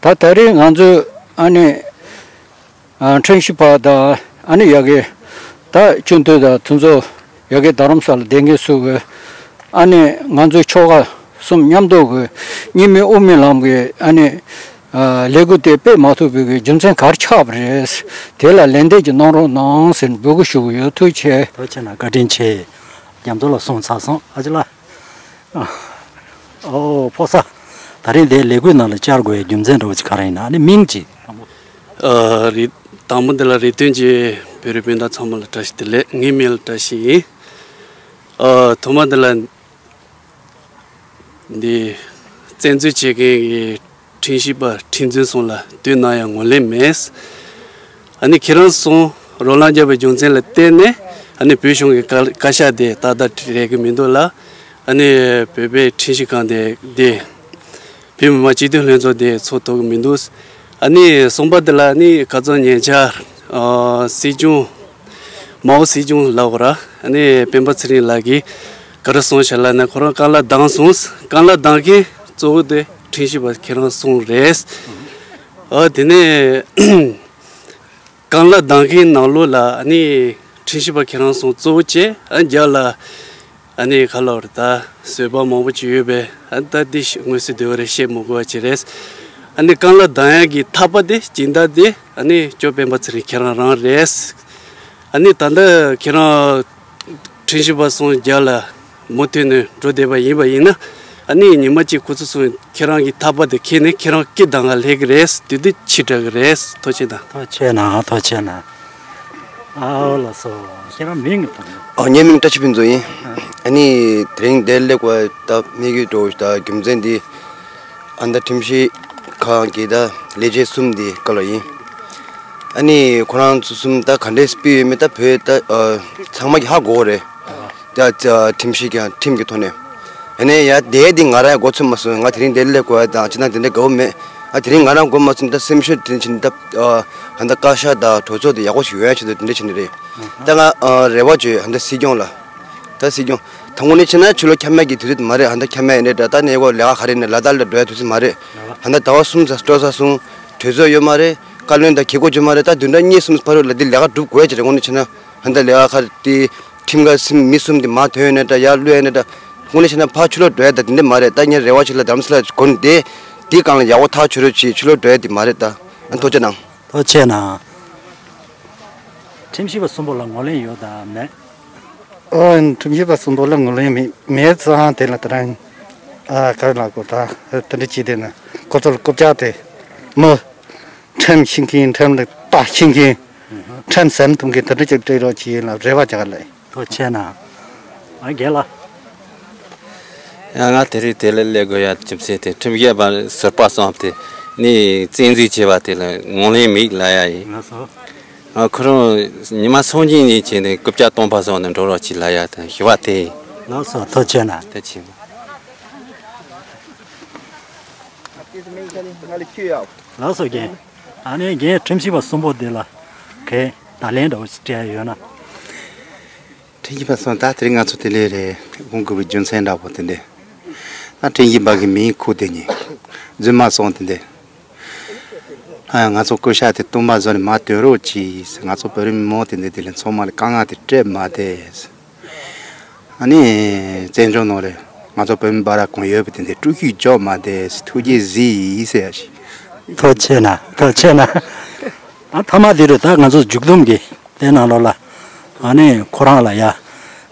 ད་ད་རེས་ང་ཚོས་ཨ་ནི། ཨ་ཁྲིམས་ཞིབ་པ་དང་ཨ་ནི་ཡ་གི་ད་སྤྱི་འཐུས་དང་དེ་ཚོ་ཡ་གི་རྡ་རམ་ས་ལ་བསྡད་མཁན་ཚོ་གི་ཨ་ནི་ང་ཚོའི་ཆོལ་ཁ་གསུམ་མཉམ་དུ་གི་གཉིས་མེད་དབུ་མའི་ལམ་གི་ཨ་ནི་ཨ་ལས་འགུལ་དེ་སྤེལ་མ་ཐུབ་པའི་གི་རྒྱུ་མཚན་ག་རེ་ཆགས་པ་རེད། དེ་ལ་ལན་འདེབས་ཅིག་གནང་རོགས་གནང་ཟེར་འབོད་སྐུལ་ཞུ་གི་ཡོད། ཐུགས་རྗེ་ཆེ། ཐུགས་རྗེ་གནང་། བཀའ་དྲིན་ཆེ། རྒྱ་མཚོ་ལགས་གསུངས་ཚར་སོང་། ཨ་ཅེ་ལགས། ཨོ་ཕོ་གསར། ད་རིང་འདིའི་ལས་འགུལ་ནང་ལ་བཅར་དགོས་པའི་རྒྱུ་མཚན་འདྲ་བོ་ཅིག་ག་རེ་ཡིན་ན། ཨ་ནི་མིང་ཅིག་ཨ་རེད། དང་པོ་འདི་ལ་རེ་ལྟོས་ཀྱི་བོད་རིགས་སྤུན་ཟླ་ཚང་མ་ལ་བཀྲ་ཤིས་བདེ་ལེགས། ངའི་མིང་ལ་བཀྲ་ཤིས་ཡིན། ཨ་ཐོག་མ་འདི་ལ་འདི་བཙན་འཛུལ་བྱེད་མཁན་གྱི་ཁྲིམས་ཞིབ་པ་ཁྲིམས་འཛིན་གསུམ་ལ་དུས་ནམ་ཡང་ངོས་ལེན་མེད། ཨ་ནི་ཁྱེད་རང་གསུམ་རོགས་ལངས་བརྒྱབ་པའི་རྒྱུ་མཚན་ལ་བརྟེན་ནས་ཨ་ནི་བོད་གཞུང་གི་བཀའ་བཀའ་ཤག་དེ་ཏག་ཏག་རེག་གི་མི་འདུག་ལ། ཨ་ནི་བོད་པའི་ཁྲིམས་ཞིབ་ཁང་དེ་དེ་བོད་མི་མང་སྤྱི་འཐུས་ལྷན་ཚོགས་དེ་ཚོགས་ཐུབ་ཀྱི་མི་འདུག་ཨ་ནི་གསུམ་པ་དེ་ལ་ཨ་ནི་ཁ་སང་ཉེ་ཆར་ཨ་སྲིད་སྐྱོང་མའོ་སྲིད་སྐྱོང་ལབ་དགོས་ར། ཨ་ནི་སྤེན་པ་ཚེ་རིང་ལགས་ཀྱིས་ག་རེ་གསུངས་ཤག་ལབ་ན། ཁོ་རང་རྐང་ལག་བརྡུངས་སོང་། རྐང་ལག་བརྡུངས་མཁན་གཙོ་བོ་དེ་ཁྲིམས་ཞིབ་པ་ཁྱེད་རང་གསུམ་རེད། ཨ་དེ་ནས་རྐང་ལག་བརྡུངས་མཁན་ནང་ལོགས་ལ་ཨ་ནི་ཁྲིམས་ཞིབ་པ་ཁྱེད་རང་གསུམ་གཙོ་བོ་བྱས། ཨ་རྒྱབ་ལ་ཨ་ནི་ག་ལབ་རེད། ད་བཟོད་པ་མང་པོ་ཅིག་ཡོད་པས། ཨ་ད་འདི་ཤི་དངོས་སུ་བསྡད་པ་རེད། བཤད་མི་དགོས་པ་ཅིག་རེད། ཨ་ནི་རྐང་ལག་བརྡུངས་ཡག་གི་ཐག་པ་དེ་སྦྱིན་བདག་དེ་ཨ་ནི་སྐྱོ་སྤེན་པ་ཚེ་རིང་ཁྱེད་རང་རང་རེད། ཨ་ནི་ད་ལྟ་ཁྱེད་རང་ཁྲིམས་ཞིབ་པ་གསུམ་རྒྱབ་ལ་མུ་མཐུད་ནས་འགྲོ་བསྡད་པ་ཡིན་པ་ཡིན་ན། ཨ་ནི་ཉི་མ་གཅིག་ཁོ་ཚོ་གསུམ་ཁྱེད་རང་གི་ཐག་པ་དེ་ཁྱེར་ནས་ཁྱེད་རང་སྐེ་གདང་ག་སླེབས་ཀྱི་རེད། དེ་དུས་ཕྱི་དྲགས་ཀྱི་རེད། ཐུགས་རྗེ་གནང་། ཐུགས་རྗེ་གནང་། ཐུགས་རྗེ་གནང་། ཨའོ་ལགས་སོ། ཁྱེད་རང་མིང་ག་རེ་ཟེར། ཨ་ངའི་མིང་བཀྲ་ཤིས་ཕུན་ཚོགས་ཡིན། ཨ་ནི་དེ་རིང་འདིར་སླེབས་དགོས་ད་དམིགས་ཡུལ་འདྲ་བོ་ཞིག་དང་རྒྱུ་མཚན་འདི་ཨ་ད་ཁྲིམས་ཞིབ་ཁང་གི་ད་ལས་བྱེད་གསུམ་འདི་སྐོར་ལ་ཡིན། ཨ་ནི་ཁོ་རང་ཚོ་གསུམ་ད་ག་འདྲས་སྤེལ་ཡོད་མེད་ད་བོད་ད་ཨ་ཚང་མ་གིས་ཧ་གོ་གི་རེད། ད་ཁྲིམས་ཞིབ་ཀྱང་ཁྲིམས་ཀྱི་ཐོག་ནས། ཡ་ནས་ཡ་དེ་དེ་ང་རང་ཡང་འགོ་ཚུགས་མ་སོང་། ང་དེ་རིང་དེ་ལས་གོ་ཡ་དང་ཅི་དང་དེ་འདྲ་དགའ་བོ་མེད། ཨ་དེ་རིང་ང་རང་འགོ་མ་ཚུགས་ད་སེམས་ཤུགས་དེ་ཕྱིན་ད་ཨ་ད་བཀའ་ཤག་དང་གྲོས་ཚོགས་དེ་ཡག་པོ་ཞིག་ཡོང་ཡ་ཆེད་དུ་དེ་འདྲ་བྱས་ནི་རེད། ད་ང་ཨ་རེ་བ་བཅོལ་ད་སྲིད་སྐྱོང་ལ། ད་སྲིད་སྐྱོང་དང་པོ་ནས་བྱས་ན་ཕྱི་ལོགས་ཁྱབ་མེད་ཀྱི་དུས་ཚོད་མ་རེད། ཨ་ད་ཁྱབ་མེད་ཡིན་ནའི་འདྲ། ད་ནས་ཡོད་ལས་ཀ་ག་རེ་ནས་ལ་དྭགས་ལ་འགྲོ་ཡ་དུས་ཚོད་མ་རེད། ཨ་ད་ཟླ་བ་གསུམ་ཙམ་སྤྲོ་ས་སོང་། གྲོས་ཚོགས་ཡོད་མ་རེད། བཀའ་བློན་དང་གི་གོ་བཅོ་མ་རེད། ད་བདུན་ཕྲག་གཉིས་གསུམ་ཕ་རོལ་ལ་འདི་ལས་ཀ་སྒྲུབ་དགོས་ཡ་ཅིག་རེད། དངོས་གནས་བྱས་ན་ཨ་ད་ལས་ཀ་ག་རེ་དེ་ཁྲིམས་འགལ་སེམས་མི་གསུམ་དེ་མ་ཐོན་ཡོད་ནའི་འདྲ། ཡར་གློད་ཡ་ནའི་འདྲ། དངོས་གནས་བྱས་ན་ཕར་ཕྱི་ལོགས་འགྲོ་ཡ་ད་དེ་འདྲ་མ་རེད། ད་ངའི་རེ་བ་ཞིག་ལ་རྡ་རམ་ས་ལ་དགོན་དེ་དེའི་སྒང་ལ་ཡག་པོ་ཐག་ཆོད་རོགས་གྱིས། ཕྱི་ལོགས་འགྲོ་ཡ་དེ་མ་རེད། ད་ཨ་ཐུགས་རྗེ་གནང་། ཐུགས་རྗེ་གནང་། ཁྲིམས་ཞིབ་པ་གསུམ་པོ་ལ་ངོས་ལེན་ཡོད་དམ་མེད། ཨ་ཁྲིམས་ཞིབ་པ་གསུམ་པོ་ལ་ངོས་ལེན་མེད། མེད་ཙང་དེ་ལ་དེ་རིང་ཨ་ག་རེ་ལབ་དགོས། ད་དེ་འདྲ་བྱས་དེ་ནི་ཁོ་ཚོ་ལ་རྐུབ་བཀྱག་དེ་མི་ཁྲིམས་ཤེས་མཁན། ཁྲིམས་ལ་ལྟ་ཤེས་མཁན། ཁྲིམས་ཟམ་གཏོང་མཁན་དེ་འདྲ་ཅིག་སྤྲད་རོགས་གྱིས་ལ་རེ་བ་རྒྱག་ལེ། ཐུགས་རྗེ་གནང་། ཨ་རྒན་ལགས། ཡང་ང་དེ་རིང་དེ་ལ་སླེབས་དགོས་ཡ་རྒྱུ་མཚན་དེ་ཁྲིམས་ཞིབ་པ་ཟུར་པ་གསུམ་དེ་ནི་བཙན་འཛུལ་བྱས་པ་དེ་ལ་ངོས་ལེན་མེད་ལབ་ཡ་ཡིན། ལགས་སོ། ཨ་ཁོ་རང་ཉི་མ་སང་ཉིན་ནས་བྱས་ནས་རྐུབ་བཀྱག་སྟོང་པ་སོང་ནས་འགྲོ་རོགས་གྱིས་ལབ་ཡ་དང་ཞུ་བ་དེ་ཡིན། ལགས་སོ། ཐུགས་རྗེ་གནང་། ཐུགས་རྗེ་ཆེ། ལགས་སོ་རྒན། ཨ་ནི་རྒན་ཁྲིམས་ཞིབ་པ་གསུམ་པོ་འདི་ལ་གས་བརྡ་ལན་འདྲ་བོ་ཞིག་སྤྲད་ཡ་ཡོད་ན། ཁྲིམས་ཞིབ་པ་གསུམ་ད་དེ་རིང་ང་ཚོ་དེ་ལས་རེད། འོང་དགོས་པའི་རྒྱུ་མཚན་འདྲ་བོ་དེ་འདྲས། ད་ཁྲིམས་ཞིབ་པ་གི་མིང་ཁུག་དེ་ཉིད་རྫུན་མ་གསུམ་དེ་འདྲས། ཨ་ང་ཚོ་སྐུ་ཤག་དེ་སྟོང་པ་བཟོ་ནས་མར་དོན་རོགས་གྱིས། ང་ཚོ་བོད་རིགས་མི་མང་དེ་འདྲས་དེ་ལས་ཚང་མ་ལ་དཀའ་ངལ་དེ་སྤྲད་མ་དེ། ཨ་ནི་བཙན་བྱོལ་ནང་ལ་ང་ཚོ་བོད་མི་འབའ་ར་གང་ཡོད་པ་དེ་འདྲས་དཀྲུག་ཤིང་རྒྱག་མ་དེ། ཐུགས་རྗེ་གཟིགས་ཡིན་ཟེར་ཡ་ཞིག་ཐུགས་རྗེ་གནང་། ཐུགས་རྗེ་གནང་། ཨ་མཐའ་མ་དེ་རུ་ད་ང་ཚོ་མཇུག་བསྡོམས་ཀྱི་དེ་ནང་ལོགས་ལ་ཨ་ནི་ཁོ་རང་ལ་ཡ་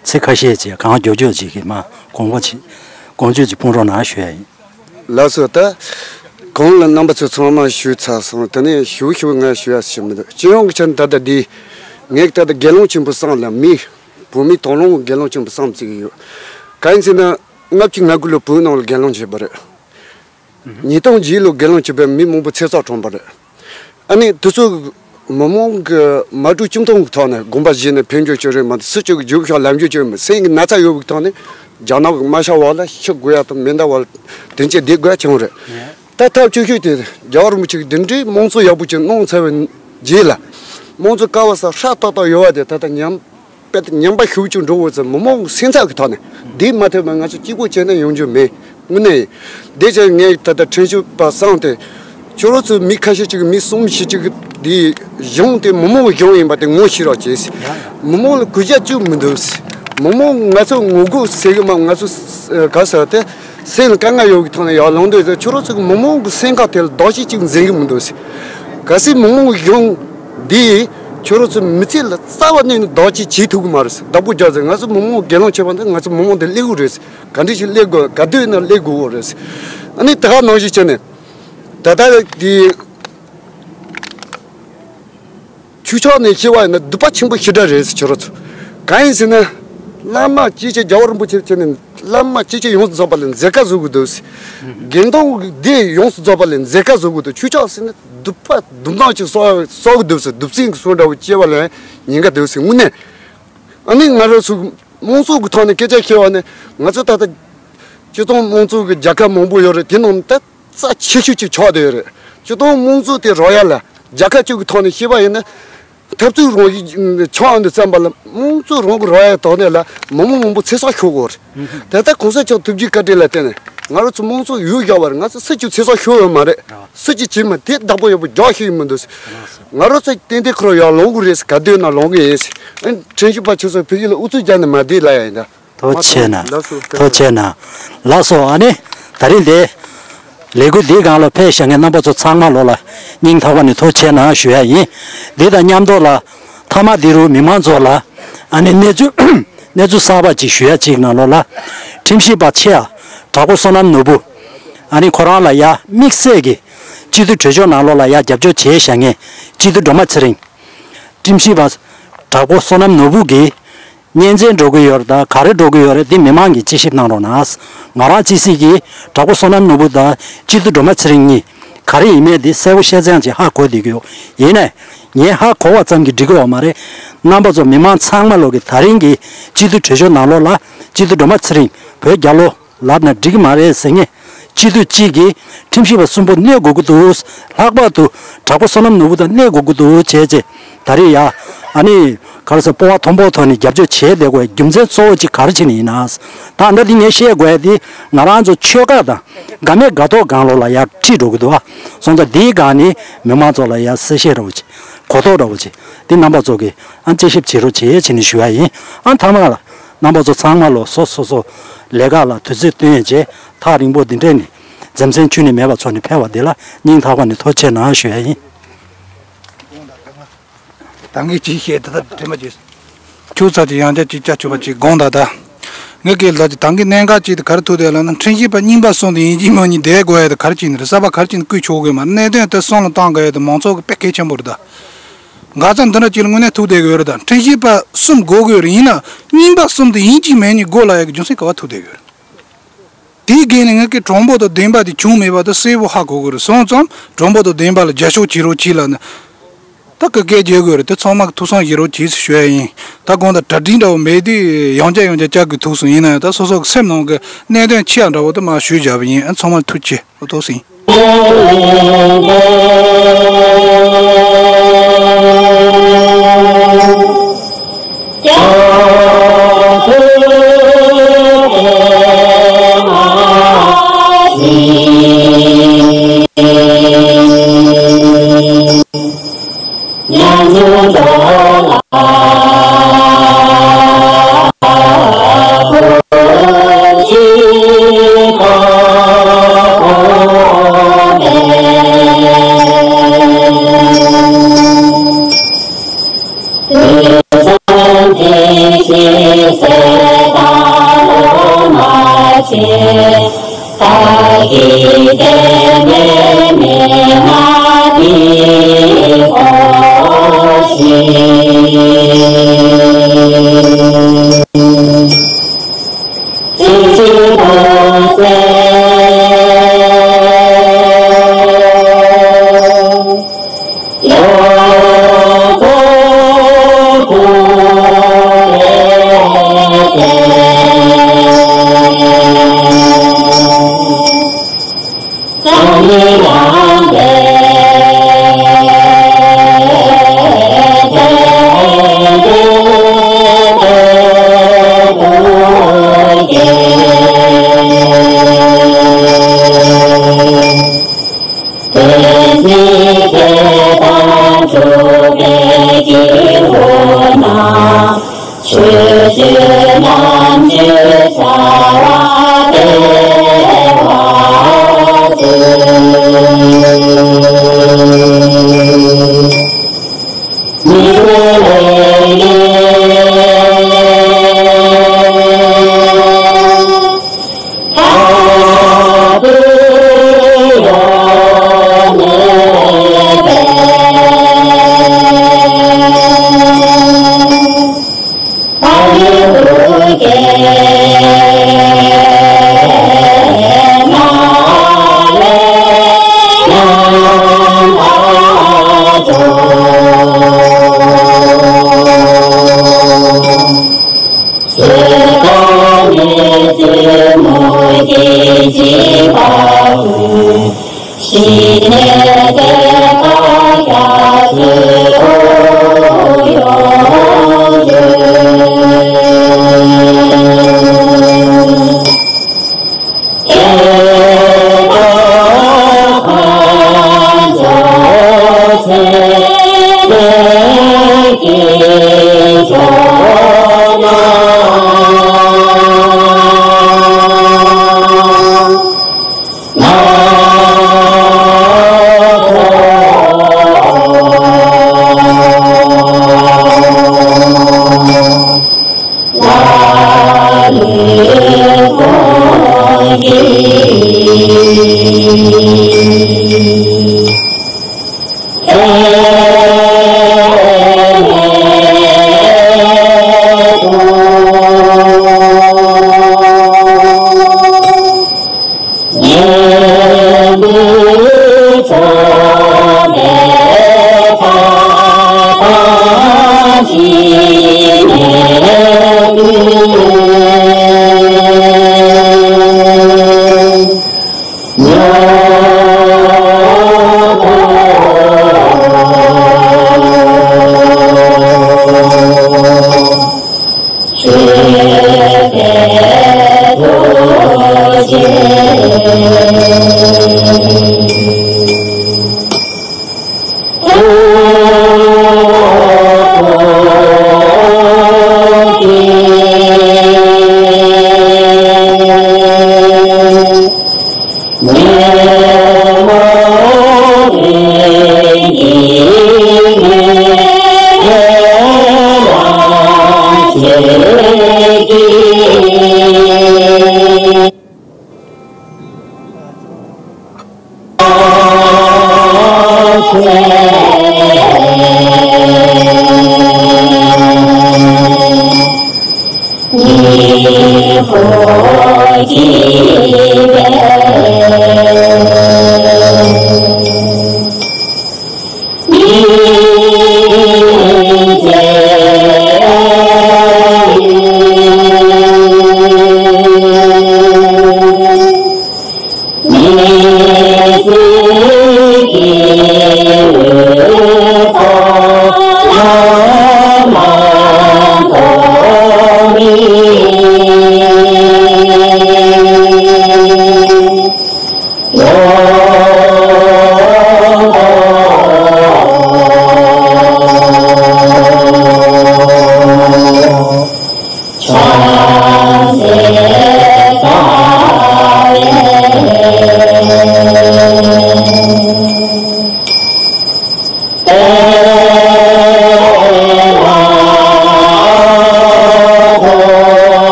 ཚིག་ཁ་ཤས་ཅིག་གང་མགྱོགས་མགྱོགས་ཅིག་གི་མ་དགོངས་པ་ཅིག་དགོངས་བཅོལ་ཅིག་སྤུངས་རོགས་གནང་ཞུ་ཡ་ཡིན། ལགས་སོ། ད་གོང་ལ་རྣམ་པ་ཚོ་ཚང་མ་ཞུས་ཚར་སོང་། དེ་ནས་ཞུ་ཞུ་ང་ཞུ་ཡ་ཞིག་མི་འདུག་སྤྱི་ཡོངས་ཀྱི་ཆ་ནས་ད་ལྟ་འདི་ངས་ད་ལྟ་དགེ་སློང་ཆེན་པོ་གསུམ་ལ་མི་བོད་མི་དང་བླངས་དགེ་སློང་ཆེན་པོ་གསུམ་བརྩི་གི་ཡོད། གང་ཡིན་ཟེར་ན་ལྔ་བཅུ་ང་དགུ་ལོ་བོད་ནང་ལ་དགེ་སློང་བྱས་པ་རེད། ཉིས་སྟོང་བརྒྱད་ལོ་དགེ་སློང་བྱས་པའི་མི་མང་པོ་ཚེ་སྲོག་བཏང་པ་རེད། ཨ་ནི་དེ་ཚོ་མི་མང་གི་དམག་འཁྲུག་ཅུང་ཐུང་གི་ཐོག་ནས་དགོངས་པ་བཞེས་ནས་ཕན་ཆོད་ཅིག་རེད་མ་གཏོགས། སུ་གཅིག་གི་རྒྱུ་ཤོག་ལམ་རྒྱུ་ཅིག་མི་སེམས་ཀྱི་ན་ཚ་ཡོད་པའི་ཐོག་ནས་རྒྱ་ནག་གི་དམག་ཤག་བར་ལ་ཤི་དགོས་ཡ་དང་མེ་མདའ་བར་ལ་དོན་ཆེན་བསྡད་དགོས་ཡ་བྱུང་རེད། ད་ཐབས་སྐྱོ་ཤོས་དེ་རྒྱལ་བ་རིན་པོ་ཆེ་གིས་འདི་འདྲའི་དམངས་གཙོ་ཡག་པོ་ཅིག་གནང་ཚར་བའི་རྗེས་ལ་དམངས་གཙོ་ཀ་བ་ས་ཧྲ་ཏག་ཏག་ཡོད་པ་དེ་ད་ལྟ་ཉམས་དཔེ་ཉམས་པ་ཤུགས་ཆེ་འགྲོ་འོང་ཚེ་མི་མང་གི་སེམས་འཚབ་ཀྱི་ཐོག་ནས་འདི་མ་ཐེབས་པ་ང་ཚོ་གཅིག་པོ་བྱས་ན་ཡོང་རྒྱུ་མེད། དངོས་གནས་ཡིན། འདི་བྱས་ངས་ད་ལྟ་ཁྲིམས་ཞིབ་པ་གསུམ་དེ་ཁྱོད་རང་ཚོའི་མི་ཁ་ཤས་ཅིག་གི་མི་གསུམ་བཞི་ཅིག་གི་འདི་གཞུང་དེ་མི་མང་གི་གཞུང་ཡིན་པ་དེ་ངོ་ཤེས་རོགས་བྱེད། མི་མང་ལ་གུས་ཞབས་བཅུག་མི་འདུག་མི་མང་ང་ཚོ་ངོ་རྒོལ་ཟེར་གི་མ་ང་ཚོ་ག་ཟེར་དེ་སེམས་ལ་དཀའ་ངལ་ཡོད་གི་ཐོག་ནས་ཡར་ལངས་འདོད་ཟེར། ཁྱོད་རང་ཚོ་གི་མི་མང་གི་སེམས་ཁམས་དེ་ལ་བདག་གཅིག་ཅིག་འཛིན་གི་མི་འདུག་གལ་སྲིད་མི་མང་གི་གཞུང་འདི་ཁྱོད་རང་ཚོ་མི་ཚེ་ལ་རྩ་བ་ནས་བདག་གཅིག་བྱེད་ཐུབ་གི་མ་རེད། བདག་པོ་རྒྱག་ཟེར། ང་ཚོ་མི་མང་དགེ་སློང་བྱེད་པ་འདི་ང་ཚོ་མི་མང་འདི་སླེབས་དགོས་རེད། ག་འདྲ་ཞིག་སླེབས་དགོས། ག་དུས་ན་སླེབས་དགོས་རེད། ཨ་ནི་ད་ག་ནང་བཞིན་བྱས་ནས་ད་ལྟ་འདི་ཆོས་ཕྱོགས་ནས་བཤད་པ་ཡིན་ན་སྡིག་པ་ཆེན་པོ་ཞེ་དྲག་རེད་ཟེར། ཁྱོད་རང་ཚོ་གང་ཡིན་ཟེར་ན་བླ་མ་སྐྱེས་ཆེན་རྒྱལ་བ་རིན་པོ་ཆེ་བྱས་ནས་བླ་མ་སྐྱེས་ཆེན་ཡོངས་སུ་རྫོགས་པ་ལ་མཛད་དཀའ་བཟོ་གི་འདུག་ཟེར། དགེ་འདུན་སྡེ་ཡོངས་སུ་རྫོགས་པ་ལ་མཛད་དཀའ་བཟོ་གི་འདུག་ཆོས་ཕྱོགས་ཟེར་ན་སྡིག་པ་སྡུག་བསྔལ་ཅིག་གསོག་གསོག་གི་འདུག་ཟེར། སྡིག་ཅན་གྱི་སྲོལ་འདྲ་བོ་སྐྱེ་བ་ལ་ཉེན་ཁ་འདུག་ཟེར། དངོས་གནས་ཨ་ནི་ང་རང་ཚོ་དམངས་གཙོ་གི་ཐོག་ནས་སྐད་ཆ་བཤད་པ་ནི་ང་ཚོ་ད་ལྟ་སྤྱི་བཏང་དམངས་གཙོ་གི་རྒྱལ་ཁབ་མང་པོ་ཡོད་རེད། དེ་ནང་ད་རྩ་ཆེ་ཤོས་ཅིག་ཆགས་བསྡད་ཡོད་རེད། སྤྱི་བཏང་དམངས་གཙོ་དེ་རག་ཡ་ལ་རྒྱལ་ཁབ་ཅིག་གི་ཐོག་ནས་བཤད་པ་ཡིན་ན་འཐབ་རྩོད་རང་བཞིན་ཆགས་འདུག་བསམ་པ་ལ་དམངས་གཙོ་རང་གི་རག་ཡ་ཐོག་ནས་ལ་མི་མང་མང་པོ་ཚེ་སྲོག་ཤོར་གི་ཡོད་རེད། ད་ལྟ་གོང་ས་མཆོག་ཐུགས་རྗེ་བཀའ་དྲིན་ལ་བརྟེན་ནས་ང་རང་ཚོ་དམངས་གཙོ་ཡོད་བཞག་པ་རེད། ང་ཚོ་སུ་གཅིག་ཚེ་སྲོག་ཤོར་ཡོད་མ་རེད། སུ་གཅིག་བྱེད་མ་དེ་བདག་པོ་ཡག་པོ་རྒྱག་ཤེས་ཡོད་མི་འདུག་ང་རང་ཚོ་ཏན་ཏན་ཁོ་རང་ཡར་ལོངས་གི་རེད། ག་དུས་ན་ལོངས་གི་ཡིན། ཁྲིམས་ཞིབ་པ་ཁྱོད་ཚོ་ཕ་གི་ལ་ཨུ་ཚུགས་རྒྱག་ནས་མ་བསྡད་ལ་ཡ་ཡིན་ད། ཐུགས་རྗེ་གནང་། ལགས་སོ། ཐུགས་རྗེ་གནང་། ལགས་སོ། ཨ་ནི་ད་རིང་འདི་ལས་འགུལ་འདིའི་སྒང་ལ་ཕེབས་བཞག་མཁན་རྣམ་པ་ཚོ་ཚང་མ་ལོ་ལ་སྙིང་ཐག་པ་ནས་ཐུགས་རྗེ་གནང་ཞུ་ཡ་ཡིན། འདི་དང་མཉམ་དུ་ལ་མཐའ་མ་འདི་རུ་མི་མང་ཚོ་ལ་ཨ་ནི་གནས་ཚུལ་གནས་ཚུལ་གསར་པ་ཅིག་ཞུ་ཡ་ཅིག་ནང་ལོགས་ལ་ཁྲིམས་ཞིབ་པ་ཆེ་ཡ་དྲག་པོ་བསོད་ནམས་ནོར་བུ། ཨ་ནི་ཁོ་རང་ལ་ཡ་དམིགས་བསལ་གྱི་སྤྱི་འཐུས་གྲོས་ཆོད་ནང་ལོགས་ལ་ཡ་རྒྱབ་སྐྱོར་བྱས་བཞག་མཁན་སྤྱི་འཐུས་སྒྲོལ་མ་ཚེ་རིང་། ཁྲིམས་ཞིབ་པ་དྲག་པོ་བསོད་ནམས་ནོར་བུ་གིས་གཉེན་ཚན་འགྲོ་གི་ཡོད་རེད་ད་ག་རེ་འགྲོ་གི་ཡོད་རེད། འདི་མི་མང་གིས་དཔྱད་ཞིབ་གནང་རོགས་གནང་། ང་རང་སྤྱི་སྲིད་ཀྱིས་དྲག་པོ་བསོད་ནམས་ནོར་བུ་དང་སྤྱི་འཐུས་སྒྲོལ་མ་ཚེ་རིང་གཉིས་ག་རེ་ཡིན་མེད་འདི་གསལ་པོ་ཤེས་ཚད་ཅིག་ཧ་གོ་བསྡད་ཀྱི་ཡོད། ཡིན་ནའི་ངས་ཧ་གོ་བ་ཙམ་གྱིས་འགྲིག་གི་ཡོད་མ་རེད། རྣམ་པ་ཚོ་མི་མང་ཚང་མ་ལོག་གི་ད་རིང་གི་སྤྱི་འཐུས་གྲོས་ཆོད་ནང་ལོགས་ལ་སྤྱི་འཐུས་སྒྲོལ་མ་ཚེ་རིང་བོད་རྒྱལ་ལོ། ལབ་ན་འགྲིག་གི་མ་རེད་ཟེར་མཁན། སྤྱི་འཐུས་གཅིག་གིས་ཁྲིམས་ཞིབ་པ་གསུམ་པོ་གནོད་དགོས་ཀྱི་འདུག། ལྷག་པར་དུ་དྲག་པོ་བསོད་ནམས་ནོར་བུ་དང་གནོད་དགོས་ཀྱི་འདུག་བྱས་རྗེས། ད་རེས་ཡ། ཨ་ནི། ག་རེ་ཟེར། སྤོབས་པ་མཐོན་པོའི་ཐོག་ནས་རྒྱབ་སྐྱོར་བྱས་བསྡད་དགོས་པའི་རྒྱུ་མཚན་གཙོ་བོ་གཅིག་ག་རེ་བྱས་ནས་ཡིན་ན། ད་ཨ་འདྲ་འདི་ངས་བཤད་དགོས་ཡ་དེ། ང་རང་ཚོ་ཆོལ་ཁ་དང་། དགའ་མེད་དགའ་མདོག་སྒང་ལོགས་ལ་ཡ་ཁྲིད་འགྲོ་གི་འདུག་ཨ། སོང་ཙང་འདིའི་སྒང་ནས་མི་མང་ཚོ་ལ་ཡ་གསལ་བཤད་འདྲ་བོ་བྱེད། གོ་རྟོགས་འདྲ་བོ་བྱེད། འདི་རྣམ་པ་ཚོ་གིས་ཨ་དཔྱད་ཞིབ་བྱེད་རོགས་བྱེད་བྱས་ནས་ཞུ་ཡ་ཡིན། ཨ་མཐའ་མ་ལ། རྣམ་པ་ཚོ་ཚང་མ་ལོ་སོ་སོ་སོ་ལས་ཀ་ལ་དུས་ཚོད་བཏོན་བྱས། ཐག་རིང་པོ་འདི་འདྲས་ནས་འཛེམ་ཟོན་ཁྱོན་ནས་མེད་པ་ཚོ་ནས་ཕེབས་པ་འདི་ལ་སྙིང་ཐག་པ་ནས་ཐུགས་རྗེ་གནང་ཞུ་ཡ་ཡིན། ད་ངས་ཅིག་བཤད་ད་ལྟ་དྲན་པ་བརྗེད། ཁྱོད་ཚ་ཅིག་ཡང་བསྐྱར་ཅིག་བཅའ་ཆོག་པ་ཅིག་དགོངས་དག་ད། ངས་ཀྱི་ལ་ཅིག་ད་གིན་གནད་འགག་ཅིག་དེ་ག་རེ་ཐུག་བསྡད་ལབ་ན། ཁྲིམས་ཞིབ་པ་རྙིང་པ་གསུམ་དེ་ཡིན་གཅིག་མིན་གཉིས་བསྡད་དགོས་ཡ་དེ་ག་རེ་བྱས་ནས་རེད། གསར་པ་ག་རེ་བྱས་ནས་བསྐོས་ཆོག་གི་མ་རེད། གནད་དོན་དེ་བསམ་བློ་བཏང་དགོས་ཡ་དེ་མང་ཚོགས་ཀྱི་དཔེ་གལ་ཆེན་པོ་རེད་ད། འགག་རྩ་འདི་འདྲ་ཅིག་ལ་དངོས་གནས་ཐུག་བསྡད་དགོས་རེད་ད། ཁྲིམས་ཞིབ་པ་གསུམ་དགོས་དགོས་རེད། ཡིན་ན་རྙིང་པ་གསུམ་དེ་ཡིན་གཅིག་མིན་གཉིས་དགོས་ལབ་ཡ་གི་རྒྱུ་མཚན་ག་པར་ཐུག་བསྡད་དགོས་རེད། དེའི་འགན་ནི་ངེད་ཀྱི་དྲང་པོ་དང་བདེན་པ་དེ་བྱུང་མེད་པ་དེ་གསལ་པོ་ཧ་གོ་དགོས་རེད། སོང་ཙང་དྲང་པོ་དང་བདེན་པ་ལ་རྒྱབ་སྐྱོར་བྱེད་རོགས་གྱིས་ལབ་ནས། ད་སྐུ་སྒེར་བརྗོད་དགོས་རེད། དེ་ཚང་མ་གི་ཐུགས་བསམ་བཞེས་རོགས་གྱིས་ཞུ་ཡ་ཡིན། ད་དགོངས་དག་གྲ་སྒྲིག་འདྲ་བོ་མེད་དུས་ཡང་བསྐྱར་ཡང་བསྐྱར་བཅར་དགོས་ཐུག་སོང་། ཡིན་ན་ཡང་ད་སོ་སོ་གི་སེམས་ནང་གི་གནད་དོན་ཆེ་ཡ་འདྲ་བོ་དེ་མར་ཞུས་བཞག་པ་ཡིན། ཨ་ཚང་མ་ལ་ཐུགས་རྗེ་ཆེ། ཨོ་ཏོ་སིང་།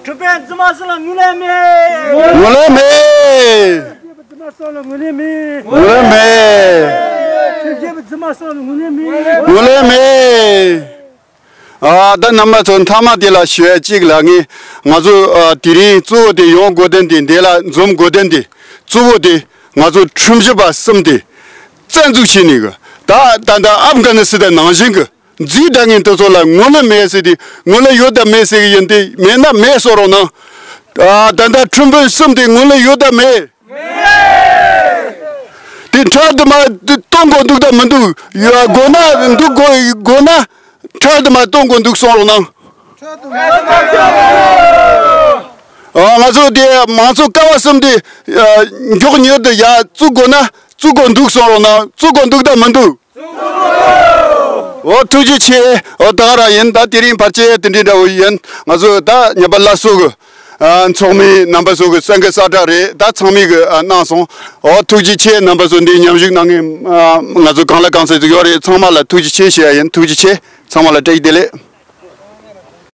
གྲུབ་པའི་འཛིན་མ་སོགས་ལ་ངོས་ལེན་མེད། ངོས་ལེན་མེད། འཛིན་མ་སོགས་ལ་ངོས་ལེན་མེད། ངོས་ལེན་མེད། འཛིན་མ་སོགས་ལ་ངོས་ལེན་མེད། ངོས་ལེན་མེད། ཨ་ད་རྣམ་པ་ཚོ་མཐའ་མ་དེ་ལ་ཞུ་ཡ་གཅིག་ལ་ངས་ང་ཚོ་ཨ་དེ་རིང་གཙོ་བོ་དེ་ཡོང་དགོས་དོན་དེ་འདི་ལ་འཛོམས་དགོས་དོན་དེ་གཙོ་བོ་དེ་ང་ཚོ་ཁྲིམས་ཞིབ་པ་གསུམ་དེ་བཙན་འཛུལ་བྱས་ནས་གི་ད་ད་ད་ཨབ་གྷ་ནི་སི་ཐན་ནང་བཞིན་གི་འཛུལ་བསྡད་མཁན་དེ་ཚོ་ལ་ངོས་ལེན་མེད་ཟེར་ཏེ་ངོས་ལེན་ཡོད་དམ་མེད་ཟེར་གི་ཡིན་ཏེ་མེད་ན་མེད་གསུང་རོགས་གནང་། ཨ་ད་ད་ཁྲིམས་དཔོན་གསུམ་དེ་ངོས་ལེན་ཡོད་དམ་མེད། དེ་འཕྲལ་དུ་མ་གཏོང་དགོས་འདུག་དམ་མི་འདུག་ཡ་དགོས་ན་འདུག་དགོས་དགོས་ན་འཕྲལ་དུ་མ་གཏོང་དགོས་འདུག་གསུང་རོགས་གནང་། ཨ་ང་ཚོ་དེ་མང་གཙོ་ཀ་བ་གསུམ་དེ་ཨ་མགྱོགས་མྱུར་དུ་ཡ་བཙུགས་དགོས་ན་བཙུགས་དགོས་འདུག་གསུང་རོགས་གནང་། བཙུགས་དགོས་འདུག་དམ་མི་འདུག་འོ་ཐུགས་རྗེ་ཆེ། འོ་ད་ག་རང་ཡིན། ད་དེ་རིང་བར་ཆད་དེ་འདྲའི་འདྲ་བོ་ཡིན། ང་ཚོ་ད་ཉེས་པ་སླར་གསོ་གི་ ཨ་ཚོགས་མི་རྣམ་པ་ཚོ་གི་སེམས་ཀྱི་གསལ་བསྒྲགས་རེད། ད་ཚང་མས་གི་ཨ་གནང་སོང་། ཨོ་ཐུགས་རྗེ་ཆེ། རྣམ་པ་ཚོ་འདི་མཉམ་ཞུགས་གནང་མཁན་ཨ་ང་ཚོ་གང་ལ་གང་འཚམ་ཅིག་ཡོད་རེད། ཚང་མ་ལ་ཐུགས་རྗེ་ཆེ་ཞུ་ཡ་ཡིན། ཐུགས་རྗེ་ཆེ། ཚང་མ་ལ་བཀྲ་ཤིས་བདེ་ལེགས།